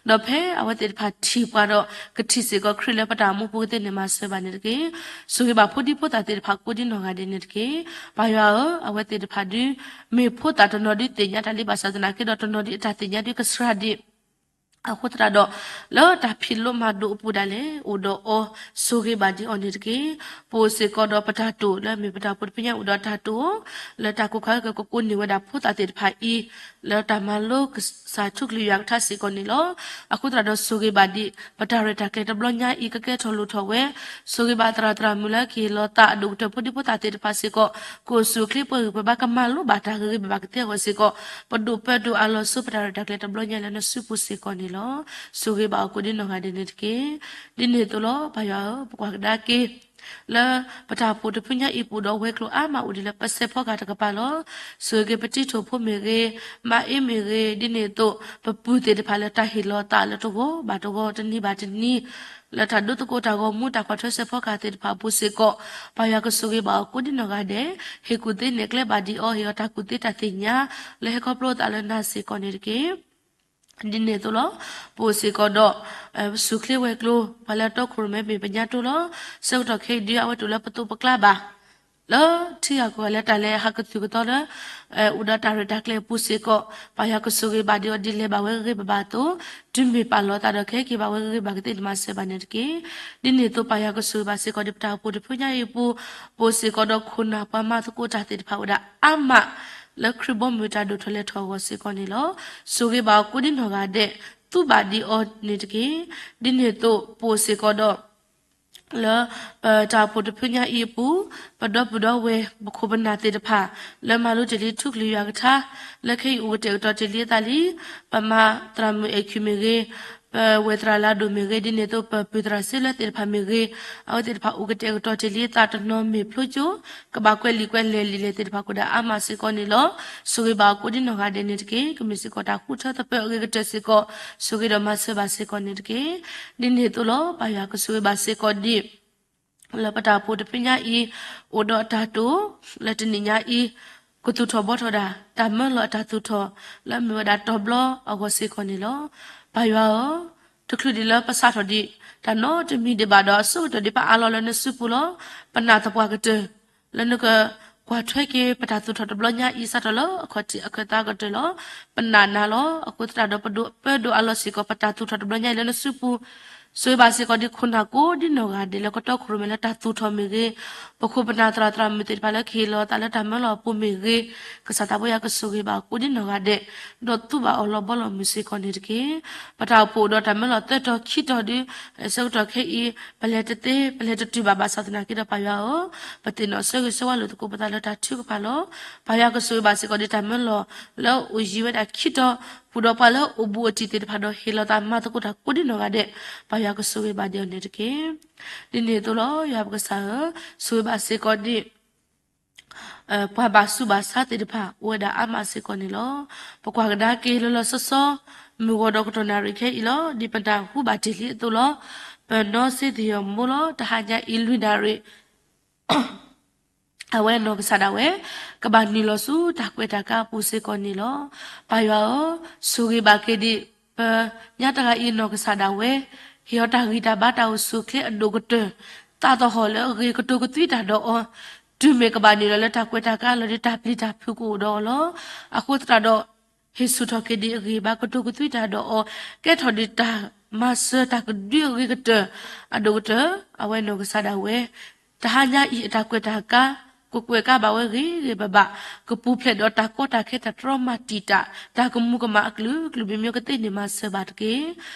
ဒီးဖဲအဝဲသ့ၣ်တဖၣ်ထံၣ်ပှၤဒီး ကထံၣ်စ့ၢ်ကီးခရံာ်လၢပတၢ်အိၣ်မူပူၤကသ့န့ၣ်မၤစၢၤဘၣ်န့ၣ်တက့ၢ်. ဆိၣ်ဂ့ၤဘၣ်ဖိဒံဖိသၣ်သ့ၣ်တဖၣ်ကိးဒ်နီၢ်ဂၤဒဲးန့ၣ်တက့ၢ်. ပၢ်ယွၤဧၢ, အဝဲသ့ၣ်တဖၣ်ဒုး မ့ၢ်ဖိသၣ်တနီၤဒုးသ့ၣ်ညါတၢ်လံဘၣ်ဆၣ်သနာ်က့ဒီးတနီၤဒုးအတၢ်သ့ၣ်ညါဒုးကစှၤဒံး အဃိသတးဒီး လၢတၢ်ဖံးလိမၤဒိးအပူၤဒၣ်လဲာ် အိၣ်ဒီးအီၤ, ဆိၣ်ဂ့ၤဘၣ်ဒံးအီၤန့ၣ်တက့ၢ်. ပအိၣ်စ့ၢ်ကီးဒီးပတၢ်တိာ်လၢအမ့ၢ်ပတၢ်အိၣ်ဖှိၣ်တဖုညါအံၤအိၣ်ဒီးတၢ်တိာ် လၢတၢ်ကိၢ်ခါကကကိးန့ၢ်ဝဲဒၣ်ဖိသၣ်သ့ၣ်တဖၣ်အံၤ လၢတၢ်မၤလိကစၢ်ထူကလုၢ်ယွၤကထါစ့ၢ်ကီးန့ၣ်လီၤ. အဃိသတးဒီးဆိၣ်ဂ့ၤဘၣ်ဒံး ပတၢ်ရဲၣ်တၢ်ကျဲၤတဘျီညါအံၤ ကကဲထီၣ်လိၣ်ထီၣ်ဝဲ, ဆိၣ်ဂ့ၤဘၣ်သရၣ်သရၣ်မုၣ်လၢကဟ့ၣ်လီၤသးအဒိၣ်ကတၢၢ်ဖိဒံဖိသၣ်သ့ၣ်တဖၣ်စ့ၢ်ကီး ကအိၣ်ဆူၣ်အိၣ်ချ့ပှဲၤဂံၢ်ပှဲၤဘါ ကမၤလိဘၣ်တၢ်ဂ့ၤဂ့ၤဘၣ်ဘၣ်ကသ့အဂီၢ်စ့ၢ်ကီး ပဒိၣ်ပၢဒိၣ်အလီၢ်ဆူပတၢ်ရဲၣ်တၢ်ကျဲၤတဘျီညါလၢနစုပူၤစ့ၢ်ကီးန့ၣ်လီၤ. ဆိၣ်ဂ့ၤဘၣ်အီၤကိးဒ်နီၢ်ဂၤဒဲးန့ၣ်တက့ၢ်. ဒ်န့ၣ်အသိးလီၤ ပၢ်ယွၤဧၢ, ပကွၢ်ကဒါက့ၤ လၢပတၢ်အိၣ်ဖှိၣ်တဖုညါအံၤပူၤဒီးဝဲၤကျိၤအါမးအိၣ်ဒံးလၢပစဲးဖီကဟၣ်တကပၤလီၤ. ဆိၣ်ဂ့ၤက့ၤပတံၤထိၣ်ဖိမ့ၢ်ဂ့ၤ, မါအ့မ့ၢ်ဂ့ၤ, ဒ်န့ၣ်အသိး ပပုၢ်သ့ၣ်တဖၣ်လၢတၢ်ဟ့ၣ်လီၤသးလၢတဂီၤဘၣ်တဂီၤ တနံၤဘၣ်တနံၤ လၢတၢ်ဒိသကိးတၢ်ဂီၤမူ တၢ်ကွၢ်ထွဲစဲးဖီကဟၣ်သ့ၣ်တဖၣ်အပူၤစ့ၢ်ကီး, ပၢ်ယွၤကဆိၣ်ဂ့ၤဘၣ်အီၤကိးဒ်နီၢ်ဂၤဒဲး, ဟ့ၣ်ကူၣ်သ့နဲၣ်ကျဲဘၣ်ဒံးအီၤ, ဟ့ၣ်အီၤတၢ်ကူၣ်သ့တၢ်သ့ၣ်ညါ လၢဟဲခီဖျိသးလၢနၤစ့ၢ်ကီးန့ၣ်တက့ၢ်. ဒ်န့ၣ်အသိးလီၤ. ပအိၣ်စ့ၢ်ကီးဒီး ဆူၣ်ချ့ဝဲၤကျိၤ ပှၤလၢအတီခိၣ်ရိၣ်မဲမ့ၢ်ပညါတိလီၤ. ဆၢကတီၢ်ခဲအံၤဒုး အဝဲတူၢ်လၢပသိးပကျါဘၣ် လၢထံဂၤကီၢ်ဂၤလၢတၢ်လဲၤဟးကသုၣ်ကသီလၢ အိၣ်ဒီးတၢ်ရဲၣ်တၢ်ကျဲၤအပူၤစ့ၢ်ကီး, ပၢ်ယွၤကဆိၣ်ဂ့ၤဘၣ်ဒံးအီၤဒ်လဲၤဘၣ်ဝဲဂ့ၤဂ့ၤဘၣ်ဘၣ်အသိး, တုၤမ့ၢ်ပာ်လီၤသးဒီးကဟဲက့ၤဘၣ်ဝဲဂ့ၤဂ့ၤဘၣ်ကသ့ၣ်န့ၣ် မၤစၢၤဘၣ်န့ၣ်တက့ၢ်. ဒ်န့ၣ်အသိး ပၢ်ယွၤကဆိၣ်ဂ့ၤဘၣ်စ့ၢ်ကီးဒံး ပတၢ်အိၣ်ဖှိၣ်တဖုညါအံၤအပူၤ, ပအိၣ်စ့ၢ်ကီးဒီးခိၣ်နၢ်ပှၤမၤသကိးတၢ်သ့ၣ်တဖၣ်အိၣ်ဒၣ်အါမး လၢခရံာ်ဘီမုၢ်တၢ်ဒိၣ်ထီၣ်လဲၤထီၣ်အဂီၢ်စ့ၢ်ကီးန့ၣ်လီၤ. ဆိၣ်ဂ့ၤဘၣ်အီၤကိးဒ်နီၢ်ဂၤဒဲး, သူဘၣ်ဒံးအီၤန့ၣ်တက့ၢ်. ဒ်န့ၣ်အသိး ပအိၣ်စ့ၢ်ကီးဒီး လၢပတၢ်အိၣ်ဖှိၣ်တဖုညါအံၤအပူၤ, ပဒီပုၢ်ဒီဝဲၢ် ပခိၣ်ပနၢ်သ့ၣ်တဖၣ် လၢမၤလိတ့ၢ်လံထူကလုၢ်ယွၤကထါ, လၢခဲအံၤအိၣ်ကတဲာ်ကတီၤတ့ၢ်လံအသးလံ, ပမၤသရၣ်မုၣ်အဲၣ်ခွံမ့ၢ်ဂ့ၤ, ပဝဲၢ်သရၣ်လၢအဒိၣ်မ့ၢ်ဂ့ၤ, ဒ်န့ၣ်အသိး ပပုၢ်သရၣ်စ့လၢသ့ၣ်တဖၣ်မ့ၢ်ဂ့ၤ, အဝဲသ့ၣ်တဖၣ်အိၣ်ကတဲာ်ကတီၤတ့ၢ်လံအသးတနီၤမ့ၢ်ဖျိကၠိ, ကဘၣ်ကွဲးလံာ်ကွဲးလဲၢ်လံာ်လဲၢ်သ့ၣ်တဖၣ်ကအိၣ်ဒၣ်အါမးစ့ၢ်ကီးန့ၣ်လီၤ. ဆိၣ်ဂ့ၤဘၣ်အီၤကိးဒ်နီၢ်ဂၤဒဲးန့ၣ်တက့ၢ်. ကမ့ၢ်စ့ၢ်ကီးတၢ်ဃုထၢသပၢၤအဂ့ၤကတၢၢ်စ့ၢ်ကီး, ဆိၣ်ဂ့ၤဒီးမၤစၢၤဘၣ်စ့ၢ်ကီးန့ၣ်တက့ၢ်. ဒ်န့ၣ်အသိးလီၤ. ပၢ်ယွၤကဆိၣ်ဂ့ၤဘၣ်စ့ၢ်ကီးဒံး လၢပတၢ်အိၣ်ဖှိၣ်တဖုညါအံၤ အိၣ်ဒီးအတၢ်တိာ် လၢတနံၤညါအံၤ ကသူၣ်ထီၣ်ဘှီထီၣ်ဒၣ် တၢ်မၢလီၤအတၢ်သူၣ်ထီၣ် လၢအမ့ၢ်ဝဲဒၣ်တီၤဘျီအဂီၢ်စ့ၢ်ကီးန့ၣ်လီၤ. ပၢ်ယွၤဧၢ, တချုးဒံးလၢပစးထီၣ်ဒံး တၢ်နီတမံၤဒံးဘၣ်ဒီး အဆိကတၢၢ်ဒံး ပအးလီၤလၢနစုပူၤလီၤ. ပနာ်သပှၢ်ကတၢၢ် လၢနကကွၢ်ထွဲက့ၤ ပတၢ်သူၣ်ထီၣ်တဘျီညါအံၤ စးထီၣ်လၢအခီၣ်ထံးအခၢၣ်သးကတၢၢ်လီၤ. ပနာ်နၤလီၤ. အဃိသတးဒီး ပဒိၣ်ပၢဒိၣ်အလီၢ်စ့ၢ်ကီး ပတၢ်သူၣ်ထီၣ်တဘျီညါအံၤလၢနစုပူၤ ဆိၣ်ဂ့ၤဘၣ်စ့ၢ်ကီးဒံးခိၣ်နၢ်ကိးဒ်နီၢ်ဂၤဒဲး လၢကတီခိၣ်ရိၣ်မဲလၢတၢ်သူၣ်ထီၣ်မ့ၢ်ဂ့ၤ, ပခိၣ်ပနၢ်သရၣ်သရၣ်မုၣ်သ့ၣ်တဖၣ်လၢကဟ့ၣ်လီၤသးလၢတၢ်မၢလီၤအပူၤမ့ၢ်ဂ့ၤ, ကစၢ်သးဘိယွၤကဆိၣ်ဂ့ၤဘၣ်ကိးဒ်နီၢ်ဂၤဒဲး, ဒီးသူဘၣ်အီၤလီၤဘီလီၤမုၢ်စ့ၢ်ကီးန့ၣ်တက့ၢ်. ပတၢ်အိၣ်ဖှိၣ်အိၣ်ဒီးတၢ်မၢလီၤသၢတီၤခံတီၤဒုး ဆၢကတီၢ်ခဲအံၤ ပလဲၤတသ့ ပလဲၤတတုၤဘၣ်ဘၣ်ဆၣ်သနာ်က့ဒီး ပၢ်ယွၤဧၢ, ပသ့ၣ်နီၣ်ဆၢဂ့ၤဆၢဝါလိာ်သကိးပသးလၢတၢ်ထုကဖၣ်လီၤ. ပၢ်ယွၤကဆိၣ်ဂ့ၤဘၣ်စ့ၢ်ကီးဒံးတၢ်မၢလီၤ လၢအိၣ်ယံၤဝဲဒၣ်ခံတီၤ ပူၤဒီးပှၤလၢအိၣ်ဘူးအိၣ်တံၢ်သ့ၣ်တဖၣ်ဒီး ဟ့ၣ်လီၤသးမၤသကိးတၢ်ကိးဒ်နီၢ်ဂၤဒဲး, ပၢ်ယွၤကဆိၣ်ဂ့ၤဘၣ်ဒံးအီၤန့ၣ်တက့ၢ်. ဒ်န့ၣ်အသိးလီၤ. ယွၤပကစၢ်ဧၢ, ဆိၣ်ဂ့ၤဘၣ်စ့ၢ်ကီးဒံး ပှၤဘၣ်ဆူးဘၣ်ဆါသ့ၣ်တဖၣ် အိၣ်ဝဲဒၣ်အါမးစ့ၢ်ကီးန့ၣ်လီၤ. ပကွၢ်ကဒါက့ၤလၢလီၤဆီဆီ မုၢ်ဂီၤဒီးကတီၢ်နၣ်ရံၣ်ခဲအံၤလီၤ. ဒ်ပနၢ်ဟူဘၣ်တ့ၢ်လံအသိးလီၤ. ပနီၢ်စ့သယီၣ်မိၢ်လီၤ. တဟါညါအံၤလွံၢ်နၣ်ရံၣ် အဝဲနီၢ်ကစၢ်ဒၣ်ဝဲ ကဘၣ်နုာ်လီၤဆူတၢ်ကွဲးတၢ်ကါအပူၤစ့ၢ်ကီးန့ၣ်လီၤ. ပၢ်ယွၤဧၢ, ဆိၣ်ဂ့ၤဘၣ်က့ၤဒံး ပညါတဂၤအံၤနီၢ်ကစၢ်ဒၣ်ဝဲ ဟ့ၣ်အီၤတၢ်ဂံၢ်တၢ်ဘါတၢ်အိၣ်ဆူၣ်အိၣ်ချ့အဒိၣ်ကတၢၢ်, သးသဟီၣ်လၢအဂ့ၤကတိၤကသွံတၢ်ဒီးအီၤ, တုၤမ့ၢ်ကဘၣ်နုာ်လီၤလၢတၢ်ကွဲးတၢ်ကါလီၤဒီး တၢ်ပျံၤတၢ်ဖုးကအိၣ်ဒီးအီၤလီၤ. အဃိသတးဒီး ဟ့ၣ်ဆူၣ်ထီၣ်က့ၤဒံးအဂံၢ်အဘါကတိၤကသွံတၢ်ဒီးအီၤ, ကဲထီၣ်ဒံးတၢ်မၤစၢၤတၢ်ကဒုအဂ့ၤကတၢၢ် အဒိၣ်ကတၢၢ် အဝဲနီၢ်ကစၢ်ဒၣ်ဝဲ တဟါညါအံၤအတၢ်ကွဲးတၢ်ကါ ကကွဲးကါဘၣ်ဝဲဂ့ၤဂ့ၤဘၣ်ဘၣ်, ကပူၤဖျဲးဒီးတၢ်ကီတၢ်ခဲတၢ်တြီမၤတံာ်တာ် တၢ်ကမူၤကမၣ်အကလုာ်ကလုာ်မံၤမံၤကသ့န့ၣ်မၤစၢၤဘၣ်တက့ၢ်.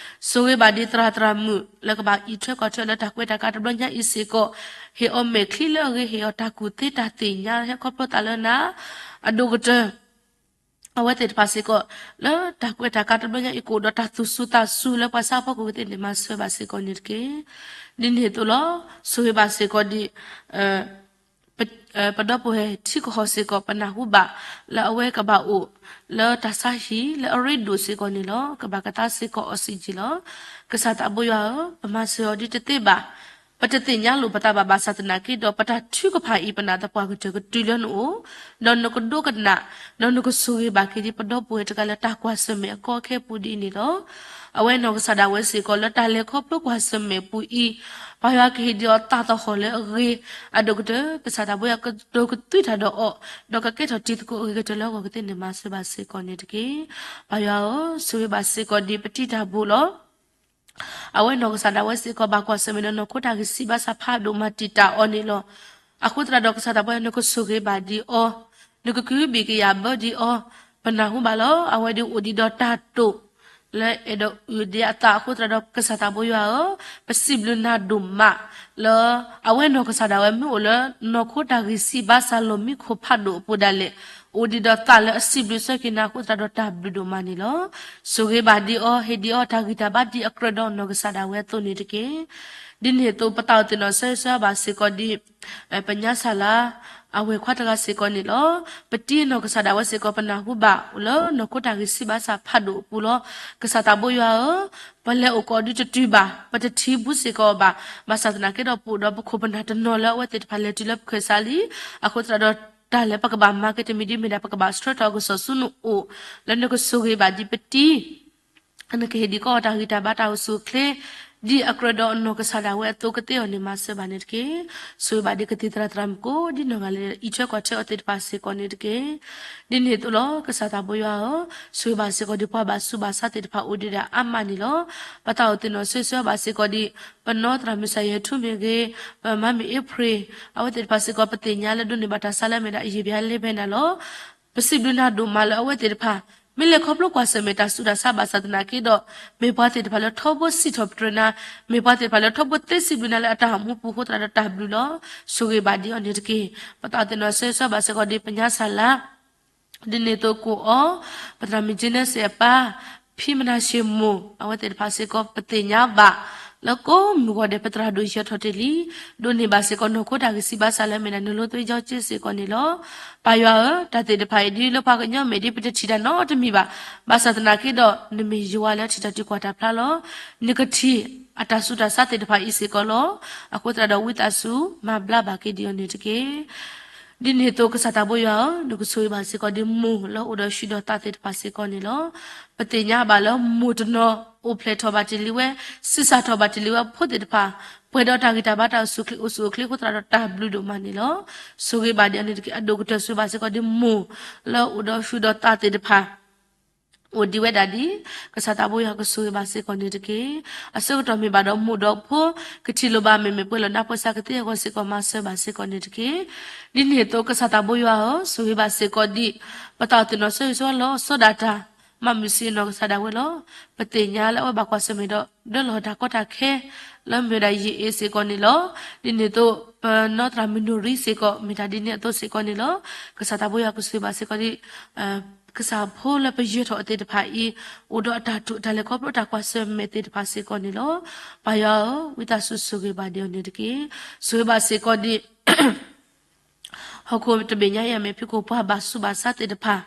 ဆိၣ်ဂ့ၤဘၣ်ဒံးသရၣ်သရၣ်မုၣ် လၢကဘၣ်အံးထွဲကွၢ်ထွဲလၢတၢ်ကွဲးတၢ်ကါတဘျီညါအံၤစ့ၢ်ကီး, ဟ့ၣ်အီၤမဲာ်ချံလၢအဂ့ၤ ဟ့ၣ်အီၤတၢ်ကူၣ်သ့တၢ်သ့ၣ်ညါဟဲခီဖျိသးလၢနၤ အဒိၣ်ကတၢၢ် အဝဲသ့ၣ်တဖၣ်စ့ၢ်ကီး လၢတၢ်ကွဲးတၢ်ကါတဘျီညါအံၤ ကအိၣ်ဒီးတၢ်သူၣ်စူၤသးစူၤလၢပှၤဆါဖီခိၣ်ကသ့န့ၣ် မၤစၢၤဘၣ်စ့ၢ်ကီးန့ၣ်တက့ၢ်. ဒ်န့ၣ်အသိးလီၤ. ဆိၣ်ဂ့ၤဘၣ်စ့ၢ်ကီးဒံး ပ ပဒီပုၢ်ဝဲၢ်ထံကဟီၣ်စ့ၢ်ကီး ပနၢ်ဟူဘၣ် လၢအဝဲကဘၣ်အိၣ် လၢတၢ်ဆါဟံၣ် လၢအရ့ဒိၣ်စ့ၢ်ကီးန့ၣ်လီၤ. ကဘၣ်ကသါစ့ၢ်ကီး oxygen လီၤ. ကစၢ်သးဘိယွၤဧၢ, ပမၤစၢၤအီၤဒ်တသ့ဘၣ် ပတသ့ၣ်ညါလိာ်ပသးဘၣ်ဘၣ်ဆၣ်သနာ်က့ဒီး ပတၢ်ထုကဖၣ်အံၤ ပနာ်သပှၢ်ကတၢၢ်ကတုၤလၢနအိၣ်, ဒီးနကဒိကနၣ်, ဒီးနကဆိၣ်ဂ့ၤဘၣ်က့ၤဒ်ပဒီပုၢ်ဝဲၢ်တဂၤလၢတၢ်ကွၢ်ဆၢၣ်မဲာ်အကီအခဲပူၤဒ်အံၤန့ၣ်လီၤ. အဝဲနီၢ်ကစၢ်ဒၣ်ဝဲစ့ၢ်ကီးလၢတၢ်လဲၤခီဖျိကွၢ်ဆၢၣ်မဲာ်ပူၤအံၤ, ပၢ်ယွၤကဟ့ၣ်ဒံးအီၤသးသဟီၣ်လၢအဂ့ၤ, အဒိၣ်ကတၢၢ် ကစၢ်သးဘိယွၤကဒိးကသွံၣ်တၢ်ဒီးအီၤ, ဒီးကကဲထီၣ်တံၤသကိးအဂ့ၤကတၢၢ်လၢအဂီၢ်ကသ့န့ၣ် မၤစၢၤဘၣ်စ့ၢ်ကီးန့ၣ်တက့ၢ်. ပၢ်ယွၤဧၢ, ဆိၣ်ဂ့ၤဘၣ်စ့ၢ်ကီးဒ်ပတံတၢ်ဘိလီၤ. အဝဲနီၢ်ကစၢ်ဒၣ်ဝဲစ့ၢ်ကီး ဘၣ်ကွၢ်ဆၢၣ်မဲာ်ဒီးနီၢ်ခိတၢ်ဂံၢ်စၢ်ဘါစၢ်ဖးဒိၣ်မၤတံာ်တာ်အီၤန့ၣ်လီၤ. အဃိသတးဒီး ကစၢ်သးဘိယွၤ နကဆိၣ်ဂ့ၤဘၣ်ဒံးအီၤ, နကကုၢ်ဘံၣ်ကယာ်ဘၢဒံးအီၤ, ပနၢ်ဟူဘၣ်လီၤ. အဝဲဒၣ်အိၣ်ဒံးဒီးတၢ်တိာ်လၢအဲၣ်ဒိးအုၣ်ဒံးအသးအဃိသတးဒီး ကစၢ်သးဘိယွၤဧၢ, ပစံးဘျုးနၤဒိၣ်မးလၢ အဝဲနီၢ်ကစၢ်ဒၣ်ဝဲမ့ၢ်အိၣ်လၢနီၢ်ခိတၢ်ဂံၢ်စၢ်ဘါစၢ်လီၢ်မံခိၣ်ဖးဒိၣ်အပူၤဒၣ်လဲာ်, အိၣ်ဒံးဒီးသးလၢအစံးဘျုးစၢက့ၤနၤအဃိသတးဒီးတၢ်ဘျုးဒိၣ်မးန့ၣ်လီၤ. ဆိၣ်ဂ့ၤဘၣ်ဒံးအီၤ, ဟ့ၣ်ဒံးအီၤတၢ်ဂံၢ်တၢ်ဘါဒ်အကြၢးဒီးနီၢ်ကစၢ်ဒၣ်ဝဲအသိးန့ၣ်တက့ၢ်. ဒ်န့ၣ်အသိး ပသးအိၣ်သ့ၣ်နီၣ်ဆၢဂ့ၤဆၢဝါဘၣ်စ့ၢ်ကီးဒ် ပညါစၢ်လါ အဝဲၢ်ခွါတဂၤစ့ၢ်ကီးန့ၣ်လီၤ. ပတံနီၢ်ကစၢ်ဒၣ်ဝဲစ့ၢ်ကီး ပနၢ်ဟူဘၣ်အိၣ်လၢနီၢ်ခိတၢ်ဂံၢ်စၢ်ဘါစၢ်ဖးဒိၣ်အပူၤလီၤ. ကစၢ်သးဘိယွၤဧၢ, ပလဲၤအိၣ်ကိးဒုတတုၤဘၣ်, ပတထံၣ်ဘူးစ့ၢ်ကီးဘၣ်, ဘၣ်ဆၣ်သနာ်က့ဒီး ပအိၣ်ဒီးပခိၣ်ပနၢ်တနီၤလၢအဝဲသ့ၣ်တဖၣ်လဲၤတုၤလၢပခၢၣ်စးလံ, အဃိသတးဒီး တၢ်လၢပကဘၣ်မၤက့ၤတမံၤဒ်မ့ၢ်ဒၣ် ပကဘၣ်ဆှၢထီၣ်အကစီၣ်ဆူနအိၣ်, လၢနကဆိၣ်ဂ့ၤဘၣ်ဒံးပတံ နကဟ့ၣ်ဒံးကီးအီၤတၢ်ဂံၢ်တၢ်ဘါတၢ်အိၣ်ဆူၣ်အိၣ်ချ့, ဒ်အကြၢးဒီးအနီၢ်ကစၢ်ဒၣ်ဝဲအသိးကသ့အီၤန့ၣ် မၤစၢၤဘၣ်န့ၣ်တက့ၢ်. ဆိၣ်ဂ့ၤဘၣ်ဒံးကသံၣ်သရၣ်သရၣ်မုၣ်ကိးဒ်နီၢ်ဂၤလၢအံးထွဲကွၢ်ထွဲအီၤသ့ၣ်တဖၣ်စ့ၢ်ကီးန့ၣ်တက့ၢ်. ဒ်န့ၣ်အသိးလီၤ. ကစၢ်သးဘိယွၤဧၢ, ဆိၣ်ဂ့ၤဘၣ်စ့ၢ်ကီးဒံးပှၤဘၣ်ဆူးဘၣ်ဆါသ့ၣ်တဖၣ်အိၣ်ဒံးဒၣ်အါမးန့ၣ်လီၤ. ပသးအိၣ်သ့ၣ်နီၣ်ဆၢဂ့ၤဆၢဝါဘၣ်စ့ၢ်ကီးဒံး ပနီၢ်သရၣ်မုၣ်စၢ်ယဲၢ်ထူမ့ၢ်ဂ့ၤ, ပမၤမ့ၢ်အ့ဖြ့ၣ်, အဝဲသ့ၣ်တဖၣ်စ့ၢ်ကီး ပသ့ၣ်ညါလၢဒိးန့ၢ်ဘၣ်တၢ်ဆါလၢအမ့ၢ်ဒၣ်အယံာ်ဘၣ်လ့ဘၣ်န့ၣ်လီၤ. ပစံးဘျုးနၤဒိၣ်မးလၢအဝဲသ့ၣ်တဖၣ် မ့ၢ်လဲၤခီဖျိကွၢ်ဆၢၣ်မဲာ်တၢ်ဆူးတၢ်ဆါဘၣ်ဆၣ်သနာ်က့ဒီး, မ့ၢ်ပှၤသ့ၣ်တဖၣ်လၢထီဘိစံးထီၣ်ပတြၢၤနၤ, မ့ၢ်ပှၤသ့ၣ်တဖၣ်လၢထီဘိသ့စံးဘျုးနၤလၢအတၢ်အိၣ်မူပူၤအဃိသတးဒီးတၢ်ဘျုးလီၤ. ဆိၣ်ဂ့ၤဘၣ်ဒံးအီၤန့ၣ်တက့ၢ်. ပသးအိၣ်သ့ၣ်နီၣ်ဆၢဂ့ၤဆၢဝါဘၣ်စ့ၢ်ကီးဒံးပညါစၢ်လါ ဒ်န့ၣ်အသိးကိးအီၤ, ပသရၣ်မုၣ်ကၠ့နဲစ့ၣ်အပၢ်, ဖံမနၤၡ့ၣ်မိၢ် အဝဲသ့ၣ်တဖၣ်စ့ၢ်ကီး ပသ့ၣ်ညါဘၣ် လၢကိးမုၢ်ဂီၤဒဲး ပသရၣ်ဒိၣ်ယဲၢ်ထီၣ်တ့ၢ်လံ, ဒိးန့ၢ်ဘၣ်စ့ၢ်ကီးနီၢ်ခိတၢ်ဂံၢ်စၢ်ဘါစၢ်လၢအမ့ၢ်ဒၣ် နလိသွ့ယီကၠ့စ့ၢ်ကီးန့ၣ်လီၤ. ပၢ်ယွၤဧၢ, တၢ်သ့ၣ်တဖၣ်အံၤဒ်လၢပှၤကညီမဲာ်ဒ်ပတထံၣ်တၢ်နီတမံၤဘၣ်, ဘၣ်ဆၣ်သနာ်က့ဒီး နမ့ၢ်ယွၤလၢထံၣ်တၢ်တံာ်ကွၢ်တၢ်ဖျါလီၤ. နကထံၣ်အတၢ်ဆူးတၢ်ဆါသ့ၣ်တဖၣ်အံၤစ့ၢ်ကီးလီၤ. အဃိသတးဒီးဝံသးစူၤ မၤဘျါဘၣ်က့ၤဒံးအီၤန့ၣ်တက့ၢ်. ဒ်န့ၣ်အသိးကစၢ်သးဘိယွၤဧၢ, နကဆိၣ်ဂ့ၤဘၣ်စ့ၢ်ကီးဒံးမိၢ်လၢအိၣ်ဒီးဆူၣ်ဒီးသးသ့ၣ်တဖၣ်စ့ၢ်ကီးန့ၣ်လီၤ. ပသ့ၣ်ညါဘၣ်လၢမိၢ်တနီၤ အိၣ်ဖျဲၣ်ထီၣ်ဘၣ်တ့ၢ်လံဝဲ, ဆံးစၢ်ထီၣ်ဘၣ်တ့ၢ်လံဝဲအဖိသ့ၣ်တဖၣ်, ပှဲၤဒီးတၢ်ဂံၢ်တၢ်ဘါတၢ်အိၣ်ဆူၣ်အိၣ်ချ့အဃိသတးဒီးတၢ်ဘျုးဒိၣ်မးန့ၣ်လီၤ. ဆိၣ်ဂ့ၤဘၣ်ဒံးအီၤန့ၣ်တက့ၢ်. အဒိၣ်ကတၢၢ်ဆိၣ်ဂ့ၤဘၣ်စ့ၢ်ကီးဒံးမိၢ်လၢအိၣ်ဒီးဆူၣ်ဒီးသးသ့ၣ်တဖၣ် အိၣ်ဒံးဝဲဒၣ်ဒ် ကစၢ်သးဘိယွၤကဆိၣ်ဂ့ၤဘၣ်စ့ၢ်ကီးန့ၣ်တက့ၢ်. အဆၢကတီၢ်မ့ၢ်ဘၣ်ဒီးမိၢ်ဒီးဖိ ကထံၣ်လိာ်ဘၣ်မ့မ့ၢ်ပှဲၤလီၤနါပှဲၤစးကသ့အဂီၢ်စ့ၢ်ကီး မၤစၢၤဘၣ်စ့ၢ်ကီးန့ၣ်တက့ၢ်. ဒ်န့ၣ်အသိးကစၢ်သးဘိယွၤဧၢ, ဆိၣ်ဂ့ၤဘၣ်စ့ၢ်ကီးဒံး ပသးအိၣ်သ့ၣ်နီၣ်ဆၢဂ့ၤဆၢဝါလီၤဆီဒၣ်တၢ် မၤမုာ်ဆံးနီၢ်ကစၢ်ဒၣ်ဝဲလီၤ. ပသ့ၣ်ညါလၢအဝဲဘၣ်ကွၢ်ဆၢၣ်မဲာ်ဒီး ဒၢလီၤတၢ်ကီတၢ်ခဲ လၢမ့ၢ်ဝဲဒၣ်ယံာ်အ့စ့ၢ်ကီးန့ၣ်လီၤ. ဒ်န့ၣ်အသိး ပနီၢ်သရၣ်မုၣ်နိၣ်ရံစ့ၢ်ကီး မ့ၢ်တၢ်ဒ်န့ၣ်အသိးစ့ၢ်ကီးန့ၣ်လီၤ. ကစၢ်သးဘိယွၤကဆိၣ်ဂ့ၤဘၣ်စ့ၢ်ကီးဒံး ကစၢ်ဖိလၢပယၢၤထီၣ်အသ့ၣ်တဖၣ်အံၤ အိၣ်ဒီးအတၢ်တိာ်တၢ်လဲၤခီဖျိတၢ်ကွၢ်ဆၢၣ်မဲာ်သ့ၣ်တဖၣ်စ့ၢ်ကီးန့ၣ်လီၤ. ပၢ်ယွၤဧၢ, ဝံသးစူၤဆိၣ်ဂ့ၤဘၣ်ဒံးအီၤန့ၣ်တက့ၢ်. ဆိၣ်ဂ့ၤဘၣ်စ့ၢ်ကီးဒံး ဟီၣ်ခိၣ်တဘ့ၣ်ညါအံၤအမဲာ်ဖံးခိၣ် ပှၤဘၣ်ဆူးဘၣ်ဆါသ့ၣ်တဖၣ်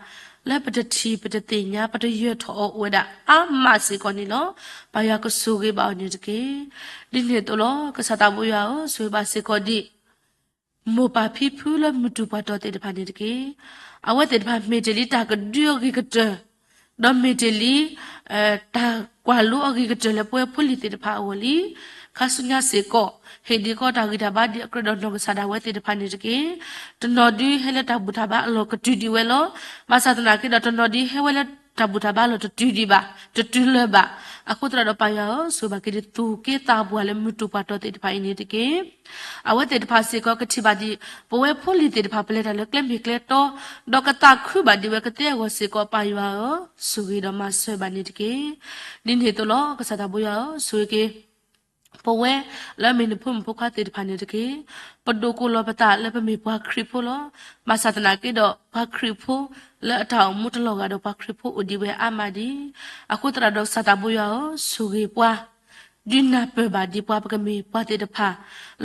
လၢပတထံၣ်ပတသ့ၣ်ညါ ပတယၢၤထီၣ်အီၤအိၣ်ဝဲဒၣ်အါမးစ့ၢ်ကီးန့ၣ်လီၤ. ပၢ်ယွၤကဆိၣ်ဂ့ၤဘၣ်အီၤန့ၣ်တက့ၢ်. ဒ်န့ၣ်အသိးလီၤ. ကစၢ်သးဘိယွၤဧၢ, ဆိၣ်ဂ့ၤဘၣ်စ့ၢ်ကီးဒံး မိၢ်ပၢ်ဖံဖုလၢမုၢ်တူၢ်ပှၤတီၤသ့ၣ်တဖၣ်န့ၣ်တက့ၢ်. အဝဲသ့ၣ်တဖၣ်မ့ၢ်တ့ၢ်လံတၢ်ကဒုအဂ့ၤကတၢၢ် ဒီးမ့ၢ်တ့ၢ်လံ တၢ်ကွၢ်လိအဂ့ၤကတၢၢ်လၢပဝဲဖိလံၤသ့ၣ်တဖၣ်အဂီၢ်လံ. ခါဆူညါစ့ၢ်ကီး ဟ့ၣ်ဒံးကီးတၢ်ဂံၢ်တၢ်ဘါဒံးအကြၢးဒီးနီၢ်ကစၢ်ဒၣ်ဝဲသ့ၣ်တဖၣ်န့ၣ်တက့ၢ်. တနီၤဒုဟဲလၢတၢ်ဘူၣ်တၢ်ဘါအလီၢ်ကတုၤဒံးဝဲလီၤ. ဘၣ်ဆၣ်သနာ်က့ဒီး တနီၤဒုဟဲဝဲလၢတၢ်ဘူၣ်တၢ်ဘါအလီၢ်တတုၤဒံးဘၣ်, တတုၤလၢၤဘၣ်. အဃိသတးဒီးပၢ်ယွၤဧၢ, ဆိၣ်ဂ့ၤဘၣ်က့ၤဒံးသူၣ်က့သးပှၢ်လၢမုၢ်တူၢ်ပှၤတီၤသ့ၣ်တဖၣ်အံၤန့ၣ်တက့ၢ်. အဝဲသ့ၣ်တဖၣ်စ့ၢ်ကီးကထံၣ်ဘၣ်ဒံး ပဝဲဖိလံၤသ့ၣ်တဖၣ် ပလဲၤတၢ်လၢကျဲမ့ၢ်ကျဲတီ, ဒီးကသးခုဘၣ်ဒံးဝဲကသ့အဂီၢ်စ့ၢ်ကီး ပၢ်ယွၤဧၢ, ဆိၣ်ဂ့ၤဒီးမၤစၢၤဘၣ်န့ၣ်တက့ၢ်. ဒ်န့ၣ်အသိးလီၤ. ကစၢ်သးဘိယွၤဧၢ, ဆိၣ်ဂ့ၤက့ၤ ပဝဲလၢအမ့ၢ်နဖိမုၣ်ဖိခွါသ့ၣ်တဖၣ်န့ၣ်တက့ၢ်. ပဒိးကိးလီၤပသးလၢပမ့ၢ်ပှၤခရံာ်ဖိလီၤ. ဘၣ်ဆၣ်သနာ်က့ဒီး ပှၤခရံာ်ဖိလၢအတၢ်အိၣ်မူတလီၤဂာ်ဒီးပှၤခရံာ်ဖိအိၣ်ဒံးဝဲအါမးဒံး. အဃိသတးဒီးကစၢ်သးဘိယွၤဧၢ, ဆိၣ်ဂ့ၤပှၤ ဒုးနၢ်ပၢၢ်ဘၣ်ဒံးပှၤ ပကမ့ၢ်ပှၤသ့ၣ်တဖၣ်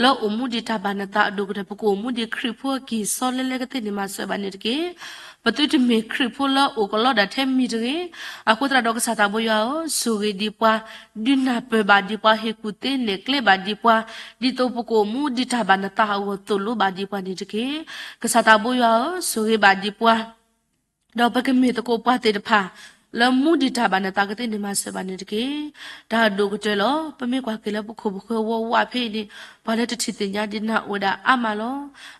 လၢအိၣ်မူဒံးတၢ်ဘၣ်နသးအဒိၣ်ကတၢၢ် ပကအိၣ်မူဒံးခရံာ်ဖိအကံၢ်စီလဲလဲကသ့န့ၣ် မၤစၢၤဘၣ်န့ၣ်တက့ၢ်. ပသုတမ့ၢ်ခရံာ်ဖိလၢအိၣ်ကလီဒၣ်ထဲမံၤတဂ့ၤ. အဃိသတးဒီးကစၢ်သးဘိယွၤဧၢ, ဆိၣ်ဂ့ၤဒံးပှၤ, ဒုးနၢ်ပၢၢ်ဘၣ်ဒံးပှၤ, ဟ့ၣ်ကူၣ်သ့နဲၣ်ကျဲဘၣ်ဒံးပှၤ, ဒ်သိးပကအိၣ်မူဒံးတၢ်ဘၣ်နသးအဂီၢ်သိၣ်လိဘၣ်ဒံးပှၤန့ၣ်တက့ၢ်. ကစၢ်သးဘိယွၤဧၢ, ဆိၣ်ဂ့ၤဘၣ်ဒံးပှၤ ဒီးပကမ့ၢ်သကိးပှၤသ့ၣ်တဖၣ် လၢမူဒံးတၢ်ဘၣ်နသးကသ့န့ၣ် မၤစၢၤဘၣ်န့ၣ်တက့ၢ်. တၢ်အဒိၣ်ကတၢၢ်လီၤ. ပမ့ၢ်ကွၢ်က့ၤလၢပခိၣ်ပဃၢၤဝီဝါဖဲအံၤန့ၣ် ပှၤလၢတထံၣ်သ့ၣ်ညါဒံးနၤအိၣ်ဝဲဒၣ်အါမးလီၤ.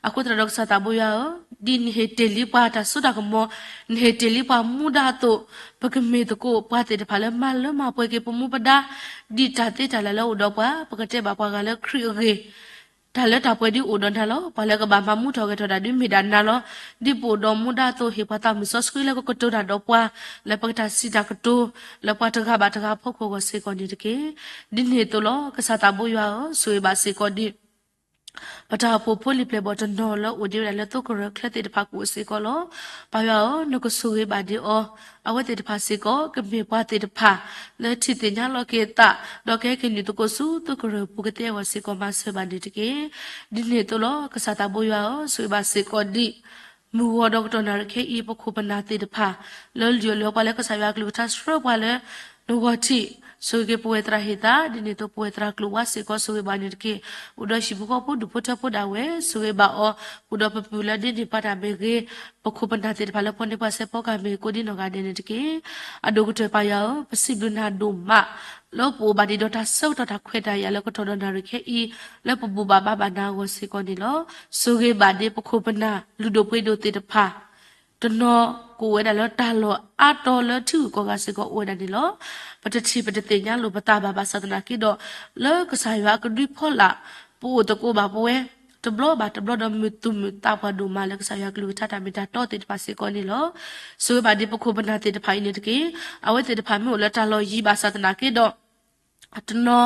အဃိသတးဒီးကစၢ်သးဘိယွၤဧၢ, ဒ်နဟ့ၣ်တ့ၢ်လံပှၤတၢ်စိတၢ်ကမီၤ, နဟ့ၣ်တ့ၢ်လံပှၤမူဒါအသိး, ပကမ့ၢ်သကိးပှၤသ့ၣ်တဖၣ်လၢမၤလၢမၤပှဲၤက့ၤပမူပဒါ, ဒ်တၢ်သ့တၢ်လၢ်လၢအိၣ်ဒီးပှၤ, ပကတဲဘၣ်ပှၤဂၤလၢခရံာ်အဂ့ၢ် တၢ်လၢတၢ်ပှဲၤဒ်အိၣ်ဒီးနၤလီၤ. ပှၤလၢကဘၣ်မၤမူထီၣ်ဂဲၤထီၣ်တၢ်ဒုးမ့ၢ်ဒၣ်နၤလီၤ. ဒ်ပအိၣ်ဒီးမူဒါအသိး ဟ့ၣ်ပှၤသးမုၣ်စီဆှံလၢကကတိၤတၢ်ဒီးပှၤ, လၢပကတၢ်စံးတၢ်ကတိၤ, လၢပှၤတဂၤဘၣ်တဂၤအဖီခိၣ်အဂီၢ်စ့ၢ်ကီးန့ၣ်တက့ၢ်. ဒ်န့ၣ်အသိးလီၤ. ကစၢ်သးဘိယွၤဧၢ, ဆိၣ်ဂ့ၤဘၣ်စ့ၢ်ကီးဒံး ပတၢ်အိၣ်ဖှိၣ်ဖိလံၤပျဲၢ်ဘီၣ်တနီၤလၢအိၣ်ဒံးဝဲဒၣ်လၢသိကရၢၢ်ချၢသ့ၣ်တဖၣ်ကအိၣ်စ့ၢ်ကီးလီၤ. ပၢ်ယွၤဧၢ, နကဆိၣ်ဂ့ၤဘၣ်ဒံးအီၤ, အဝဲသ့ၣ်တဖၣ်စ့ၢ်ကီး ကမ့ၢ်ပှၤသ့ၣ်တဖၣ် လၢထံၣ်သ့ၣ်ညါလီၤက့ၤအသး, ဒီးကဟဲက့ၤနုာ်သကိးဆူသိကရၢၢ်ပူၤကသ့အဂီၢ်စ့ၢ်ကီး မၤစၢၤဘၣ်န့ၣ်တက့ၢ်. ဒ်န့ၣ်အသိးလီၤ. ကစၢ်သးဘိယွၤဧၢ, ဆိၣ်ဂ့ၤဘၣ်စ့ၢ်ကီးဒံး မုၢ်ဂီၤဒီးကတီၢ်နၣ်ရံၣ်ခဲအံၤ ပခိၣ်ပနၢ်သ့ၣ်တဖၣ် လၢလုၢ်အီၣ်လုၢ်အီပှၤလၢကစၢ်ယွၤအကလုၢ်ကထါဆှၢပှၤလၢနဂီၢ်ထံး, ဆိၣ်ဂ့ၤက့ၤပဝဲသရၣ်ဟ့ၣ်သး, ဒ်န့ၣ်အသိးပဝဲသရၣ်ကျိာ်ဝါစ့ၢ်ကီး ဆိၣ်ဂ့ၤဘၣ်န့ၣ်တက့ၢ်. အိၣ်ဒီးဟံၣ်ဖိဃီဖိဒူၣ်ဖိထၢဖိဒၣ်ဝဲ ဆိၣ်ဂ့ၤဘၣ်အီၤ, အိၣ်ဒီးပပုၢ်လၢဒ့န့ၢ်ပှၤတၢ်မ့ၢ်ဂ့ၤ, ပခိၣ်ပနၢ်သ့ၣ်တဖၣ်လၢပီန့ၢ်ပှၤစဲးဖီကဟၣ်မ့ၢ်ဂ့ၤ ကိးဒံနီၢ်ဂၤဒဲးန့ၣ်တက့ၢ်. အဒိၣ်ကတၢၢ်ပၢ်ယွၤဧၢ, ပစံးဘျုးနၤဒိၣ်မး လၢပအိၣ်ဘၣ်ဒံးဒီးတၢ်ဆၢကတီၢ်တၢ်ခွဲးတၢ်ယာ်လၢကတီၢ်ဒီးနၣ်ရံၣ်ခဲအံၤ လၢပဘူၣ်ဘၣ်ဘါဘၣ်နၤအဂီၢ်စ့ၢ်ကီးန့ၣ်လီၤ. ဆိၣ်ဂ့ၤဘၣ်ဒံးပခိၣ်ပနၢ်လုၢ်ဒိၣ်ပှ့ၤဒိၣ်သ့ၣ်တဖၣ် တနီၤကအိၣ်ဝဲဒၣ်လၢတၢ်လီၢ်အါတီၤလၢထံဂုၤကီၢ်ဂၤစ့ၢ်ကီးအိၣ်ဝဲဒၣ်န့ၣ်လီၤ. ပတထံၣ်ပတသ့ၣ်ညါလိာ်ပသးဘၣ် ဘၣ်ဆၣ်သနာ်က့ဒီး လၢကစၢ်ယွၤအကဒုဖီလာ် ပအိၣ်သကိးဘၣ်ပဝဲ တဘျီဘၣ်တဘျီဒီးမုာ်သူၣ်မုာ်သးပှၤဒိၣ်မးလၢကစၢ်ယွၤကလုၢ်ကထါတၢ်မ့ၢ်တၢ်တီသ့ၣ်တဖၣ်စ့ၢ်ကီးန့ၣ်လီၤ. ဆိၣ်ဂ့ၤဘၣ်ဒံးပခိၣ်ပနၢ်သ့ၣ်တဖၣ်အံၤန့ၣ်တက့ၢ်. အဝဲသ့ၣ်တဖၣ်မ့ၢ်အိၣ်လၢတၢ်လီၢ်ယံၤဘၣ်ဆၣ်သနာ်က့ဒီး တနီၤ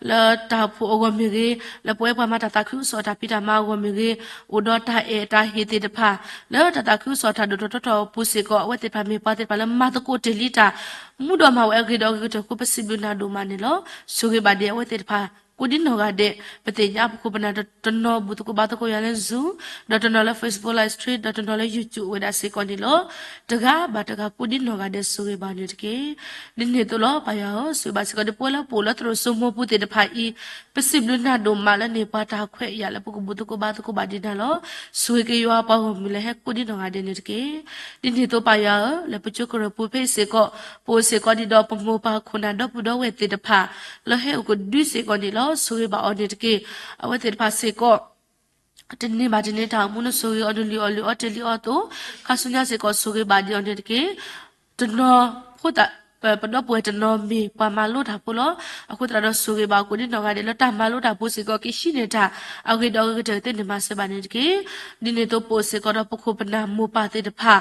လၢတၢ်အိၣ်ဖှိၣ်အဂီၢ်မ့ၢ်ဂ့ၤ, လၢပဝဲပှၤမၤတၢ်သးခုကစီၣ်တၢ်ဖံးတၢ်မၤအဂီၢ်မ့ၢ်ဂ့ၤ, အိၣ်ဒီးတၢ်အဲၣ်တၢ်ဟ့ၣ်သ့ၣ်တဖၣ် လၢတၢ်သးခုကစီၣ်တၢ်ဒိၣ်ထီၣ်ထီထီၣ်အပူၤစ့ၢ်ကီး အဝဲသ့ၣ်တဖၣ်မ့ၢ်ပှၤသ့ၣ်တဖၣ်လၢမၤသကိးတ့ၢ်လံတၢ် မူဒီးမၤဝဲအဂ့ၤဒီးအဂ့ၤကတၢၢ်အဃိ ပစံးဘျုးနၤဒိၣ်မးန့ၣ်လီၤ. ဆိၣ်ဂ့ၤဘၣ်ဒံးအဝဲသ့ၣ်တဖၣ် ကိးဒံနီၢ်ဂၤဒဲး, ပသ့ၣ်ညါပခိၣ်ပနၢ်တနီၤဘူၣ်သကိးဘါသကိးယွၤလၢ Zoom, ဒီးတနီၤလၢ Facebook Live Stream, ဒီးတနီၤလၢ YouTube အိၣ်ဝဲဒၣ်စ့ၢ်ကီးန့ၣ်လီၤ. တဂၤဘၣ်တဂၤကိးဒံနီၢ်ဂၤဒဲး ဆိၣ်ဂ့ၤဘၣ်န့ၣ်တက့ၢ်. ဒ်န့ၣ်အသိးလီၤ ပၢ်ယွၤဧၢ, ဆိၣ်ဂ့ၤဘၣ်စ့ၢ်ကီးဒံးပဝဲလၢပအိၣ်လၢသရိာ်စိမိၤပူၤသ့ၣ်တဖၣ်အံၤ, ပစံးဘျုးနၤဒိၣ်မးလၢန့ၢ်ပှၤတၢ်ခွဲးယာ်လၢ ပကဘူၣ်သကိးဘါသကိးဘၣ်ဒံးနၤလီၤ. ဆိၣ်ဂ့ၤက့ၤယွၤပှၤဂီၢ်မုၢ်လၢဟဲကိးဒံနီၢ်ဂၤဒဲးန့ၣ်တက့ၢ်. ဒ်န့ၣ်အသိးပၢ်ယွၤဧၢ, လၢပကၠိကရၢၢ်ပူၤဖဲအံၤစ့ၢ်ကီး, ပအိၣ်စ့ၢ်ကီးဒံးဒီးပမိၢ်ပၢ်ခိၣ်နၢ်ဒီပုၢ်ဒီဝဲၢ်သ့ၣ်တဖၣ် လၢဟဲအိၣ်ကဒုစ့ၢ်ကီးန့ၣ်လီၤ. ဆိၣ်ဂ့ၤဘၣ်အီၤန့ၣ်တက့ၢ်. အဝဲသ့ၣ်တဖၣ်စ့ၢ်ကီး တနံၤဘၣ်တနံၤတၢ်အိၣ်မူန့ၣ် ဆိၣ်ဂ့ၤအီၤ နလုၢ်အီၣ်လုၢ်အီတ့ၢ်လံအီၤအသိး, ခါဆူညါစ့ၢ်ကီးဆိၣ်ဂ့ၤဘၣ်ဒံးအီၤန့ၣ်တက့ၢ်. တနီၤဖိသၣ် ပဒီပုၢ်ဝဲၢ်တနီၤမ့ၢ်ပှၤမၤလိတၢ်ဖိလီၤ. အဃိသတးဒီးဆိၣ်ဂ့ၤဘၣ်အီၤကိးဒံနီၢ်ဂၤဒဲးလၢတၢ်မၤလိတၢ်ဖိစ့ၢ်ကီး ကဟံးန့ၢ်တၢ်အဂ့ၤဒီးအဂ့ၤကတၢၢ်ကသ့န့ၣ် မၤစၢၤဘၣ်န့ၣ်တက့ၢ်. ဒ်န့ၣ်အသိးပအိၣ်စ့ၢ်ကီးဒီးပခိၣ်ပနၢ်မိၢ်ပၢ်သ့ၣ်တဖၣ်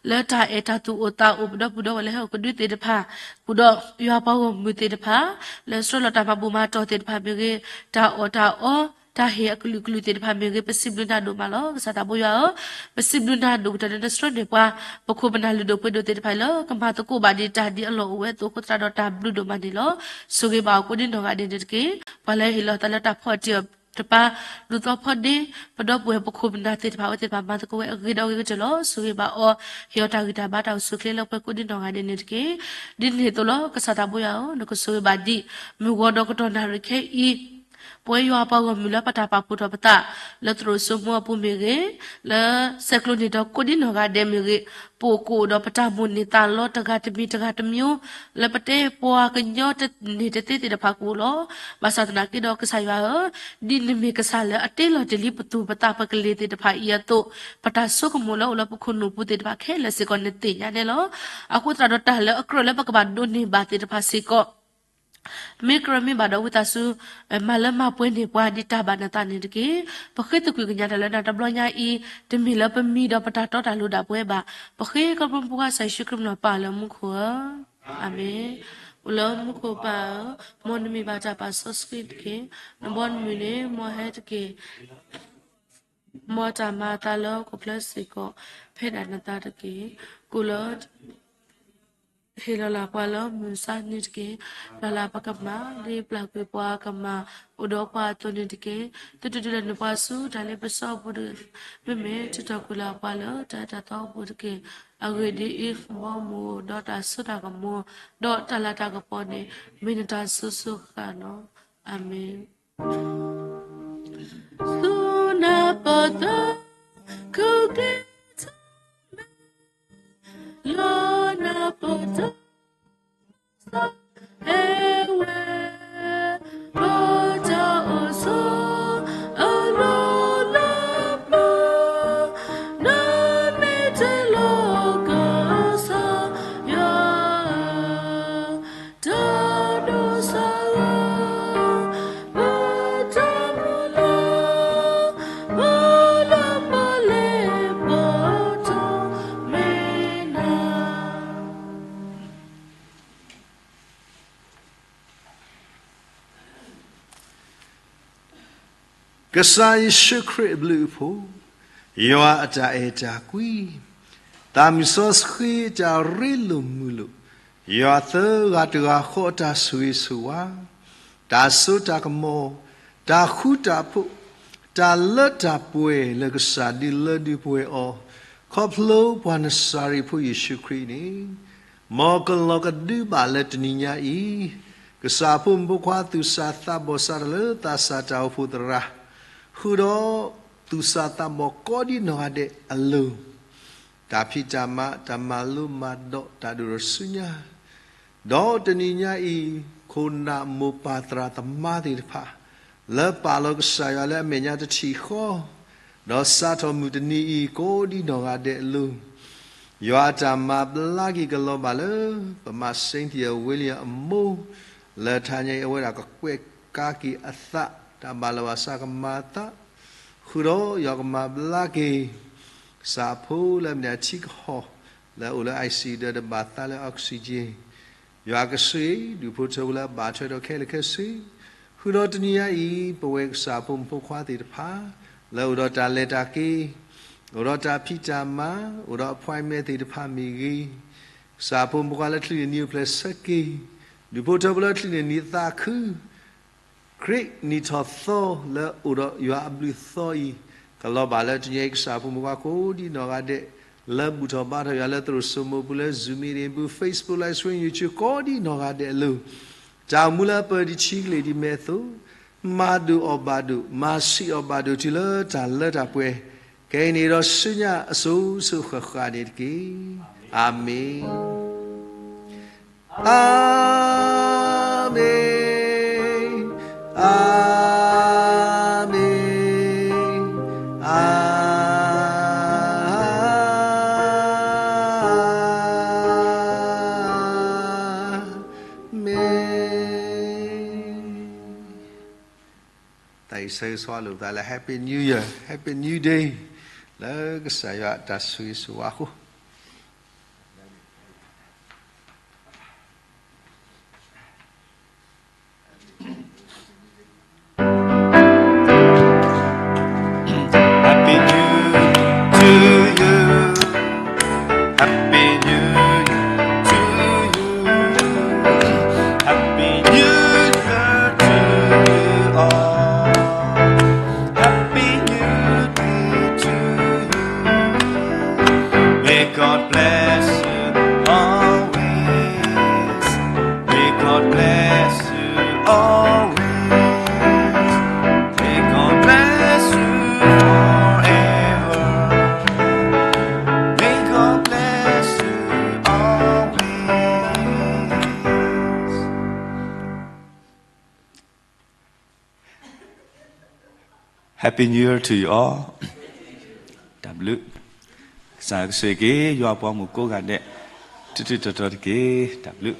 လၢတၢ်အဲၣ်တၢ်သူၣ်အိၣ်သးအိၣ် ပဒီပုၢ်ဒီဝဲၢ်လၢဟဲအိၣ်ကဒုသ့ၣ်တဖၣ်, ဃုာ်ဒီးယွၤပှၤဂီၢ်မုၢ်သ့ၣ်တဖၣ် လၢဆှၢလီၤတၢ်မၤဘူၣ်မၤတီၢ်သ့ၣ်တဖၣ်မ့ၢ်ဂ့ၤ, တၢ်အီၣ်တၢ်အီ, တၢ်ဟ့ၣ်အကလုာ်ကလုာ်သ့ၣ်တဖၣ်မ့ၢ်ဂ့ၤ, ပစံးဘျုးနၤဒိၣ်မးလီၤ. ကစၢ်သးဘိယွၤဧၢ, ပစံးဘျုးနၤဒိၣ်ကတၢၢ်လၢနဆှၢန့ၢ်ပှၤ ပခိၣ်ပနၢ်လုၢ်ဒိၣ်ပှ့ၤဒိၣ်သ့ၣ်တဖၣ်အံၤလၢ ကမၤသကိးဘၣ်ဒံးတၢ်ဒ်အလီၢ်အိၣ်ဝဲအသိးအဃိသတးဒီးတၢ်ဘျုးဒိၣ်မးန့ၣ်လီၤ. ဆိၣ်ဂ့ၤဘၣ်အီၤကိးဒံနီၢ်ဂၤဒဲးန့ၣ်တက့ၢ်. ပှၤလၢဟ့ၣ်လီၤသးလၢတၢ်ဖီၣ်တံၢ်အီၤတပၤ ဒူသီဖီဒ့ ပဒီပုၢ်ဝဲၢ်ပခိၣ်ပနၢ်သ့ၣ်တဖၣ် အဝဲသ့ၣ်တဖၣ်မၤသကိးဝဲအဂ့ၤဒီးအဂ့ၤကတၢၢ်လီၤ. ဆိၣ်ဂ့ၤဘၣ်အီၤ, ဟ့ၣ်အီၤတၢ်ဂံၢ်တၢ်ဘါတၢ်အိၣ်ဆူၣ်အိၣ်ချ့လၢပှဲၤကိးဒံနီၢ်ဂၤဒဲးန့ၣ်တက့ၢ်. ဒ်န့ၣ်အသိးလီၤ ကစၢ်သးဘိယွၤဧၢ, နကဆိၣ်ဂ့ၤဘၣ်ဒံး မုၢ်ဂီၤဒီးကတီၢ်နၣ်ရံၣ်ခဲအံၤ ပဝဲယွၤပှၤဂီၢ်မုၢ်လၢပတၢ်ပာ်ဖှိၣ်ထီၣ်ပသး လၢသရိာ်စိမိၤအပူၤမ့ၢ်ဂ့ၤ, လၢဆဲးကျိးန့ၢ်ဒီးကိးဒံနီၢ်ဂၤဒဲးမ့ၢ်ဂ့ၤ, ပအိၣ်ကအိၣ်ဒီးပတၢ်မိၣ်န့ၢ်သးလီတဂၤတမံၤတဂၤတမံၤ, လၢပတဲပှၤကညီတန့ၢ်တသ့သ့ၣ်တဖၣ်ကအိၣ်လီၤ. ဘၣ်ဆၣ်သနာ်က့ဒီးကစၢ်ယွၤဧၢ, ဒ်နမ့ၢ်ကစၢ်လၢအတ့လီၤတ့ၢ်လံပသူၣ်ပသးပကလ့ၤသ့ၣ်တဖၣ်အံၤအသိး, ပတၢ်ဆိကမိၣ်လၢအိၣ်လၢပခိၣ်နူာ်ပူၤသ့ၣ်တဖၣ်ခဲလၢာ်စ့ၢ်ကီးနသ့ၣ်ညါန့ၣ်လီၤ. အဃိသတးဒီးတၢ်လၢအကြၢးလၢပကဘၣ်ဒိးန့ၢ်ဘၣ်သ့ၣ်တဖၣ်စ့ၢ်ကီး မ့ၢ်ကြၢးမ့ၢ်ဘၣ်ဒီးဝံသးစူၤ မၤလၢမၤပှဲၤန့ၢ်ပှၤဒ်တၢ်ဘၣ်နသးန့ၣ်တက့ၢ်. ပဃ့သကွံၢ်ကညးတၢ်လၢနၤတဘျီညါအံၤ, တမ့ၢ်လၢပမံၤဒီးပတၢ်တီတၢ်လိၤဒၣ်ပဝဲဘၣ်. ပဃ့ခီဖျိပှၤကစၢ်ယ့ၣ်ၡူးခရံာ်မံၤလီၤပၢ်လၢမူခိၣ်ဧၢ, အၤမ့ၣ်. အိၣ်လၢမူခိၣ်ပၢ်ဧၢ, မ်နမံၤဘၣ်တၢ်ပာ်စီဆှံတက့ၢ်. နဘီနမုၢ်န့ၣ် မ်ဟဲတက့ၢ်. မ်တၢ်မၤအသးလၢဟီၣ်ခိၣ်ချၢစ့ၢ်ကီး ဖဲဒၣ်နသးတက့ၢ်. ကိၣ်လၢ ဟ့ၣ်လီၤလၢ်ပှၤလၢမုၢ်မဆါတနံၤတက့ၢ်. လီၤလၢ်ပကမၢ် ဒ်ပျၢ်ကွံာ်ပှၤကမၢ်အိၣ်ဒီးပှၤအသိးန့ၣ်တက့ၢ်. သုတဒုးလဲၤနုာ်ပှၤဆူတၢ်လ့ပစီအပူၤတဂ့ၤ. မ့မ့ၢ်ထုးထီၣ်ကွံာ်လၢ်ပှၤလၢတၢ်အၢတၢ်သီအပူၤတက့ၢ်. အဂ့ၢ်ဒ်အံၤ, ဘီမုၢ်ဒီးတၢ်စိတၢ်ကမီၤ ဒီးတၢ်လၤတၢ်ကပီၤန့ၣ် မ့ၢ်နတၢ်စိၤစိၤဃၣ်ဃၣ်လီၤ. အၤမ့ၣ်. ဆူနၢ်ပၢၢ်သၢ ခုက့ၤထီၣ်မဲ လၢနၢ်ပၢၢ်သၢ စီၤအဲဝဲ ပတၢ်အိၣ်ဆိး အလီၢ်လၢပ နမ့ၢ်တၢ်လီၤကစၢ်ယွၤ တၢ်ဒိးစၢ်လၢ ပတၢ်မုၢ်လၢ် ပလၢပှဲၤလၢပတီၢ်မ့ၢ်နၤ. ကစၢ်ယ့ၣ်ၡူးခရံာ်အဘျုးအဖှိၣ်, ယွၤအတၢ်အဲၣ်တၢ်ကွံ, သးမုၢ်စီဆှံအတၢ်ရ့လိာ်မုာ်လိာ်, ယွၤသၢဂၤတဂၤဃီအတၢ်ဆိၣ်ဂ့ၤဆိၣ်ဝါ, တၢ်စိတၢ်ကမီၤ, တၢ်ဃူတၢ်ဖိး, တၢ်လၢတၢ်ပှဲၤလၢကစၢ်ဒုးလၢဒုးပှဲၤအီၤ, ခီဖျိပှၤနစၤရ့းဖိယ့ၣ်ၡူးခရံာ်န့ၣ် မ်ကလီၤကဒုဘၣ်လၢတနံၤညါအံၤ, ကစၢ်ဖိမုၣ်ဖိခွါသူၣ်စၢ်သးဘီၣ်စးထီၣ်လၢသးစၢ်တၢ်အိၣ်ဖှိၣ်သရၣ်, ဃုာ်ဒီးသူၣ်စၢ်သးဘီၣ်ကိးဒံနီၢ်ဂၤဒဲးအလိၤ, တၢ်ဖံးတၢ်မၤ တၢ်မၤလိမၤဒိး တၢ်ဒိၣ်ထီၣ်ဆူညါ ဒီးတနံၤညါအံၤ, ခိၣ်နၢ်မိၢ်ပၢ်သရၣ်သမါသ့ၣ်တဖၣ် လၢပာ်လီၤကစၢ်ယွၤလၢအမဲာ်ညါတထံၣ်ဃီ, ဒီးစးထီၣ်မုၢ်တနံၤအံၤကိးဒံနီၢ်ဂၤဒဲးအလိၤ, ယွၤအတၢ်မၤဘျါက့ၤကလီၤဘၣ်လၢ ပမၤစ့တံယၢ်ဝ့လံယၢ်အမိၢ်, လၢတဟါညါအံၤအဝဲဒၣ်ကကွဲးကါက့ၤအသး, တၢ်ဘၣ်လီၤဘၣ်စးကမၤအသး, ဃုာ်ဒီးယွၤကမၤဘျါက့ၤ ကစၢ်ဖိလၢအမ့ၢ်ဒၣ်ထံကဟီၣ် လၢအအိၣ်လၢ ICU ဒီးတဘၣ်သးလၢ oxygen, ယွၤကဆိၣ်ဂ့ၤ ဒူၣ်ဖိထၢဖိလၢအဘၣ်ထွဲဒီးခဲလၢာ်ခဲဆ့, ဃုာ်ဒီးတနံၤညါအံၤ ပဝဲကစၢ်ဖိမုၣ်ဖိခွါသ့ၣ်တဖၣ် လၢအိၣ်ဒီးတၢ်လဲၤတၢ်က့ၤ, အိၣ်ဒီးတၢ်ဖံးတၢ်မၤ, အိၣ်ဒီး appointment သ့ၣ်တဖၣ်မ့ၢ်ဂ့ၤ, ကစၢ်ဖိမုၣ်ဖိခွါလၢချုးန့ၢ်နံၤအိၣ်ဖျဲၣ်ဆၢက့ၤ, ဒူၣ်ဖိထၢဖိလၢချုးန့ၢ်နံၤသးခု ခရံာ်နံၣ်ထီၣ်သီလၢအိၣ်ဒီးယွၤအဘျုးသီအံၤ, ကလီၤဘၣ်လၢတနံၤညါအံၤကစၢ်ဖိမုၣ်ဖိခွါကိးဒံနီၢ်ဂၤဒဲး, လၢဘူၣ်ထီၣ်ဘါထီၣ်ယွၤလၢသရိာ်စိမိၢ်ပူၤလၢ Zoom meeting ပူၤ Facebook live stream YouTube ကိးဒံနီၢ်ဂၤဒဲးအလိၤ, တၢ်အိၣ်မူလၢအပၢၢ်ဒံးဆံကလ့ၢ်ဒံးမဲာ်အသိး, မၤဒိၣ်အီၣ်ဘၣ်ဒိၣ်, မၤဆံးအီၣ်ဘၣ်ဒိၣ်တုၤလၢတၢ်လၢတၢ်ပှဲၤ, ခဲအံၤန့ၣ်ဒီးဆူညါအစိၤစိၤဃၣ်ဃၣ်န့ၣ်တက့ၢ်. အၤမ့ၣ်. အၤမ့ၣ်, အၤမ့ၣ်, အၤမ့ၣ်. တၢ်အံၤဆၢဂ့ၤဆၢဝါလိာ်ပသးလၢ Happy New Year, Happy New Day လၢကစၢ်ယွၤအတၢ်ဆိၣ်ဂ့ၤဆိၣ်ဝါအဃိ Happy New Year to you. Happy New Year to you. Happy New Year to you all. Happy New Year to you. May God bless you always. May God bless you always. May God bless you forever. May God bless you always. Happy New Year to you all. တၢ်ဘျုး. ကစၢ်ကဆိၣ်ဂ့ၤက့ၤ ယွၤအပှၤဂီၢ်မုၢ်ကိးဂၤဒဲး ထူးထူးတီၤတီၤတက့ၢ်. တၢ်ဘျုး.